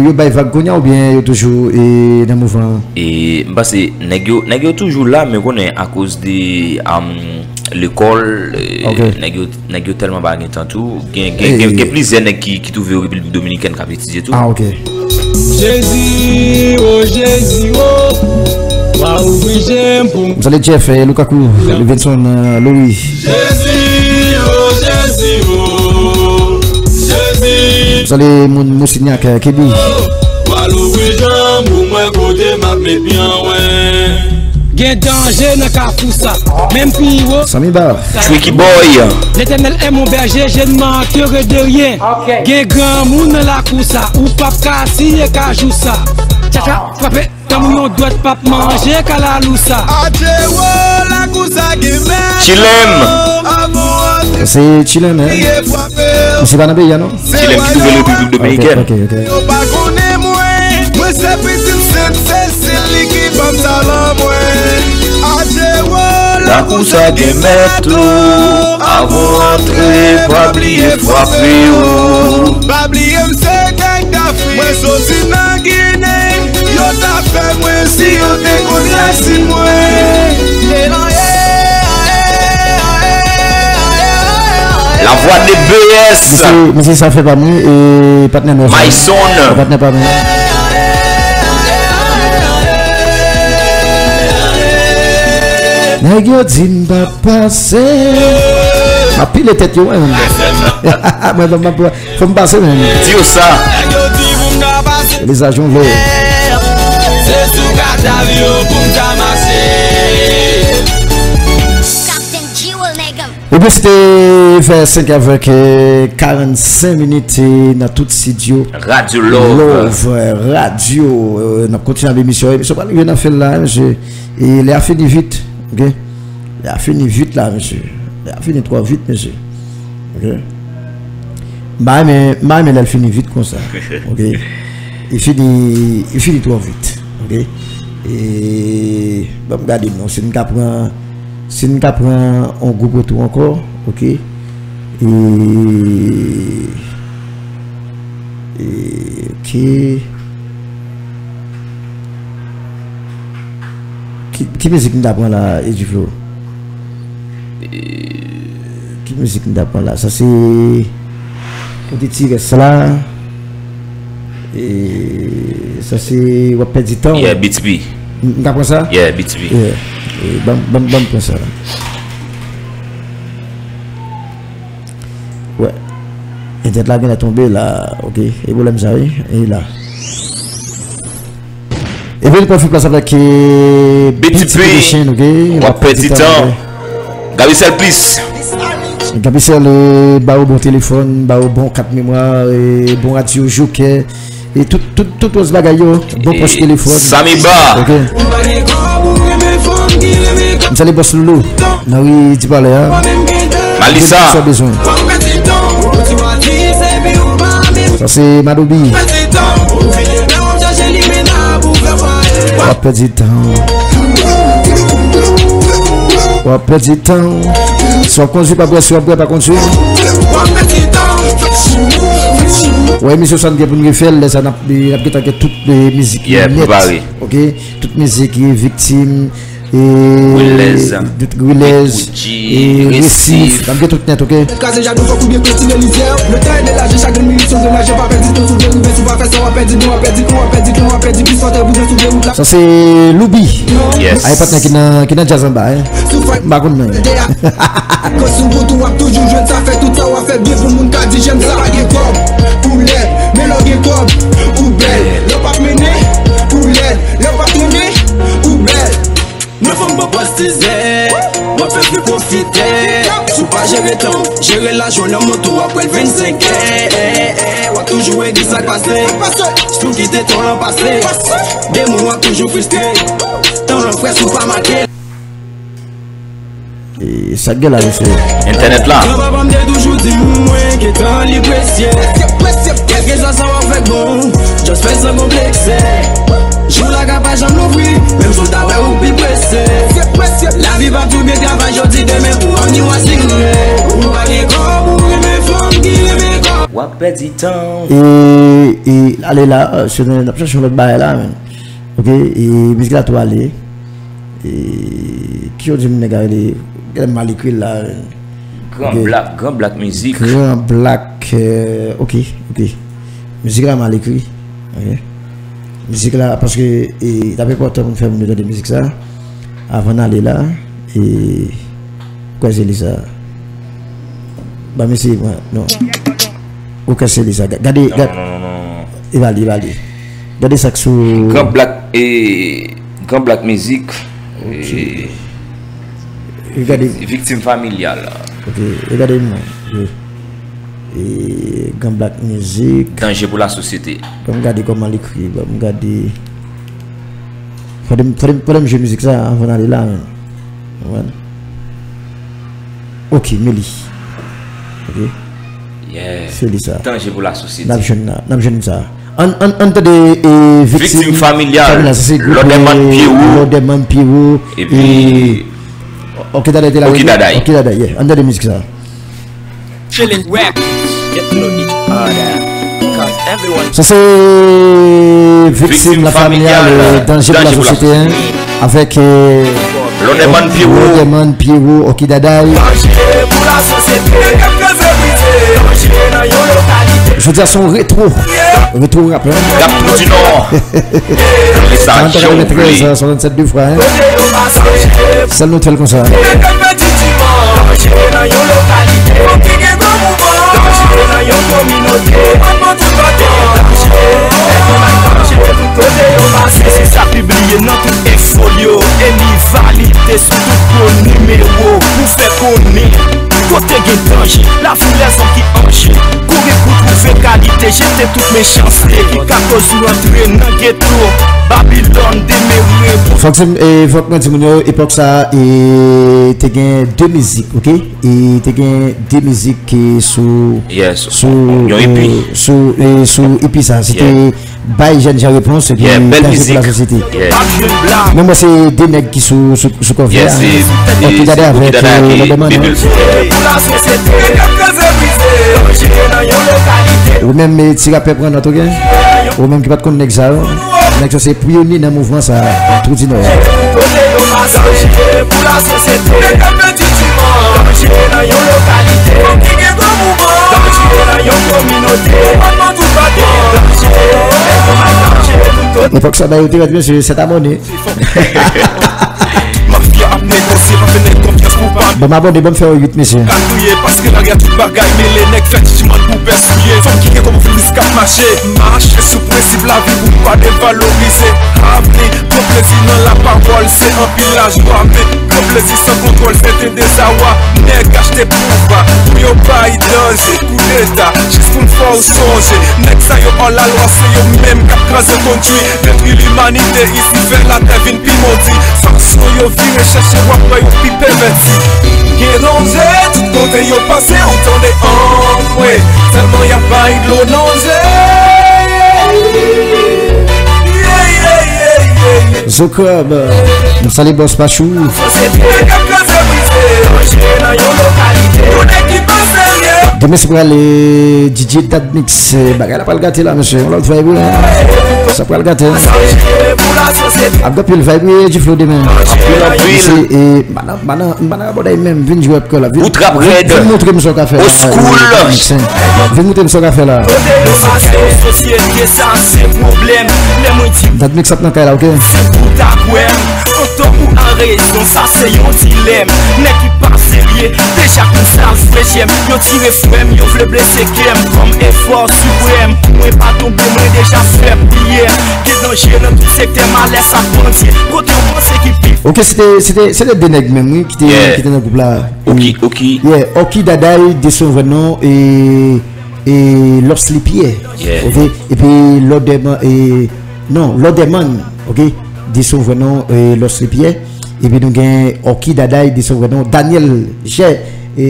yo bay vag kounye a oubyen yo toujou, e, nan mouvman an? E, m panse nèg yo, nèg yo toujou la, men konnen akoz de, am, lekòl, e, nèg yo, nèg yo tèlman pa gen tan tou. Gen, gen, gen, gen plizyè nèg ki, ki twouve yo Repiblik Dominikèn k ap etidye tou. Ah, ok. Jezi, o Jezi, o, w a ouvri je m pou m. M salye Jeff, eh, Lukaku, Levenson, eh, Louis. Jezi, o Jezi, o, Jezi. M salye moun Mosignac, eh, Keby. W a louvri je m pou mwen kote m ap met pye mwen. Gen danje nan kafou sa, menm pi wo. Samy Ba. Tricky Boy. Letènèl est mon berger, je ne manquerai de rien. Ok. Gen granmoun nan lakou sa, ou p ap ka siye kajou sa. Tchatcha, frape, tanbou yon dwèt p ap manje kalalou sa. Adje wo, lakou sa gen mèt. Chilem. Avan antre. Se Chilem, hein? Misye pa nan peyi a, non? Chilem ki twouve l Repiblik Dominikèn. Ok, ok, ok. Yo pa konnen mwen, mwen se pitit Sent Sesil, li ki ban m talan mwen. Adje wo, lakou sa gen mèt ou. Avan w antre, pa bliye frape yo. Pa bliye m se Gaddafi. Mwen soti nan Ginen, yo t ap pè mwen si yo te konn rasi mwen. La voix de B S. Misye, misye sa fè pa mwen, e patnè nou. Myson. Patnè pa mwen. Nèg yo di m pa pase. Ap pile tèt yo, mwen menm. Mwen menm, mwen, fò m pase, menm. Di yo sa. Lisa Jonglè. Se sou kadav yo pou m ta mache. Captain G will make 'em. Ebyen, se te vè senk avèk, eh, karannsenk minit, eh, nan tout studio. Radio Love. Love, eh, Radio. Eh, n ap kontinye avèk emisyon. Emisyon pral rive nan fen l la, mesye. E lè a fini vit, ok? Lè a fini vit la, mesye. Lè a fini twò vit, mesye. Ok? M pa renmen, m pa renmen lè l fini vit konsa. Ok? Li fini, li fini twò vit. Ok? E, ban m gade non, si n ka pran, si n ka pran yon gwoup retou ankò, ok? E, e, ok. Ki, ki mizik m ta pran la, Eddy Flo? Ki mizik m ta pran la? Sa se kote ti rès la. E sa se W ap pèdi tan w. Yeah, Beats B. M, m ka pran sa? Yeah, Beats B. Yeah. E, ban, ban, ban m pran sa la. Wè. Entènèt la genlè tonbe la. Ok. E pwoblèm sa, wi. E la. Epi li pral fè plas avèk, eh, B T P. B T P Nation, ok? W ap pèdi tan. Gabicel Plis. Gabicel, eh, ba yo bon telefòn, ba yo bon kat memwa, eh, bon radyo, jokè, e tout, tout, tout wòs bagay yo, bon pòch telefòn. Samy Ba. Ok. M salye bòs Loulou. Nan ri di palè a. Malisa. Sa bezwen. Sa se Madobi. W ap pèdi tan. W ap pèdi tan. Si w ap kondui, pa bwè, si w ap bwè, pa kondui. Wè, emisyon sa n gen pou n refè l, lè sa n ap, n ap gentan gen tout, eh, mizik yo nèt. Ok? Tout mizik, eh, Viktim, eh, Gwilèz, Gwilèz, Big Wouji, eh, Resif. Resif. N ap gen tout nèt, ok? Kraze jaden fòk ou byen klotire lizyè. Le tan e de laje, chagren, milik, sonje laje, pa pèdi tan, si w vle rive, si w pa fè sa, w ap pèdi tan, w ap pèdi tan, w ap pèdi tan, w ap pèdi plis, fò te bouje sou de wout la. Sa se Loubi. Yes. Ay, patnè ki nan, ki nan djaz anba, hein. M pa konn non. Kòs sou wout ou ap toujou jwenn sa, fè tout sa w ap fè byen pou moun ka di jèm sa. Pa gen kòb, ou lèd, men lè w gen kòb, ou bèl. Lè w p ap mennen, ou lèd, lè w p ap mennen, ou bèl. Mwen fò m pran pòz dizè, w ap fè pli pwofitè. Si w pa jere tan w, jere lajan w, lè w monte w ap wè l vennsenk è. W ap toujou regle sa k pase. Si w kite tan w lan pase, demon w ap toujou fristre. Tan w lan frè si w pa make. E sa k gen la, mesye? Entènèt la. Granpapa m te toujou di m, mwen, ke tan li presye. Kèlkeswa sa w ap fè k bon, just fè san konplekse. Jou la ka pa janm louvri, menm si w ta wè ou pi prese. Lavi p ap di w byen travay jodi, demen pou anni w asire. Ou pa gen kòb, ou renmen fanm ki renmen kòb. W ap pèdi tan. E, e, ale la, se n ap chache yon lòt bagay la, men. Ok, e mizik la tou ale. E, ki yo di m nèg la rele, genlè m mal ekri l la. Gran Ok. Black, Gran Black Mizik. Gran Black, euh, ok, ok. Mizik la mal ekri. Ok. Mizik la, paske, e, t ap enpòtan pou m fè moun yo tande mizik sa. Avan n ale la, e, kwè se li sa. Ba mesye, mwen, non. Ou ka se li sa. Ga-, gade, Non, gad-, non, non, non, non. E ba li, e ba li. Gade sa k sou Gran Black, e, Gran Black Mizik, Ok. e, E gade. Viktim Familyal. Ok, e gade mwen. E, e, Gran Black Mizik. Danje pou lasosyete. Ban m gade kòman l ekri, ban m gade. Fòde m, fòde m, fòde m jwe mizik sa avan n ale la, men. Ou konprann? Ok, men li. Ok. Yeah. Se li sa. Danje pou lasosyete. N ap jwenn la, n ap jwenn sa. Ann, ann, ann tande, e, Viktim Viktim Familyal. Familyal, sa se gwoup, Lòdèman e, Pyero. Lòdèman Pyero, Epi e, Ok Daday te la, Oki Daday. Oki Daday, yeah. Ann tande mizik sa. Chillin' Records. Get to know each other. 'Cause everyone Sa se Viktim Viktim Familyal, Familyal, e, Danje pou Danje pou Lasosyete, hein, Lasosyete. Avèk, e, Lòdèman Pyero. Lòdèman Pyero, Oki Daday. Danje pou lasosyete. Jodi a se yon retwo. Retwo rap, hein. Rap pou di non. Lisa Jonglè. Trantwa katreventtrèz, swasannsèt de fwa, hein. Sèl nou t fè l konsa. Danje nan yon lokalite, ki gen gwo mouvman. Danje nan yon kominote, mouvman tout bò. Danje, nèg yo bay danje tout kote yo pase. Se sa pibliye nan tout enfo l yo. E li valide sou tout gwo nimewo pou fè konnen kote gen danje. Lavi lèzòm ki an je. Kouri pou twouve kalite, jete tout mechanste ki ka koz ou rantre nan geto. Babilòn demere pou Fòk se, e, fòk mwen di moun yo, epòk sa a, e, te gen de mizik, oke? E te gen de mizik, e, sou, Yeah, sou, sou, yon e pi. Sou, e, sou e pi sa. Se te Yeah. Bay Jèn Jan Repons epi Yeah, bèl Danje pou mizik. Lasosyete. Yeah. Men mwen se de nèg ki sou, sou, sou kòvè a. Yes, e, e, Oki Dada avèk, Oki Dada e, avèk Lòdèman. Bibul. Pou lasosyete, kèk kraze brize, danje nan yon lokalite. Ou menm, e, ti rapè pran nòt, oke? Ou menm ki pa t konn nèg sa yo. Nèg sa se pyonye nan mouvman sa a, Twou di Nò a. Kote yo pa danje pou lasosyete, nèg ap pèdi diman. Danje nan yon lokalite, ki gen gwo mouvman. Danje nan yon kominote, mouvman tout bò. Danje, nèg yo pa danje pou tout. Epòk sa, ba yo te rèd, mesye, sèt abòne. Mafya ap negosye, pa fè nèg konfyans pou pa Ban m abòne, ban m fè yo uit, mesye. Ka kriye, paske lari a tout bagay mele, nèg fè titimann pou pè souye. Fanm ki gen kòman filis k ap mache, mache sou prensip lavi pou pa devalorize. Avni, pran plezi nan lapawòl, se anpil lajwa, men pran plezi san kontwòl, se te dezawa. Nèg achte pouvwa pou yo bay danje, koudeta, jis pou n fè w sonje. Nèg sa yo hòlalwa, se yo menm k ap kraze kondwi, detwi limanite, isi fè latè vin pi modi. Fason yo vire chèche w ap wè yo pi pèvèti. Gen danje tout kote yo pase, ou tande anmwe. Sèlman y ap bay dlo nan je. Yeah, yeah, yeah, yeah, yeah. Zo Krab, nou salye bòs Pachou. Sosyete k ap kraze brize, danje nan yon lokalite. Yon nèg ki pa serye. Demen se pral, e, D J Dadmix, e, bagay la pral gate la, mesye. Yon lòt vibe, wi. Sa pral gate. Ap gen anpil vibe, wi, G-Flow demen. Anpil, anpil. Se, e, m pa nan, m pa nan, m pa nan rabòday menm, vin jwe ap kè la. Vin, Ou trap vin, rèd. Vin montre m sa w ka fè la. Old school. Vin montre m sa w ka fè la. Kote yo pase, sosyete sa se pwoblèm. Lè mwen di Dadmix ap nan kay la, oke? Se pou ta kwè m. An tò ou an rezon, sa se yon dilèm. Nèg ki pa serye, deja konn sa l fè jèm. Yo tire frè m, yo vle blese kè m. Kòm efò siprèm, mwen pa tonbe, mwen deja fè priyè. Gen danje nan tout sektè, malè sa pandye. Kote w panse ki pi Oke, se te, se te, se te de nèg menm, wi, ki te, Yeah. Ki te nan gwoup la. Oki, Oki. Yeah, Oki Daday, de son vrè non, e, e Lorsly Pierre. Yeah. Oke, epi Lòdèman, e, non, Lòdèman, oke, de son vrè non, e, Lorsly Pierre. Epi nou gen Oki Daday, de son vrè non, Daniel Jè, e,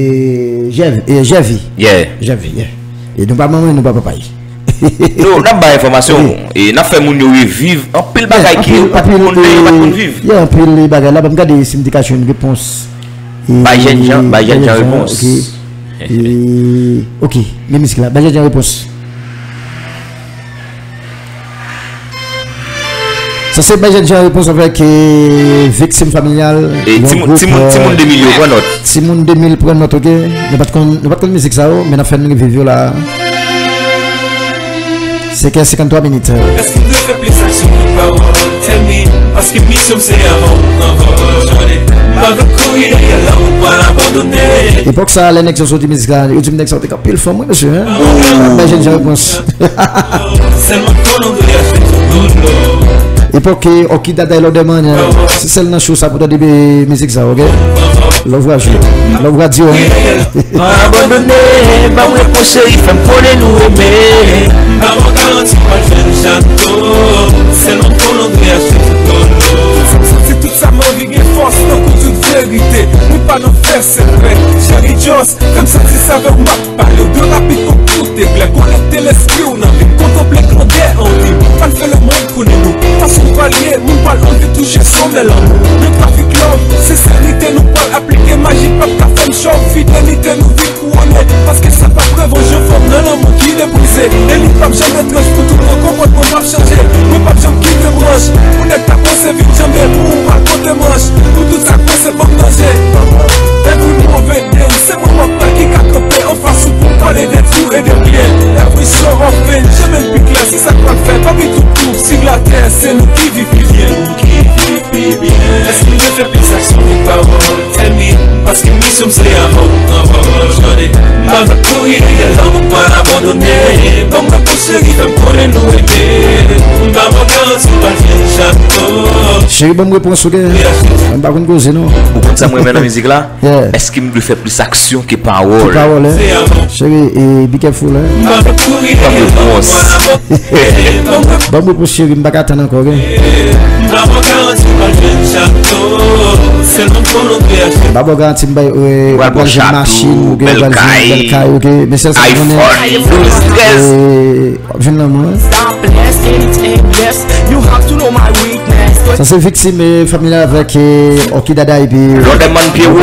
Jèv-, e, Jèvi. Yeah. Jèvi, yeah. E nou pa manman, nou pa papay. Nou, n ap bay enfòmasyon, Wi. E n ap fè moun yo reviv anpil bagay ki yo pa t konn, yo pa t konn viv. Yeah, anpil bagay la, ban m gade si m te ka jwenn repons. E, Bay Jèn Jan, Bay Jèn Jan repons. Oke. E, oke, men mizik la, Bay Jèn Jan repons. Sa se Bay Jèn Jan repons avèk, e, Viktim Familyal, E yon timoun, gwoup, timoun, e, timoun de mil yo pran nòt. Timoun de mil pran nòt, oke? Nou pa t konn, nou pa t konn mizik sa yo, men n ap fè n reviv yo la. Senk è senkanntwa minit. Èske w dwe fè plis aksyon ke pawòl? Tell me. Paske misyon m se avan w anvòl. M pa vle kouri dèyè la ou pral abandone. Epòk sa, lè nèg sa soti mizik la, yo di m nèg sa yo te gen anpil fanm, wi, mesye, hein? Bay Jèn Jan repons. Sèlman konnen w dwe achte tout dolo. Epòk, e, Oki Daday Lòdèman, se sèl nan show sa pou tande mizik sa, oke? Love Rajou. Love Radio, hein? Pa abandone, pa m repwoche, li fè m konnen nou renmen. M pa ba w garanti w pral jwenn jato. Sèlman konnen w dwe achte tout dolo. Fè m santi tout sa m anvi, gen fòs tankou tout verite. Mwen pa nan fè sekrè. Cheri Joss, fè m santi sa avè w m ap pale w byen rapid pou tout eklè. Konekte lespri w nan vi m, kontanple grandè an vi m. Pral fè lemonn konnen nou. Fason n pral ye, moun pral anvi touche somè lanmou. Nan trafik love, senserite nou pral aplike. Maji p ap ka fè m chòv, fidelite nou vin kouwone. Paske sa p ap revanj yon fanm nan lanmou ki deprize. E li p ap janm etranj pou tout mwen konpòtman m ap chanje. Mwen p ap janm kite branch pou nèg ta panse vin janbe pou ou pral pote manch. Pou tout sa k panse ban m danje. Every move and dance, se mwen w ap pran ki ka kanpe anfas ou pou m pale de tou e de byen. Every show of pain, je mèt pi klè, se sa k pral fè pami tout twoup sou latè, se Nou ki viv pi byen, nou ki viv pi byen. Èske m dwe fè plis aksyon ke pawòl? Tell me, paske misyon m se avè w, anvan w chante. M pa vle kouri dèyè lanmou, m pa abandone. Ban m repons cheri, fè m konnen nou renmen. M ba w garanti, m pa jwenn chato. Cheri, ban m repons, oke? M pa konn koze, non. Ou konn sa m renmen nan mizik la? Yeah. Èske m dwe fè plis aksyon ke pawòl? Ke pawòl, hein? Cheri, e, be careful, hein? Ban m repons. Ban m repons, cheri, m pa ka tann ankò, oke? M pa ba w garanti m bay, e, m pral jwenn machin, oke, m pral jwenn bèl kay, oke? Men sèl sa m konnen, e, w ap jwenn lanmou, hein? Sa se Viktim, e, fanmi la avèk, e, Oki Dada epi Lòdèman Pyero.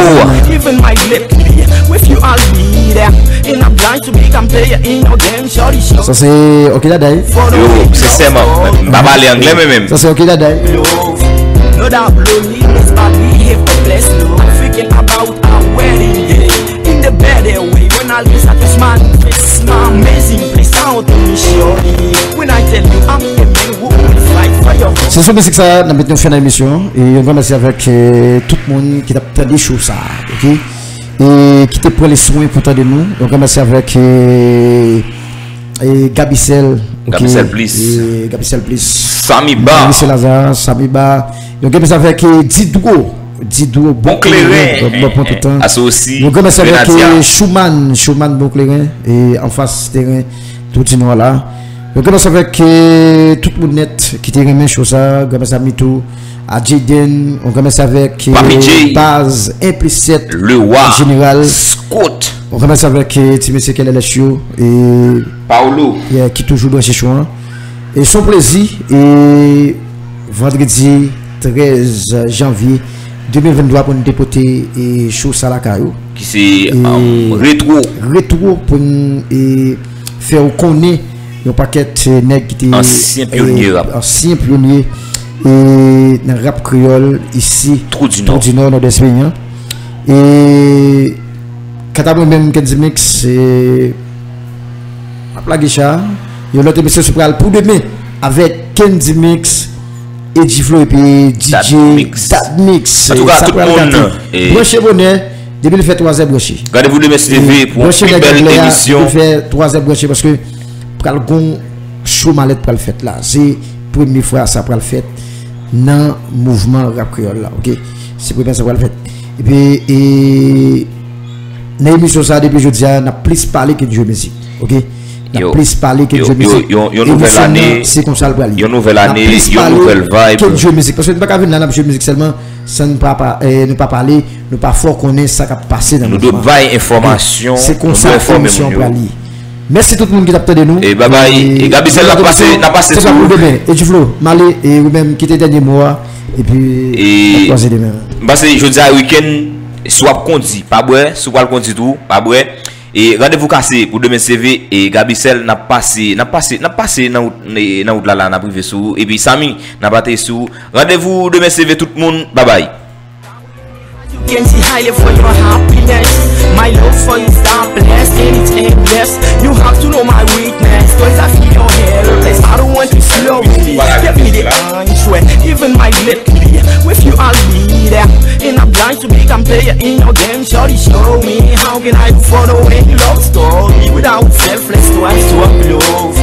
Sa se Oki Dada, e. Yo, sensèman, m pa pale anglè mwen menm. Sa se Oki Dada, e. Se sou mizik sa n ap met nou fen nan emisyon an. E yon gran mèsi avèk, e, tout moun ki t ap tande show sa, oke? E ki te pran le swen pou tande nou. Yon gran mèsi avèk, e, e, Gabicel, oke? Gabicel Plis. E, Gabicel Plis. Samiba. Gabicel Lazare, Samiba. Yon gran mèsi avèk, e, Didro. Didro, Bon Kleren. Bon, bon, bon, tout tan. Yon gran mèsi avèk, e, Schumann, Schumann Bon Kleren, e, anfas teren Trou di Nò la. Yon gran mèsi avèk, e, tout moun nèt ki te renmen show sa. Gran mèsi a Mitou, a Jayden. Yon gran mèsi avèk, e, baz, en plis sèt, Lewa, Jeneral Scott. Yon gran mèsi avèk, e, ti mesye K L L S yo, e, Paolo, yeah, ki toujou branche show an. E se yon plezi, e, vandredi trèz janvye de mil venntwa pou n te pote, e, show sa lakay ou. Ki se, e, um, retwo. Retwo pou n, e, fè w konnen yon pakèt, e, nèg ki te, ansyen pyonye, e, rap, ansyen pyonye, e, nan rap kreyòl isi, Trou di Nò, Trou di Nò, Nòdès peyi an. E kanta mwen menm, Kendy Mix, e, m ap lage cha. Yon lòt emisyon sou pral pou demen avèk Kendy Mix, Eddy Flow epi D J Dad Mix. Dad Mix. Antouka, sa tout pral moun gate. E, branche bonè, depi l fè twazè branche. Randevou demen si Dye vle pou yon pi bèl emisyon. Branche nèg anglè a, depi l fè twazè branche, paske pral gon show malèt pral fèt la. Se premye fwa sa pral fèt nan mouvman rap kreyòl la, oke? Se premye sa pral fèt. Epi, e, nan emisyon sa, depi jodi a, n ap plis pale ke n jwe mizik, oke? N ap plis pale ke n jwe mizik. Yon, yon nouvèl ane, emisyon nan, se konsa l pral ye. Yon nouvèl ane, yon nouvèl vibe. N ap plis pale ke n jwe mizik. Paske nou pa ka vin la, n ap jwe mizik sèlman, san nou pa, pa, e, nou pa pale, nou pa fè w konnen sa k ap pase nan mouvman. Nou dwe bay enfòmasyon, se konsa emisyon an pral ye. Mèsi tout moun ki t ap tande nou. E babay, e Gabicel, n ap pase, n ap pase sou ou demen. Eddy Flow, m ale, e ou menm, kite dènye mo a, epi n ap kwaze demen. M panse jodi a wikenn, si w ap kondi, pa bwè, si w pral kondi tou, pa bwè. E randevou kase pou demen si Dye vle, e Gabicel, n ap pase, n ap pase, n ap pase nan wout, e, nan wout la, la, n ap rive sou ou. Epi Samy, n ap ateri sou ou. Randevou demen si Dye vle tout moun, babay. You can see I live for your happiness. My love for you is timeless and it's endless. You have to know my weakness, 'cause I feel your helpless. I don't want you slowly. Give me the answer, even my lips. With you I'll be there. And I'm blind to become player in your game. Shorty, show me how can I follow in love story without selfless to have to upload.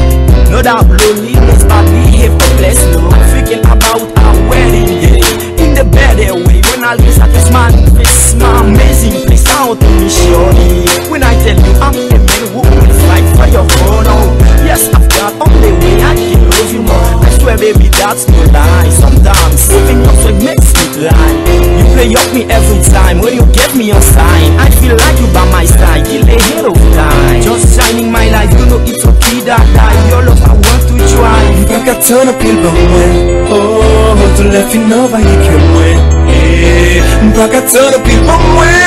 No doubt loneliness, but we have a blessed love. Thinking about our wedding day. In the better way, when I lose, I just manifest my amazing place. I want to be shorty. When I tell you I'm the man who will fight for your throne, oh, yes, I've got only way I can love you more. I swear, baby, that's no lie. Sometimes even your sweat makes me cry. You play up me every time when you give me a sign. I feel like you by my side till the end of time. Just shining my life, you know it's okay that I, your love I want to try. M pa ka tann anpil ban mwen, oh, doulè fin anvayi kè mwen. Eh, m pa ka tann anpil ban mwen.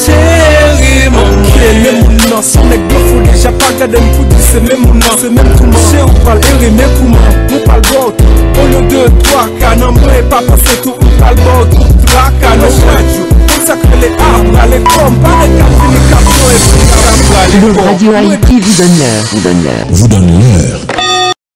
Cheri, m ap renmen moun nan. Son nèg blan fou deja pa gade m pou di se menm moun nan. Se menm touman. Cheri, ou pral ere men kouman. Ou pral bò tou. Olye de twa ka nan mwen, pa panse tou ou pral bò tou. Traka nan chaj ou. Konn sa k rele a prale kòm. Pa nèg k ap vini k ap pran epi k ap prale kòm. Le Radio Haïti vous donne l'heure. Vous donne l'heure. Vous donne l'heure.